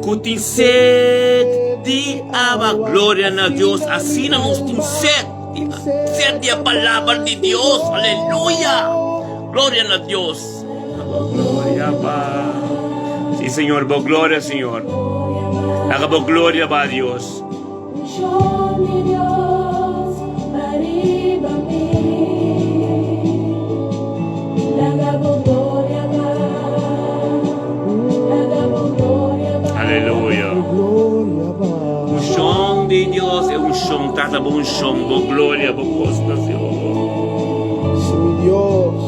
ku tin set di awa. Gloria na Dios. Asina nos tin set. Set di e palabra di Dios. Aleluya. Gloria na Dios. Gloria pa. Sí, Señor. Bo gloria, Señor. Laga bo gloria pa Dios. Unshon di Dios, ariba mi. Laga bo gloria bai. Laga bo gloria bai. Aleluya. Gloria va. Unshon di Dios e unshon, Tata bo unshon, bo gloria, bo kosta, Señor. Sí, mi Dios.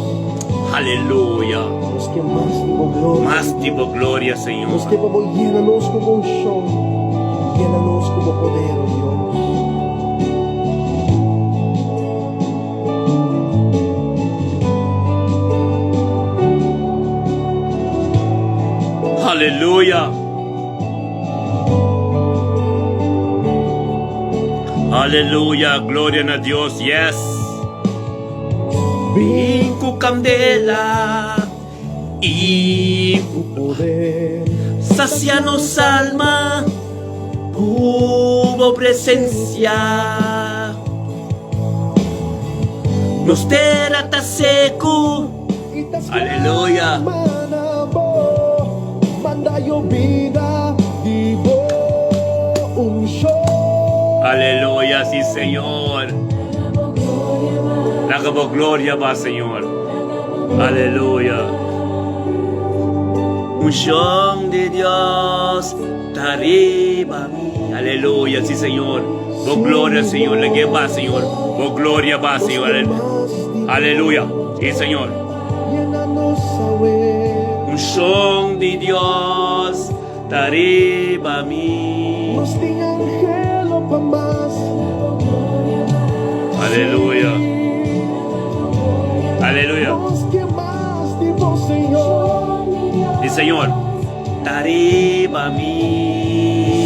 Aleluya. Nos ke mas di bo gloria. Mas di bo gloria, Señor. Nos ke pa bo yena nos ku unshon. Yena nos ku poder, oh Dios. Aleluya. Aleluya. Gloria na Dios. Yes. Bin ku kandela i Poder. sacia nos alma ku bo presensia. Nos tera ta seku. Aleluya. Manda yobida di bo unshon. Aleluya, sí, Señor. Laga bo gloria bai, Señor. Aleluya. Unshon di Dios, ta riba mi. Aleluya, sí, Señor. Bo gloria, Señor. Lag'é bai, Señor. Bo gloria bai, Señor. Aleluya. Sí, Señor. Yena nos awe. Unshon di Dios, ta riba mi. Nos tin anhelo pa mas. Aleluya. Aleluya. Nos ke mas di bo, Señor. Sí, Señor. Ta riba mi.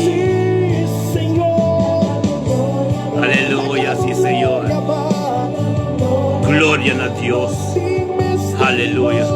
Sí, Señor. Gloria na Dios. Aleluya.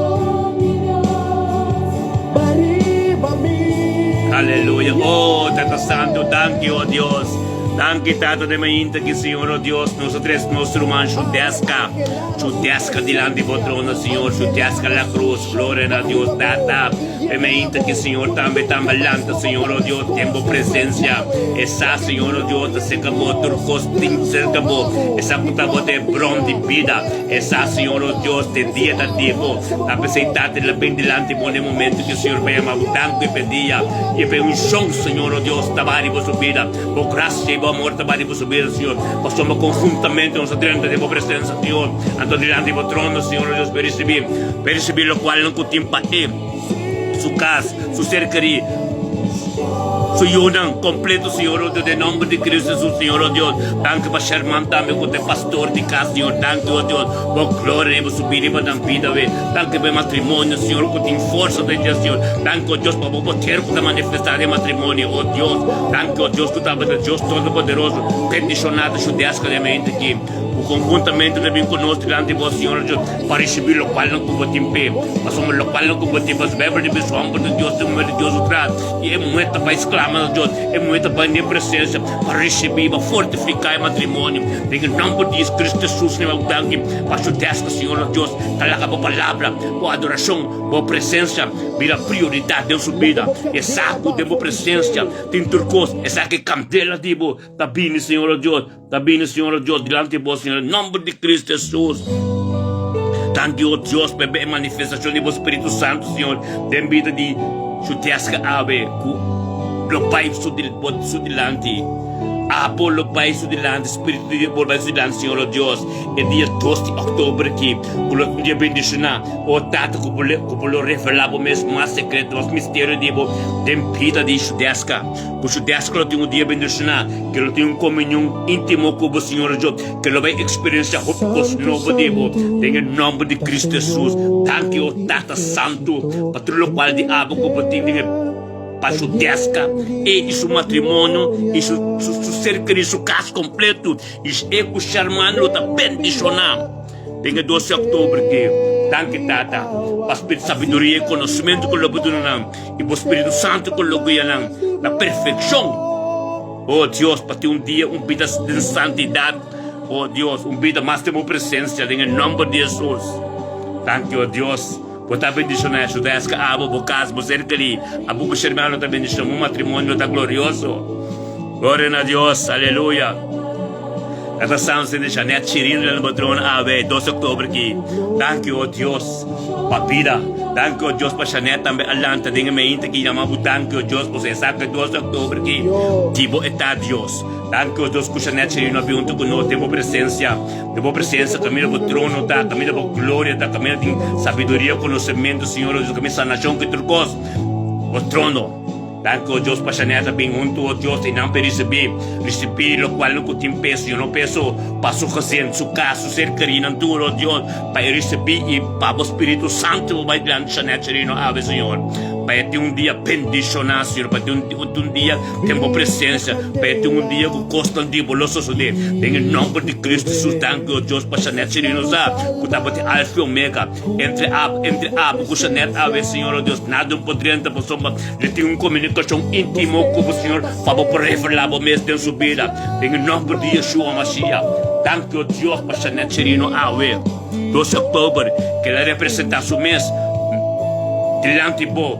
Aleluya. Oh, Tata Santo, danki, oh Dios. Danki, Tata, den mainta aki, Señor, oh Dios. Nos a tres nos ruman Shudeska. Shudeska dilanti bo trono, Señor. Shudeska la cruz. Gloria na Dios, Tata. E mainta aki, Señor, tambe tambe lanta, Señor, oh Dios, den bo presencia. E sa, Señor, oh Dios, ta cerca bo, tur cos tin cerca bo. E sa cu ta bo ta e bron di bida. E sa, Señor, oh Dios, te dia ta di bo. Ta p'esei, Tata, el a bin dilanti bo na e momento cu Señor pa yama bo. Danki p'e dia y p'e unshon, Señor, oh Dios, ta baha riba su bida. Bo gracia y bo amor ta baha riba su bida, Señor. Pasobra conhuntamente nos a drenta den bo presencia, Señor. Anto dilanti bo trono, Señor, oh Dios, p'e ricibi. P'e ricibi locualnan cu tin pa e, su cas, su ser kerí, su yunan completo, Señor, oh Dios, den nomber di Cristo Jesus, Señor, oh Dios. Danki pa Sherman tambe cu ta e pastor di cas, Señor. Danki, oh Dios, bo gloria riba su bida, riba nan bida, we. Danki pa e matrimonio, Señor, cu tin forsa den dje, Señor. Danki, oh Dios, pa bo poder cu ta manifesta den matrimonio, oh Dios. Danki, oh Dios, cu tabata Dios Todopoderoso. Bendiciona ta su deska den mente aki. Ku konhuntamente ta bin ku nos dilanti bo, Señor Dios, pa risibí lokual nan ku bo tin p'e. Pasobra lokual nan ku bo tin, pasobra Beibel ta bisa, Hòmber di Dios tin muhé di Dios su tras, i e muhé ta bai sklama na Dios, e muhé ta bai den presensia pa risibí, pa fortifiká e matrimonio. Den e nòmber di Cristo Hesus, mi bo danki pa su deska, Señor nos Dios, ta laga bo palabra, bo adorashon, bo presensia bira prioridat den su bida. E sa ku den bo presensia tin tur kos, e sa ku e kandela di bo ta bini, Señor nos Dios. Ta bini, Señor, o Dios, dilanti bo, Señor, en nomber di Cristo Hesus. Danki, o Dios, pa e manifestacion di bo Spiritu Santo, Señor, den bida di Shuteska awe, cu lo bay su, bo, su dilanti. Abo lo bay su dilanti, Spiritu di Dios bo lo bay su dilanti, Señor, o Dios, e dia dos di october aki, cu lo ta un dia bendiciona. O Tata, cu bo, cu bo lo revela bo mes mas secreto, mas misterio di bo den bida di Shuteska. Ku su desk lo tin un dia bendishoná, ke lo tin un komunion íntimo ku bo Señor Dios, ke lo bai eksperensiá hopi kos nobo di bo, den e nòmber di Kristu Hesus. Danki, o Tata Santu, pa tur lokual di abo ku bo tin den e pa su deska, e i su matrimonio, i su su ser kerí, su kas kompletu, i e ku Sherman lo ta bendishoná. Den e dos di òktober ke danki Tata pa spiritu sabiduria i konosementu ku lo bo duna nan i bo spiritu santu ku lo guia nan na perfekshon o Dios pa tin un dia un bida den santidat o Dios un bida mas den bo presensia den e nòmber di Hesus danki o Dios bo ta bendishona e suda eske abo bo kas bo ser kerí abo ku shermano ta bendishona bo matrimonio lo ta glorioso gloria na Dios aleluya. Tata Samson di Janet Chirino den Bodron awe dos oktober ki. Danki o Dios pa bida. Danki o Dios pa Janet tambe a lanta den e meinta ki yama bo danki o Dios pasobra e sa ku e dos oktober ki di bo e ta Dios. Danki o Dios ku Janet Chirino a bin huntu ku nos den bo presensia. Den bo presensia kaminda bo trono ta, kaminda bo gloria ta, kaminda tin sabiduria, konosementu Señor o Dios, kaminda sanashon ku tur kos. Bo trono. Danki, o Dios, pa Chanel ta bin huntu, o Dios, i nan pe risibí, risibí lokual nan ku tin peso, yo no peso pa su gezin, su kas, su ser kerí, nan tur, o Dios, pa e risibí i pa bo Spiritu Santu bo bai dilanti Chanel Chirino awe, Señor, pa e tin un dia bendishoná, Señor, pa e tin un dia den bo presensia, pa e tin un dia ku kosnan di bo lo sosodé, den e nòmber di Cristo Jesus, danki, o Dios, pa Chanel Chirino sa ku tabata e Alfa i Omega. Entre ab, entre abo ku Janet awe, Señor, oh Dios, nada no por drenta pasobra li tin un komunikashon íntimo ku bo, Señor, pa bo por revelá bo mes den su bida. Den e nòmber di Yeshua Mashiach, danki, oh Dios, pa Janet Chirino awe, dos di òktober, ke el a representá su mes dilanti bo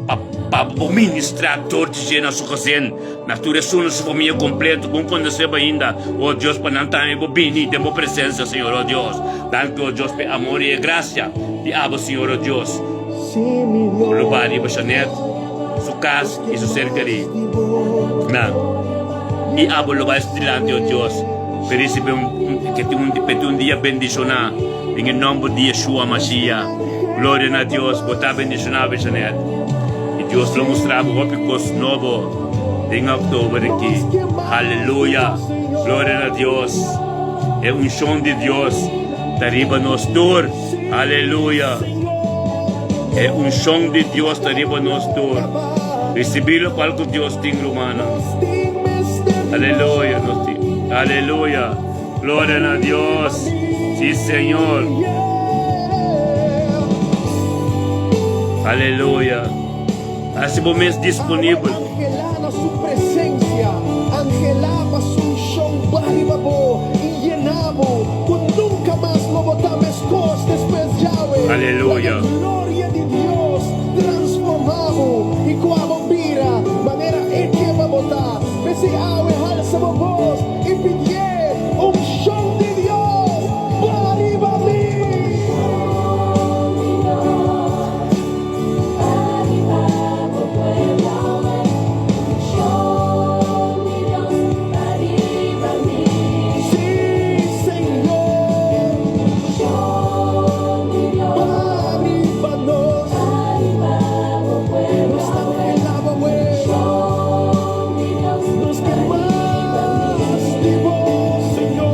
pa pa bo ministrá dor di dje na su gezin. Na tur esun na su famia kompleto ku un konosebo ainda, o Dios, pa nan tambe bo bini den bo presensia, Señor, o Dios. Danki, o Dios, pa e amor i e grasia di abo, Señor, o Dios. Ku lo bai riba Shanet, su kas i su ser kerí. Nan. I abo lo bai su dilanti, o Dios, pa risibí un, ke tin un, pa tin un dia bendishoná, den e nòmber di Yeshua Mashiach. Gloria na Dios, bo ta bendishoná, Shanet. I Dios lo mustra bo hopi kos nobo den oktober aki. Haleluya! Gloria na Dios! E unshon di Dios ta riba nos tur. Haleluya! E unshon di Dios ta riba nos tur. Risibí lokual ku Dios tin, rumannan. Haleluya! Nos tin. Haleluya! Gloria na Dios! Sí, Señor. Aleluya. Hasi bo mes disponibel. Anhelá na su presencia, anhelá pa su unshon baha riba bo i yená bo, ku nunka mas lo bo ta meskos despues djawe. Aleluya. Laga e gloria di Dios transformá bo i ku abo bira manera E ke pa bo ta. P'esei awe halsa bo bos i pidié unshon di Dios baha riba mi. Sí, Señor, baha riba nos. Nos ta anhelá bo awe. Nos ke mas di bo, Señor.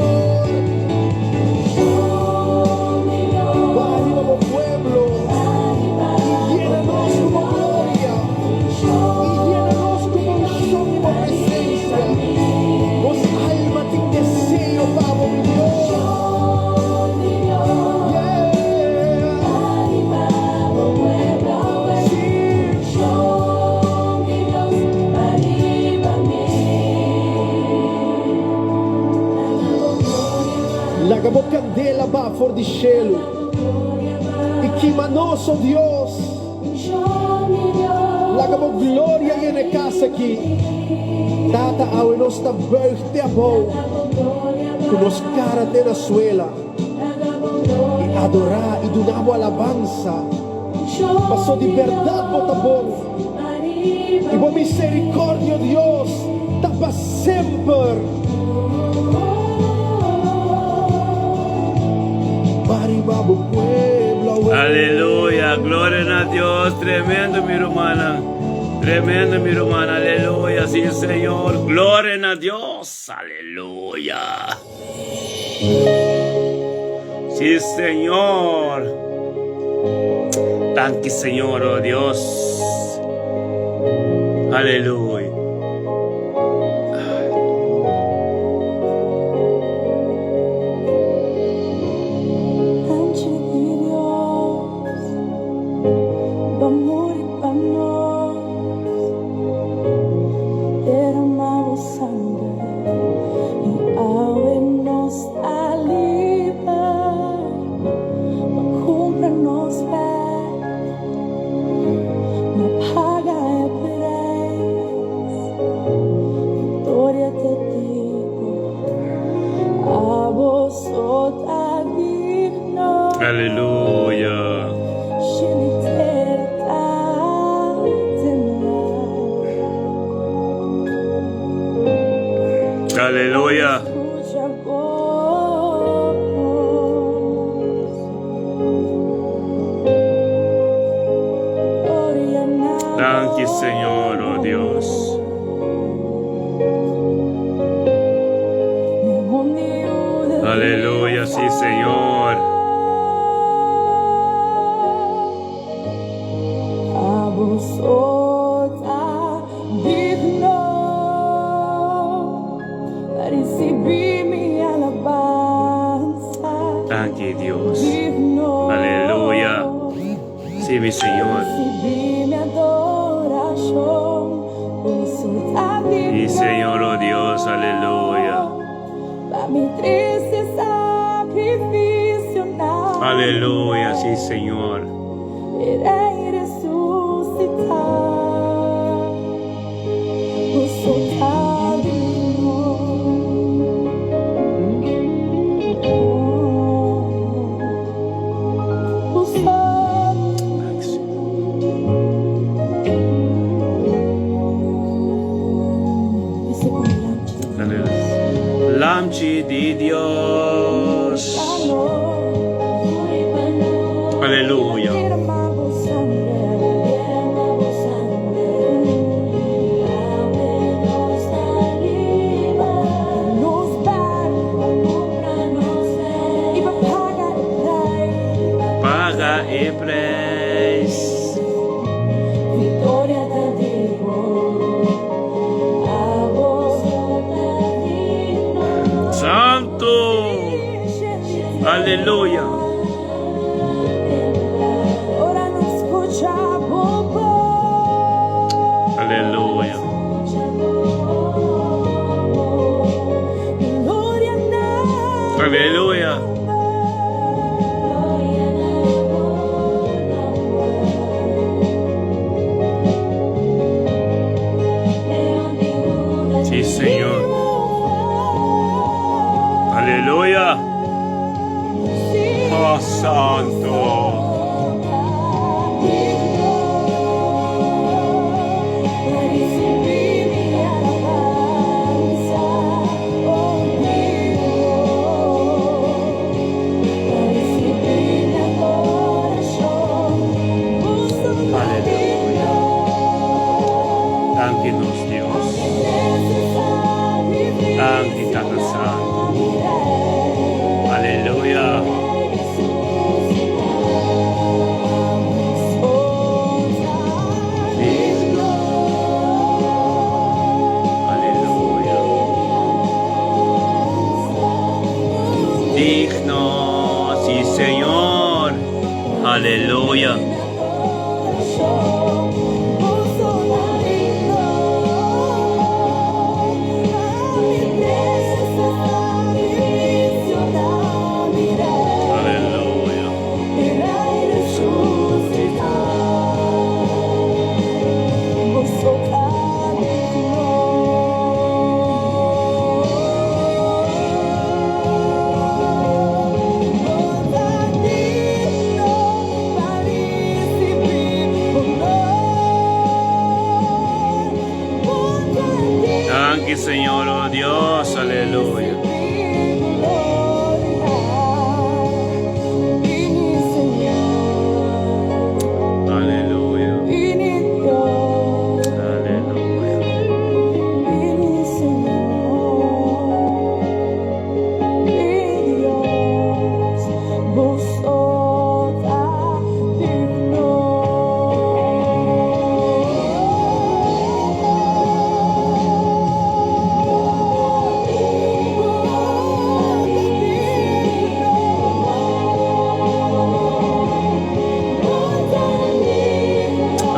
Baha riba bo pueblo i yena nos ku bo gloria, i yena nos ku bo unshon i bo presensia. Nos alma tin deseo pa bo, mi Dios. Yeah. Sí. Laga bo kandela baha for di shelu i kima nos, o Dios. Laga bo gloria yena e kas aki. Tata, awe nos ta buig te abou, ku nos kara te na suela, i adorá i duna bo alabansa, paso di bèrdat bo ta bon, i bo miserikòrdia, o Dios, ta pa semper. Ba riba bo pueblo awe. Aleluya, gloria na Dios, tremendo mi rumannan, tremendo mi ruman, aleluya, sí Señor, gloria na Dios, aleluya. Sí Señor, danki Señor, oh Dios, aleluya. Anchi di Dios, ba muri pa nos, derama bo sanger i awe nos ta liber pa kumpra nos bek. Ma paga e prijs, victoria te digo, abo so ta digno. Aleluya. Shelu i tera ta tembla. Aleluya. Scucha bo voz. Danki Señor, oh Dios. Aleluya, sí Señor. Danki Dios. Aleluya. Sí, mi Señor. Sí, Señor, oh Dios, aleluya. Aleluya, sí, Señor. Lamchi di Dios. Aleluya. Paga e prijs. Victoria te digo, abo Santo. Aleluya. Aleluya. Aleluya. Sí, Señor. Aleluya. Oh, Santo. Aleluya. Danki nos Dios. Danki Tata Santo. Aleluya. Aleluya. Digno, sí Señor. Aleluya. Aleluya. Danki, Señor, oh Dios, aleluya. Aleluya. Aleluya.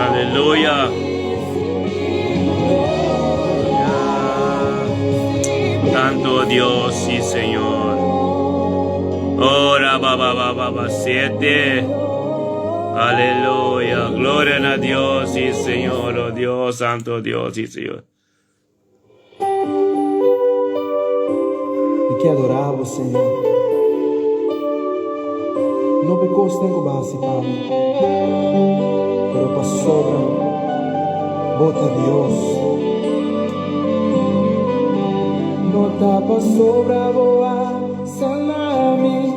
Aleluya. Santo Dios, sí, Señor. Ora, ba, ba, ba, ba, ba, siete. Aleluya. Gloria a Dios, sí, Señor. Oh Dios, Santo Dios, sí, Señor. Mi ke adorá Bo, Señor. No pa kosnan ku B'a hasi pa mi, pero pasobra Bo ta Dios. No ta pasobra Bo a sana mi,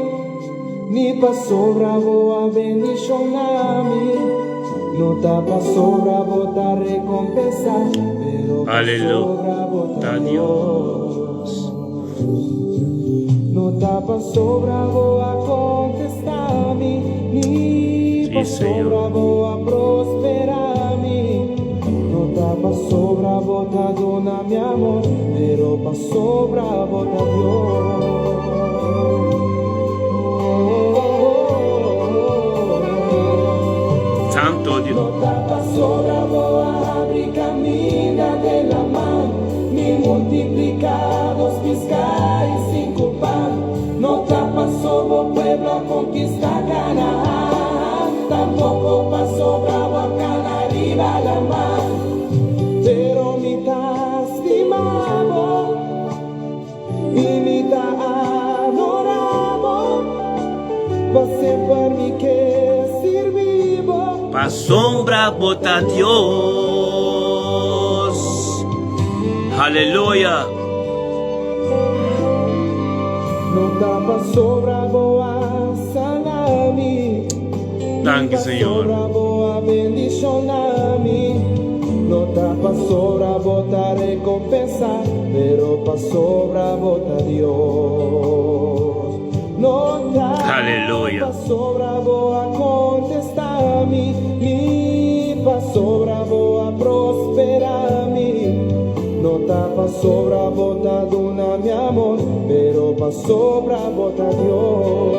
ni pasobra Bo a bendishoná mi. No ta pasobra Bo ta rekompensá, pero pasobra Bo ta Dios. No ta pasobra Bo a kontestá mi, ni pasobra Bo a prosperá mi. No ta pasobra Bo ta duna mi amor, pero pasobra Bo ta Dios. Santo Dios. No ta pasobra Bo a habri kaminda den laman, ni multipliká dos piská i sinku pan. No ta paso Bo pueblo a konkistá Kanaan, tampoko pasobra Bo a kana riba laman. Pero mi ta stima Bo i mi ta adorá Bo, pa semper mi ke sirbi Bo. Pasobra Bo ta Dios. Aleluya. No ta pasobra Bo a sana mi. Danki, Señor. Pasobra Bo a bendishoná mi. No ta pasobra Bo ta rekompensá, pero pasobra Bo ta Dios. No ta Aleluya. pasobra Bo a kontestá mi, ni pasobra Bo a prosperá mi. No ta pasobra Bo ta duna mi amor, pero Pasobra bo ta Dios.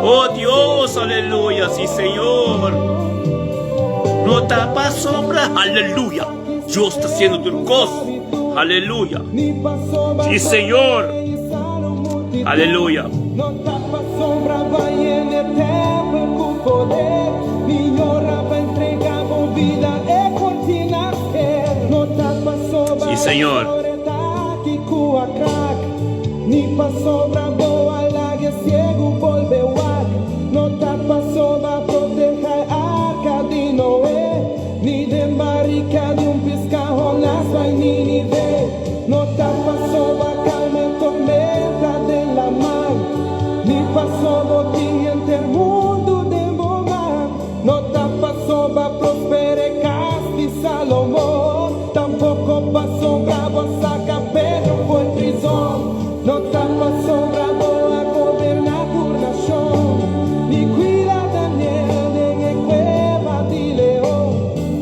Oh Dios, aleluya, sí Señor. No ta pasobra, aleluya. Dios ta haciendo tur cos, aleluya. Sí Señor, aleluya. No ta pasobra bo a yena e tempel ku poder, ni ora bo a entrega bo bida e kortina sker. No ta pasobra Sí Señor. Taki ku a krak, ni pasobra bo a laga e siegu bolbe wak. No ta pasobra a proteha e arka di Noe, ni den barika di un piska Jonas bai Ninive. No ta pasobra a kalma e tormenta den laman, ni pasobra bo tin henter mundu den bo man. No ta pasobra a prospera e kas di Salomon, tampoko pasobra bo a saka Pedro for prizon. No ta pasobra bo a goberná tur nashon, ni kuida Daniel den e kueba di leon.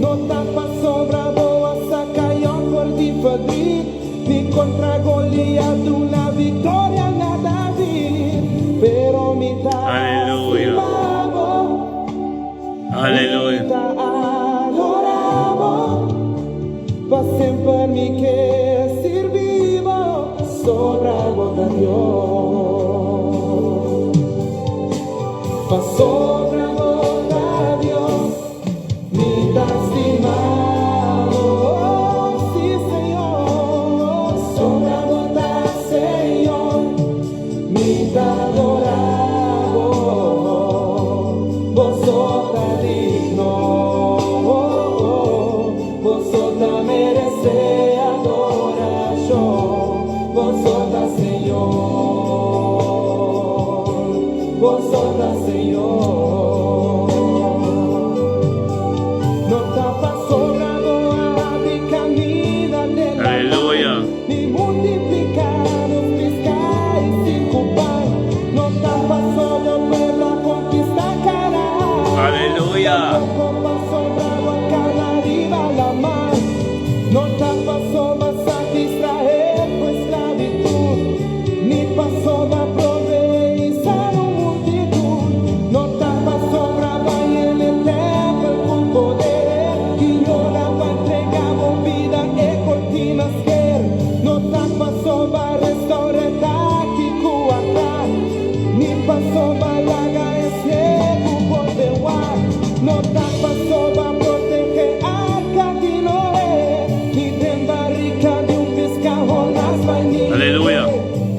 No ta pasobra bo a saka Yòb for di ferdrit, ni kontra Goliat duna viktoria na David. Pero mi ta Aleluya. stima bo. Aleluya. Mi ta adorá bo. Pa semper mi ke sirbi bo. Sobra bo ta Dios. Pasobra bo ta Dios. Mi ta stima bo. Sí, Señor. Sobra bo ta Señor. Mi ta adorá bo. Bo so ta digno. Bo so ta meresé adorashon. Bo so ta Señor. Bo so ta Señor. No ta pasobra bo a habri kaminda den laman. Aleluya. Ni multipliká nos piská i sinku pan. No ta pasobra bo pueblo a konkistá Kanaan. Aleluya. Tampoko pasobra bo a kana riba laman. No ta pasobra bo a saka Israel for sklabitut. Ni pasobra bo a proveé i sana un multitut. No ta pasobra bo a yena e tèmpel ku poder. I ora bo a entregá bo bida e kortina a sker. No ta pasobra bo a restourá e taki ku a krak. Ni pasobra bo a laga e siegu bolbe wak. No ta pasobra bo a protehé arka di Noe. Ni den barika di un piská Jonas bai Ninive. Aleluya.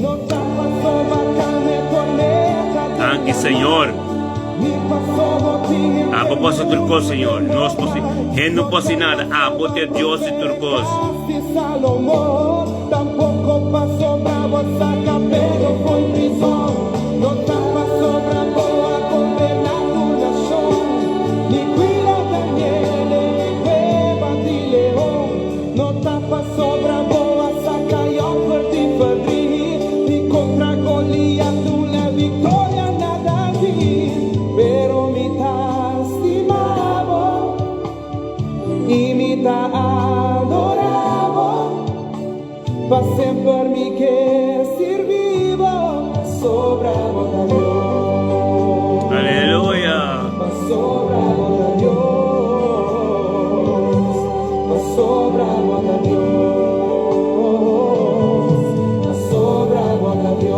No ta pasobra bo a kalma e tormenta den Danki, laman. Señor. Ni pasobra bo tin Abo por hasi tur kos, Señor. Nos por hasi, hende no por hasi nada. Abo ta e Dios di tur kos. Salomon, tampoko pasobra bo a saka Pedro for prizon. No ta pasobra bo a goberná tur nashon. Ni kuida Daniel den e kueba di leon. No ta pasobra bo a saka Yòb for di ferdrit. Ni kontra Goliat duna viktoria na David. Pero mi ta stima bo i mi ta adorá bo. Pa semper mi ke sirbi bo. Sobra bo ta Dios. Aleluya. Pasobra bo ta Dios. Pasobra bo ta Dios. Pasobra bo ta Dios.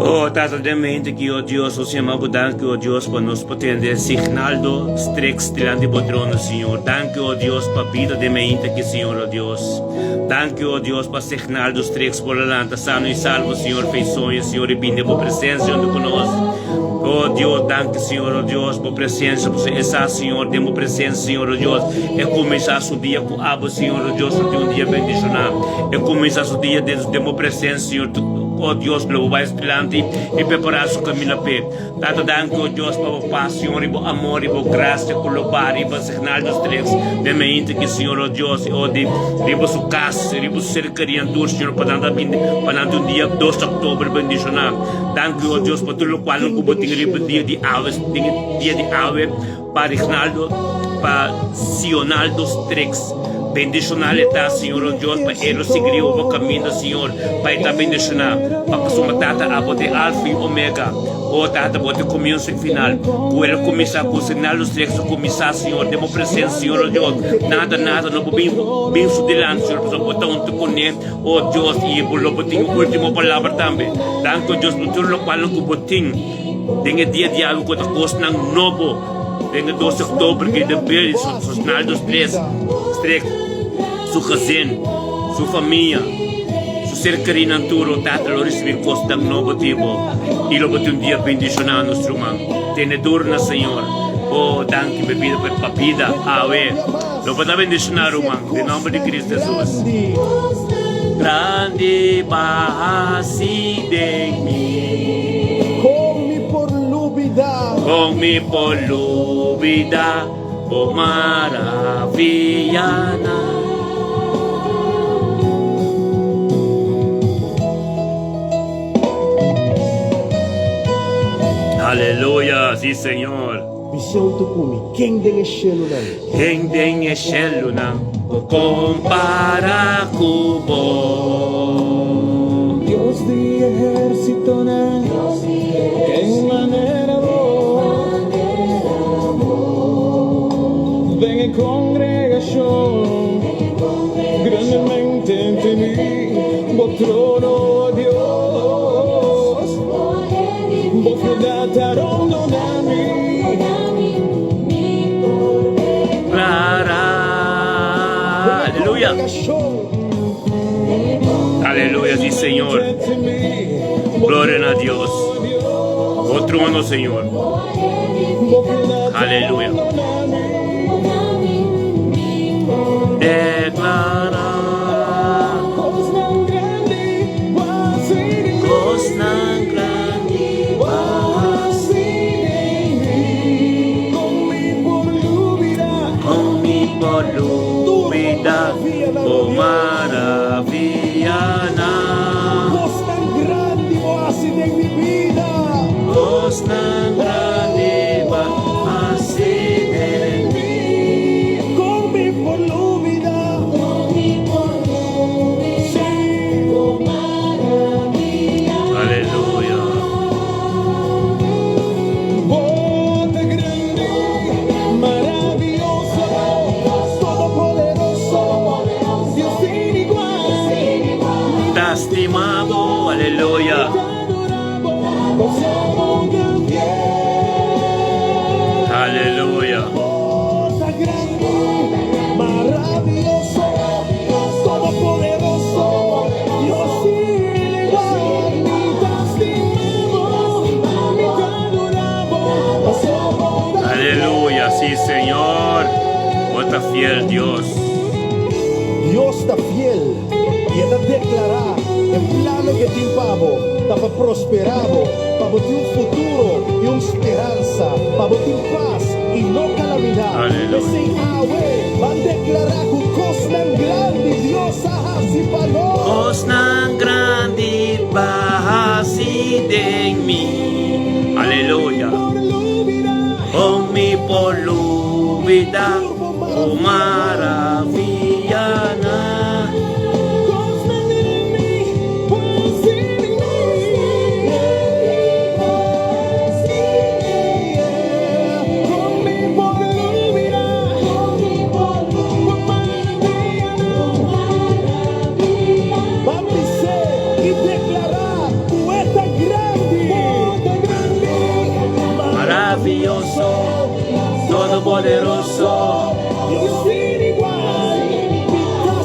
Oh, Tata den mente ki, oh Dios, nos yama bo danki, oh Dios, pa nos por tende Signaldo Strix dilanti bo trono, Señor. Danki, oh Dios, pa bida den mente ki, Señor, oh Dios. Danki, oh Dios, pa Signaldo Strix por a lanta sano i salvo, Señor, fe i soño, Señor, i bini bo presencia hunto ku nos. Oh Dios, danki, Señor, oh Dios, bo presencia, pasobra e sa, Señor, den bo presencia, Señor, oh Dios, e kuminsá su dia ku abo, Señor, oh Dios, ta tin un dia bendishoná. E kuminsá su dia den, den bo presencia, Señor, tu. oh Dios, lo bo bai su dilanti i prepará su kaminda p'e. Tata, danki, oh Dios, pa bo pas, Señor, i bo amor i bo grasia ku lo baha riba Signaldo Streeks den mainta aki, Señor, oh Dios, i oh di riba su kas, riba su serkerianan tur, Señor, pa nan ta bini, pa nan tin un dia dos di oktober bendishoná. Danki, oh Dios, pa tur lokualnan ku bo tin riba dia di awe, den e dia di awe. Pa Rignaldo, pa Sionaldo Strix. Bendishoná e ta, Señor o Dios, pa e lo sigui riba bo kaminda, Señor, pa e ta bendishoná. Pa pasobra Tata, abo ta e Alfa i Omega. O Tata, bo ta e komienso i final. Ku el a kuminsá, ku Signaldo Strix a kuminsá, Señor, den bo presensia, Señor o Dios. Nada, nada no por bin, bin su dilanti, Señor, pasobra bo ta huntu kuné, o Dios, i bo lo bo tin e último palabra tambe. Danki, o Dios, pa tur lokualnan ku bo tin. Den e dia di awe ku ta kosnan nobo den e dos di oktober ke den bel Sosnaldo Stres Streek su gezin, su famia, su ser kerinan tur lo tata lo risibi kosnan nobo di bo i lo bo tin un dia bendishoná nos ruman. Tene duro na Señor. Oh danki mi bida pa bida awe lo bo ta bendishoná ruman den nomber di Cristo Jesus. Grandi pa hasi den mi. Kon mi por lubidá. Kon mi por lubidá bo maravianan. Aleluya, sí Señor. Bishon tu ku mi, ken den e shelunan? Ken den e shelunan por kompara ku bo? Dios di ehérsitonan, ken manera bo? Den e kongregashon, grandemente tení bo trono, o Dios. Bo fieldat ta rondona mi. Aleluya. Aleluya, sí, Señor. Gloria na Dios. Bo trono, Señor. Aleluya. Declara. Cosnan grandi bo a haci den mi. Con mi por lubida bo maravianan. Cosnan grandi bo a haci den mi bida. Cosnan grandi bo a haci den mi. Con mi por lubida. Aleluya. Ta stima bo, aleluya. Aleluya. Aleluya, sí Señor, bo ta fiel Dios. Dios ta fiel i e ta deklará e plannan ku e tin pa bo ta pa prosperá bo, pa bo tin un futuro i un speransa, pa bo tin pas i no kalamidat. P'esei awe ban deklará ku kosnan grandi Dios a hasi pa nos. Kosnan grandi b'a hasi den mi. Aleluya. Kon mi por lubidá bo maravianan? Ban bis'é i deklará ku e ta grandi. Maravioso, Todopoderoso. Dios sin igual, mi ta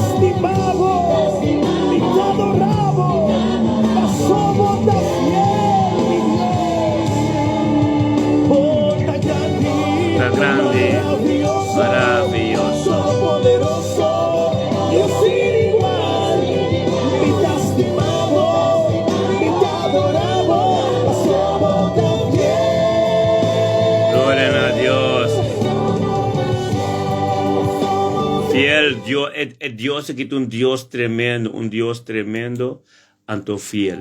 Fiel Dios, e, e Dios aki ta un Dios tremendo, un Dios tremendo, anto fiel.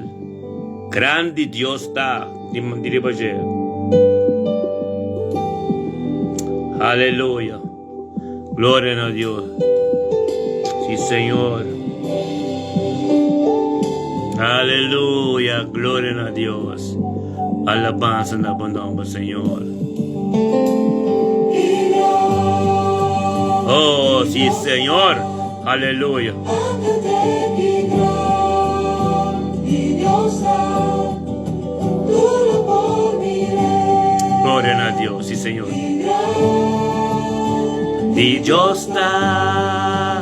Grandi Dios ta, di, di riba dje. Aleluya. Gloria na Dios. Sí, Señor. Aleluya. Gloria na Dios. Alabanza na bo nomber, Señor. Oh, sí, Señor. Aleluya. Gloria na Dios, sí, Señor. Dios ta.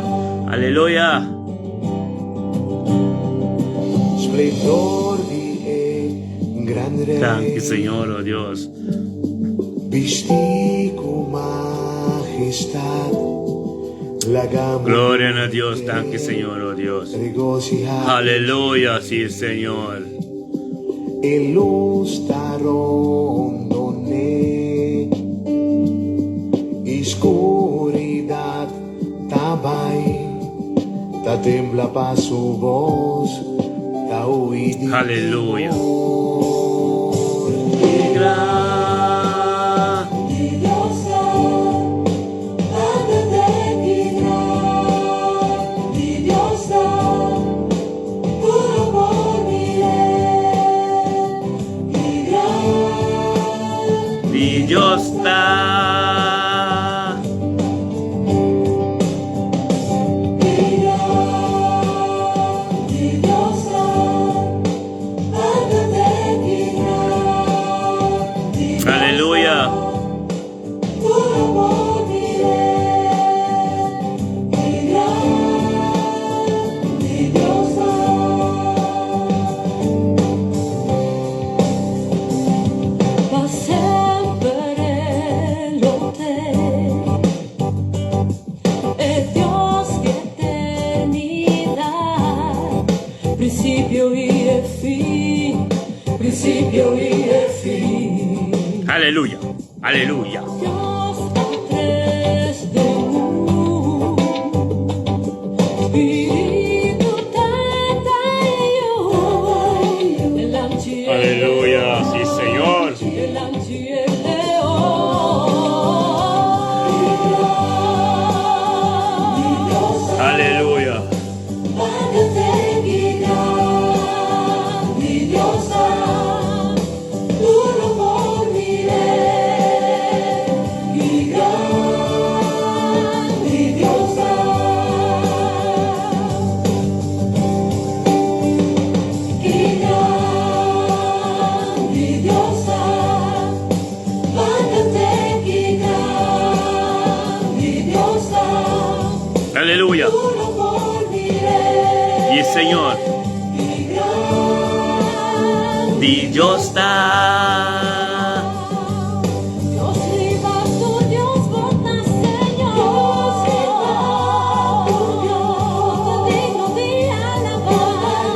Aleluya. Splendor di e gran rey. Danki, Señor, oh Dios. Bisti ku majestad. Laga Gloria na Dios, danki, Señor, oh Dios. Regociha. Aleluya, sí, Señor. E luz ta rondon'é i skuridat ta bai, ta tembla pa su bos, ta hui di Aleluya. temor. Dios ta. Aleluya. Principio y el fin. Aleluya. Aleluya. Dios tres de un. Spiritu Tata y yo. El anchi- Aleluya. Sí, Señor. El anchi el león. Aleluya. Aleluya. Y Señor. Dios ta. Dios riba tu Dios bo ta Señor. Dios riba tu Dios, bo ta digno di alabá.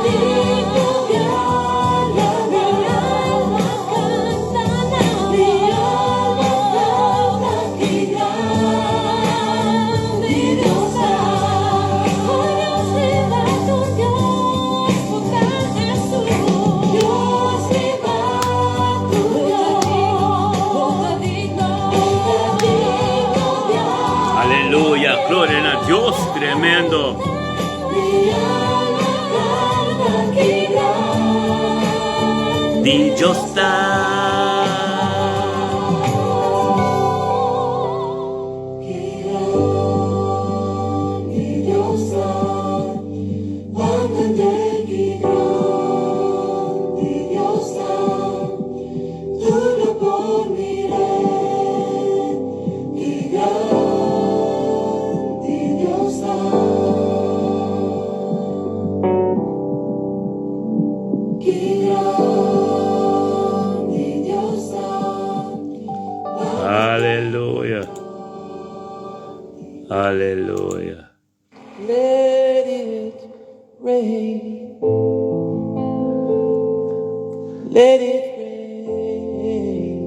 Digno di alabá. Mi alma kanta na Mi alma kanta ki grandi Dios ta. Oh Dios riba tu Dios, bo ta Jesús. Dios riba tu Dios, bo ta digno, digno di Aleluya. Gloria a Dios. Tremendo. Mi alma kanta ki grandi Dios ta. Ki grandi Dios ta, ki grandi Dios ta, tur lo por mir'é. Ki grandi Dios ta. Ki grandi Dios ta. Aleluya. Aleluya. Let it rain. Let it rain.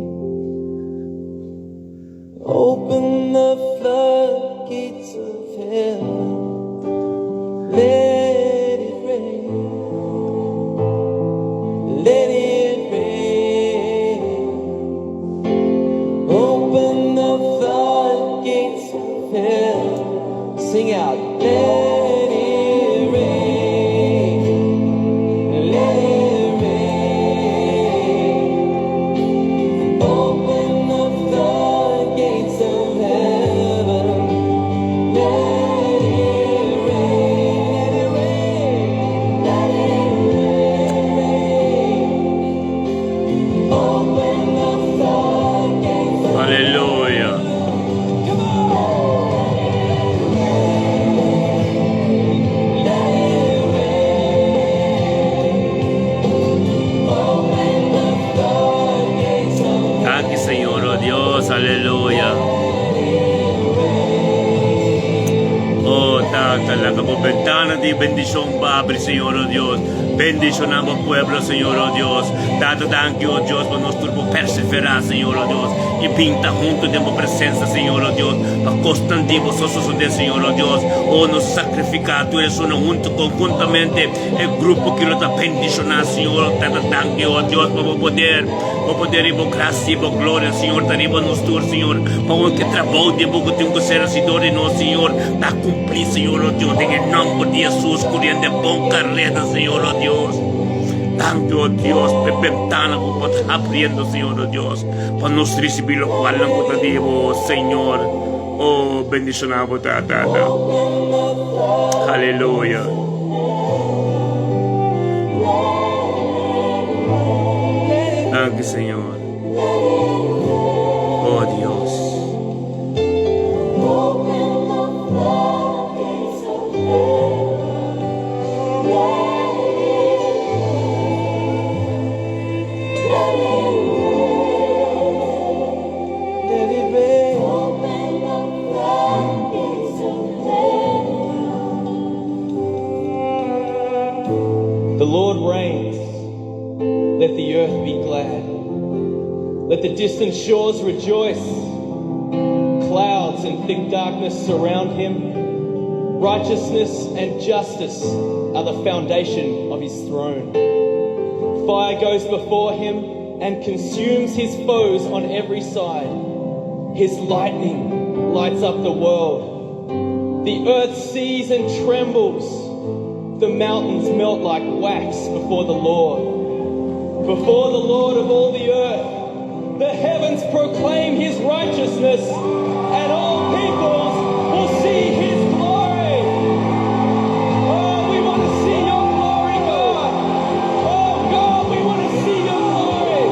Open the floodgates of heaven. Let it rain. Let it rain. Open the floodgates of heaven. Sing out. Let it rain. Let it rain. Open the floodgates of heaven. Let it rain. Let it rain. Let it rain. Open the floodgates of Aleluya. Come on. Let it rain. Open the floodgates of Danki, Señor, oh Dios, aleluya. Oh, Tata, laga bo bentana di bendishon habri, Señor, oh Dios. Bendishoná bo pueblo, Señor, oh Dios. Tata, danki, oh Dios, pa nos tur perseverá, Señor, oh Dios. I bin ta huntu den bo presensia, Señor, oh Dios. Pa kosnan di bo sosodé, Señor, oh Dios. Oh, nos sakrifiká, tur esnan huntu konhuntamente. E grupo ku ta bendishoná, Señor. Tata, danki, oh Dios, pa bo poder. Bo poder i bo grasia i bo gloria, Señor, ta riba nos tur, Señor. Pa ku trabou di bo ku tin ku ser hasí di nos, Señor. Ta kumplí, Señor, oh Dios, den nòmber di Hesus, koriendo bon karera, Señor, oh Dios. Danki, oh Dios, pa bentana ku ta habriendo, Señor, oh Dios, pa nos risibí loke nan ta di bo, Señor. Oh, bendishoná bo, Tata. Aleluya. Danki, Señor. Oh Dios. Open the floodgates of heaven. Let it rain. Let it rain. Let it rain. Open the floodgates of heaven. The Lord reigns. Let the earth be glad. Let the distant shores rejoice. Clouds and thick darkness surround him. Righteousness and justice are the foundation of his throne. Fire goes before him and consumes his foes on every side. His lightning lights up the world. The earth sees and trembles. The mountains melt like wax before the Lord. Before the Lord of all the earth, the heavens proclaim his righteousness, and all peoples will see his glory. Oh, we want to see your glory, God. Oh, God, we want to see your glory.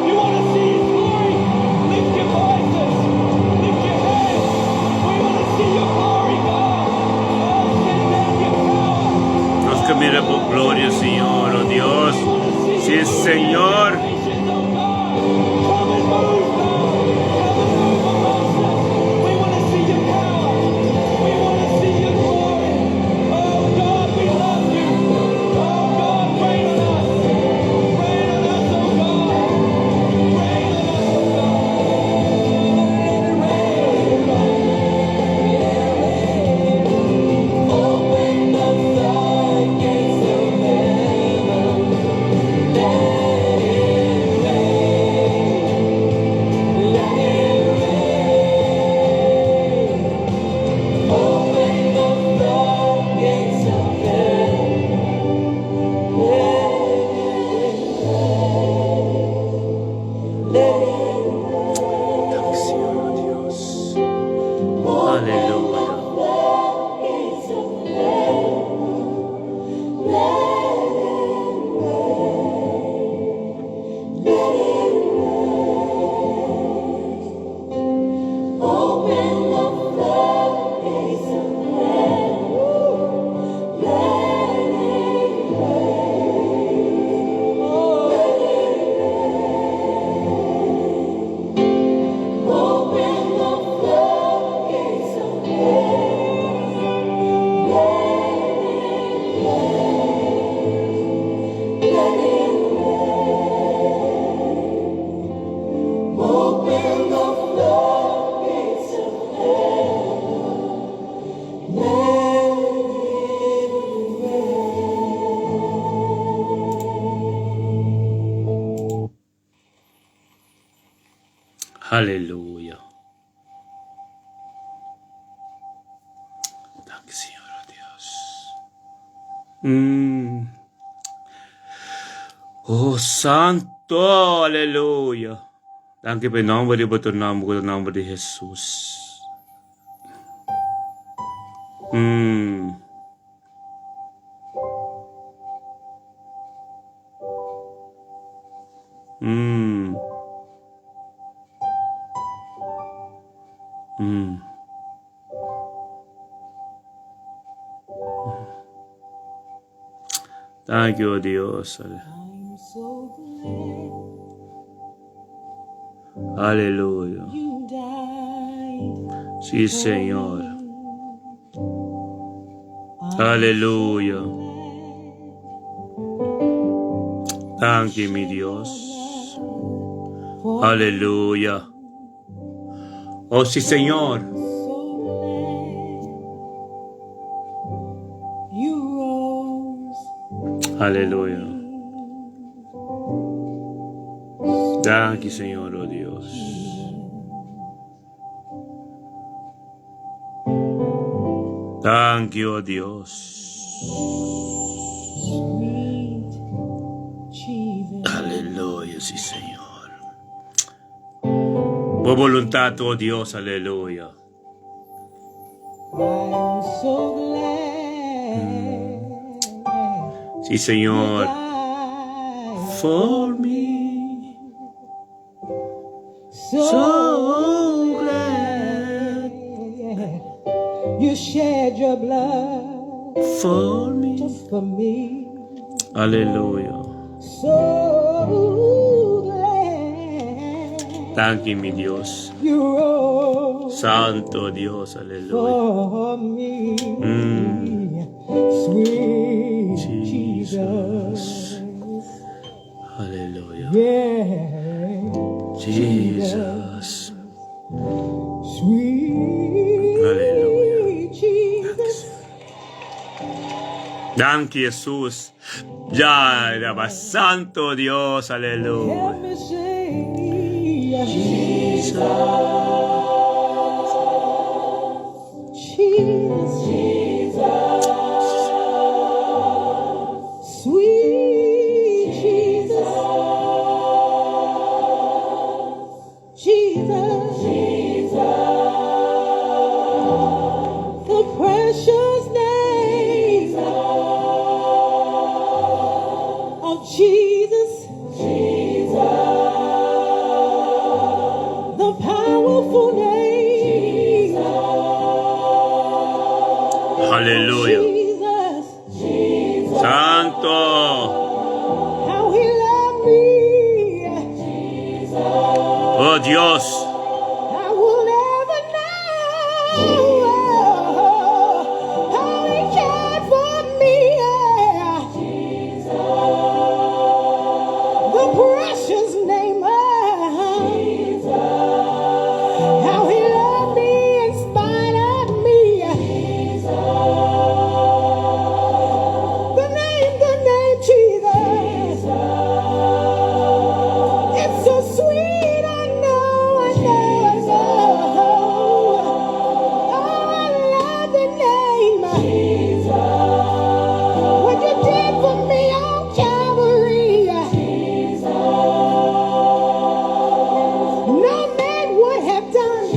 You want to see his glory? Lift your voices. Lift your hands. We want to see your glory, God. Oh, send down your power. Nos ke mira bo gloria, Señor, oh Dios. Sí, Señor. Nations, oh God. Come and move, God. Come and move amongst us. We want to see your power. We want to see your glory. Oh God, we love you. Oh God, rain on us. Rain on us, oh God. Rain on us, oh God. Let it rain, oh God. Let it rain. Open the floodgates of heaven. Let it rain. Let it rain. Open the floodgates of heaven. Let it rain. Let it Danki, Señor, oh Dios. Aleluya. Floodgates of heaven. Let it rain. Let it rain. Open the floodgates of heaven. Let it rain. Let it rain. Aleluya. Danki Señor, oh Dios. Mm. Oh Santo, aleluya. Danki pa e nomber di bo tur nomber ku ta nomber di Jesus. Mm. Mm. Mm. Thank you, Dios. I'm so glad Aleluya. you died Sí, for Señor. me. I'm so Aleluya. glad you Thank you, mi shed your Dios. blood for me. Aleluya. Oh, sí, Señor. I'm so glad you rose for Aleluya. me. Thank you, Sweet Señor, oh Dios. Jesus. Thank you, oh Dios. Sweet Jesus. Aleluya, sí, Señor. Por voluntad, oh Dios, aleluya. I'm so glad Sí, you Señor. died For for me. me. So So glad glad you shed your blood for me. just for me. Aleluya. So glad Thank you, mi Dios. you rose Santo Dios, aleluya. for me. Sweet Jesus. Jesus. Aleluya. Yeah, Jesus. Jesus. Sweet Aleluya. Jesus. Thank you, Jesús. Ya era más santo Dios, aleluya. Help me say, Jesus. Jesus, sweet Jesus, Jesus, the precious name of Jesus, the powerful name of Aleluya. Jesus. Santo. How he loved me, Oh Dios. I will never know how he cared for me. The precious name of how he loved me in spite of me. The name Jesus. It's so sweet, I know, I know, I know. Oh, I love the name. What you did for me on Calvary. No man would have done.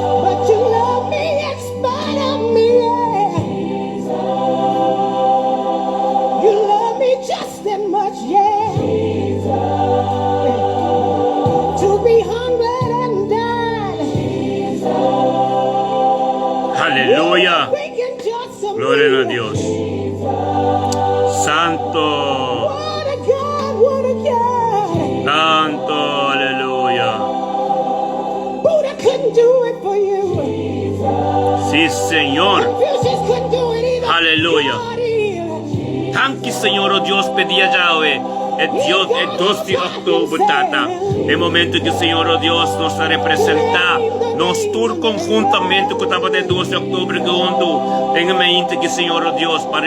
But you love me in spite of me. Yeah. You love me just that much, yeah. To be hungered and died. Aleluya. Thinking just of Gloria a me. Dios. Santo. What a God, what a God. Santo. Aleluya. Buddha couldn't do it for you. Sí, Señor. Confucius couldn't do it either. Aleluya. God is. Thank you, Señor, oh Dios, pedía Yahweh. E Dios, e dos di òktober, Tata, e momento ku Señor, o Dios, nos ta representá nos tur konhuntamente ku tabata e dos di òktober aki huntu den e mainta aki, Señor, o Dios, pa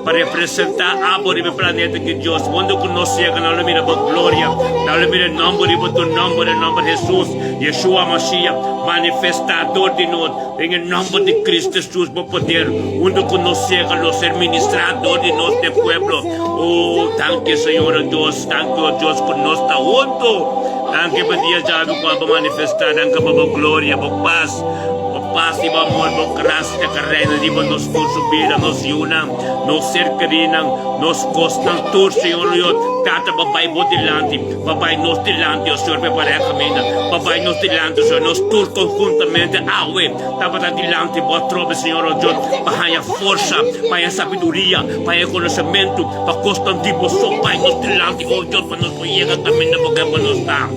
pa representá Abo riba e planeta aki, Dios. Wonde ku nos yega, nan lo mira Bo gloria, nan lo mira e nòmber riba Tu nòmber, e nòmber Hesus, Yeshua Mashiach, manifestá dor di nos. Den e nòmber di Cristo Hesus, Bo poder huntu ku nos yega lo ser ministrá dor di nos den pueblo. Oh, danki Señor, oh Dios, danki, oh Dios, ku nos ta huntu. Danki pa dia djabi ku abo manifestá, danki pa Bo gloria, Bo pas, Bo pas i Bo amor, Bo grasia ka reina riba nos tur su bida, nos yunan, nos ser kerinan, nos kosnan tur, Señor, oh Dios. Tata, Bo bai Bo dilanti. Pa bai nos dilanti, o Señor, prepara e kaminda. Pa bai nos dilanti, o Señor, nos tur konhuntamente awe tabata dilanti Bo atrobe, Señor, o Dios, pa haña forsa, pa haña sabiduria, pa haña konosementu, pa kosnan di Bo so bai nos dilanti, o Dios, pa nos por yega kaminda Bo ke pa nos ta.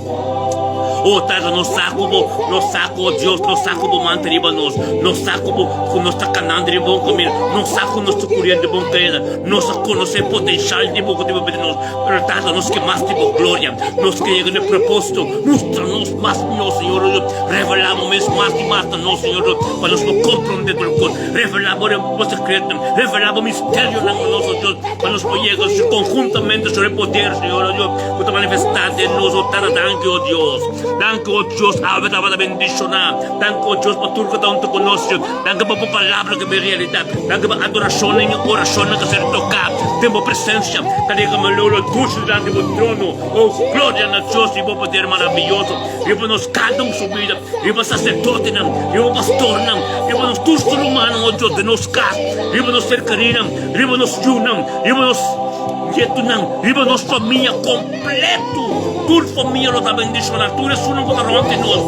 O Tata, nos sa ku Bo, nos sa ku, o Dios, nos sa ku Bo man ta riba nos, nos sa ku Bo, ku nos ta kanando riba bon kaminda, nos sa ku nos ta kuriendo bon kareda, nos a konosé e potenshal di Bo ku ta biba den nos. Pero Tata, nos ke mas di bo gloria, nos ke yega na e propósito. Mustra nos mas mihó, Señor Dios. Revelá bo mes mas i mas na nos, Señor Dios, pa nos por komprondé tur kos. Revelá bo bo sekretunan, revelá bo misterionan na nos, o Dios, pa nos por yega konhuntamente sobre e poder, Señor Dios, ku ta manifestá den nos. O Tata, danki, o Dios. Danki, o Dios, awe tabata bendishoná. Danki, o Dios, pa tur ku ta huntu ku nos, Señor. Danki pa bo palabra ku bira realidat. Danki pa adorashonnan i orashonnan ku a ser toká den bo presensia. Ta llega mi lolo dushi dilanti bo trono. O gloria na Dios i bo poder maraviyoso riba nos kada un su bida, riba saserdotenan, riba pastornan, riba nos tur ser humano, o Dios, den nos kas, riba nos serkerinan, riba nos yunan, riba nos nietunan, riba nos famia kompleto. Tur famia lo ta bendishoná, tur esunnan ku ta rònt di nos,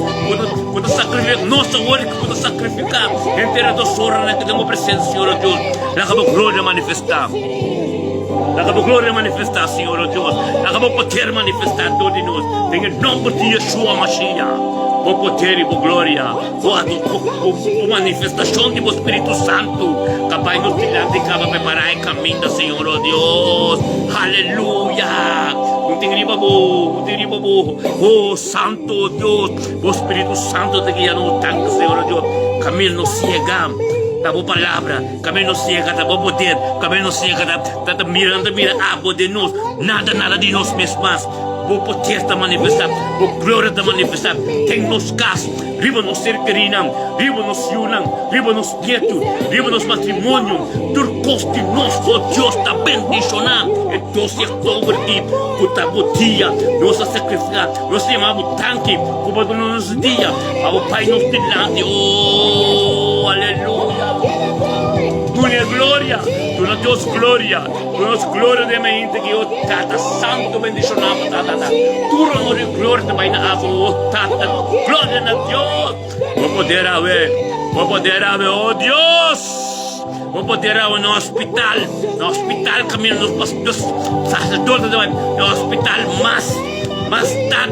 ku ta sakrifiká, nos awor ku ta sakrifiká henter e dos oranan ku den bo presensia, Señor, o Dios. Laga bo gloria manifestá. Laga bo gloria manifestá, Señor, o Dios. Laga bo poder manifestá dor di nos. Den e nomber di Yeshua Mashiach, bo poder i bo gloria, bo bo manifestashon di bo Spiritu Santu ta bai nos dilanti kaba prepará e kaminda, Señor, o Dios. Aleluya! Un tin riba bo, un tin riba bo. O Santo Dios, bo Spiritu Santu ta guia nos. Danki, Señor, o Dios. Kaminda nos yega, ta bo palabra. Kaminda nos yega ta bo poder, kaminda nos yega ta ta ta mira nan ta mira abo den nos, nada nada di nos mes mas. Bo poder ta manifestá, bo gloria ta manifestá den nos kas, riba nos ser kerinan, riba nos yunan, riba nos nietu, riba nos matrimonio, tur kos di nos, o Dios ta bendishoná e dos di oktober aki ku ta bo dia. Nos a sakrifiká, nos a yama bo danki ku bo a duna nos dia. Pa bo pai nos dilanti, oh, aleluya. Duna gloria, duna Dios gloria, duna nos gloria den mente ki o Tata Santo bendiciona bo, Tata. Tur honor y gloria ta bai na abo, oh Tata. Gloria na Dios. Bo poder awe, bo poder awe, oh Dios. Bo poder awe na hospital, na hospital camina nos, nos sacerdote ta bai na hospital mas, mas stad.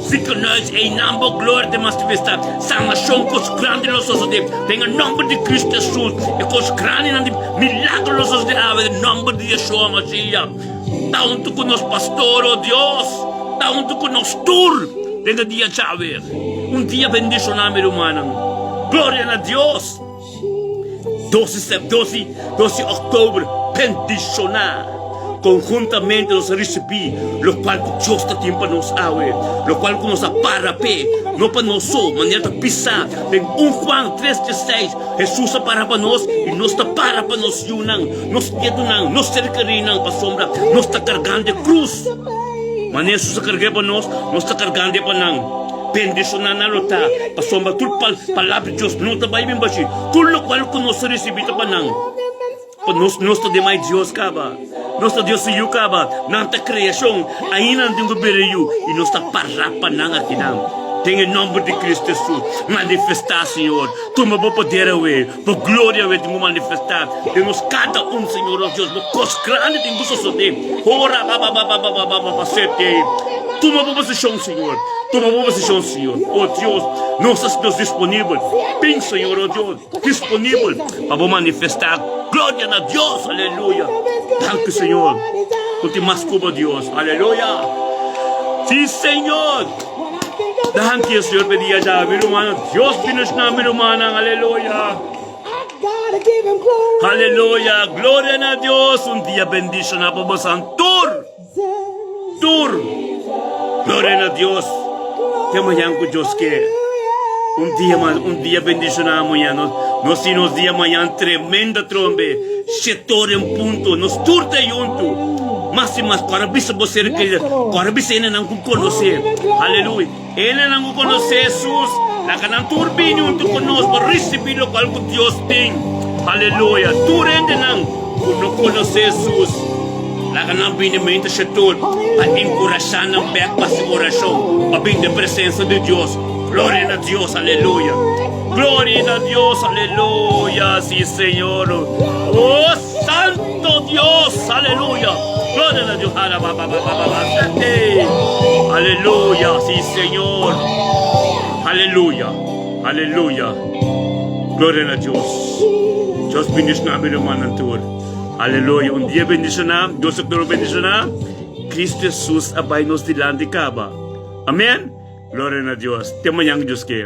Ziekenhuis, einan bo gloria ta manifestá. Sanashon, kos grandi lo sosodé den e nòmber di Kristu Hesus. E kos grandinan di milagro lo sosodé awe den nòmber di Yeshua Mashiach. Ta huntu ku nos pastor, o Dios, ta huntu ku nos tur den e dia djawe. Un dia bendishoná, mi rumannan. Gloria na Dios! 12 sep 12 12 oktober bendishoná konhuntamente nos a risibí lokual ku Dios ta tin pa nos awe, lokual ku nos a para p'e, no pa nos so, manera ta bisá den 1 Juan 3 16, Hesus a para pa nos i nos ta para pa nos yunan, nos nietunan, nos ser kerínan, pasobra nos ta kargando e krus. Manera Hesus a karg'é pa nos, nos ta kargando e pa nan. Bendishoná nan lo ta, pasobra tur palabra di Dios no ta bai bin bashí. Tur lokual ku nos a risibí ta pa nan. Pa nos, nos ta demai Dios kaba. Nos ta Dios su yu kaba. Nan ta kreashon, ainda nan tin ku bira yu, i nos ta pará pa nan akinan. Den e nòmber di Kristu Hesus, manifestá, Señor. Tuma bo poder awe, bo gloria awe tin ku manifestá den nos kada un, Señor nos Dios. Bo kos grandi tin ku sosodé. Ora ba ba ba ba ba ba ba ba sete. Tuma bo posishon, Señor. Tuma bo posishon, Señor. O Dios, nos ta nos disponibel. Bin, Señor, o Dios, disponibel pa bo manifestá. Gloria na Dios! Aleluya! Danki, Señor. Ku tin mas ku bo Dios. Aleluya. Sí, Señor. Danki, Señor, pa e dia djawe, mi rumannan. Dios bendiciona mi rumannan. Aleluya. Aleluya. Gloria na Dios. Un dia bendiciona pa bosan tur. Tur. Gloria na Dios. Te mañan ku Dios ke. Un dia mas, un dia bendiciona mañan. Nos, nos tin nos dia mañan tremendo trombe. Shetor en punto. Nos tur ta junto. Mas y mas, kora bisa bo ser querido. Kora bisa enenan ku konosé. Aleluya. Enenan ku konosé Jesus. Laga nan tur bini hunto ku nos pa risibí lokual ku Dios tin. Aleluya. Tur hendenan ku no konosé Jesus. Laga nan bini mente Shetul pa enkurashá nan bèk pa hasi orashon, pa bini den presensia di Dios. Gloria na Dios, aleluya! Gloria na Dios, aleluya! Sí, Señor. Oh, Santo Dios, aleluya! Gloria na Dios. Aleluya, sí, Señor. Aleluya, aleluya. Gloria na Dios. Dios bendiciona mi rumannan tur. Aleluya! Un dia bendishoná, Dios a kere bendishoná. Cristo Jesus a bai nos dilanti kaba. Amen! Gloria na Dios. Te mañan ku Dios ke.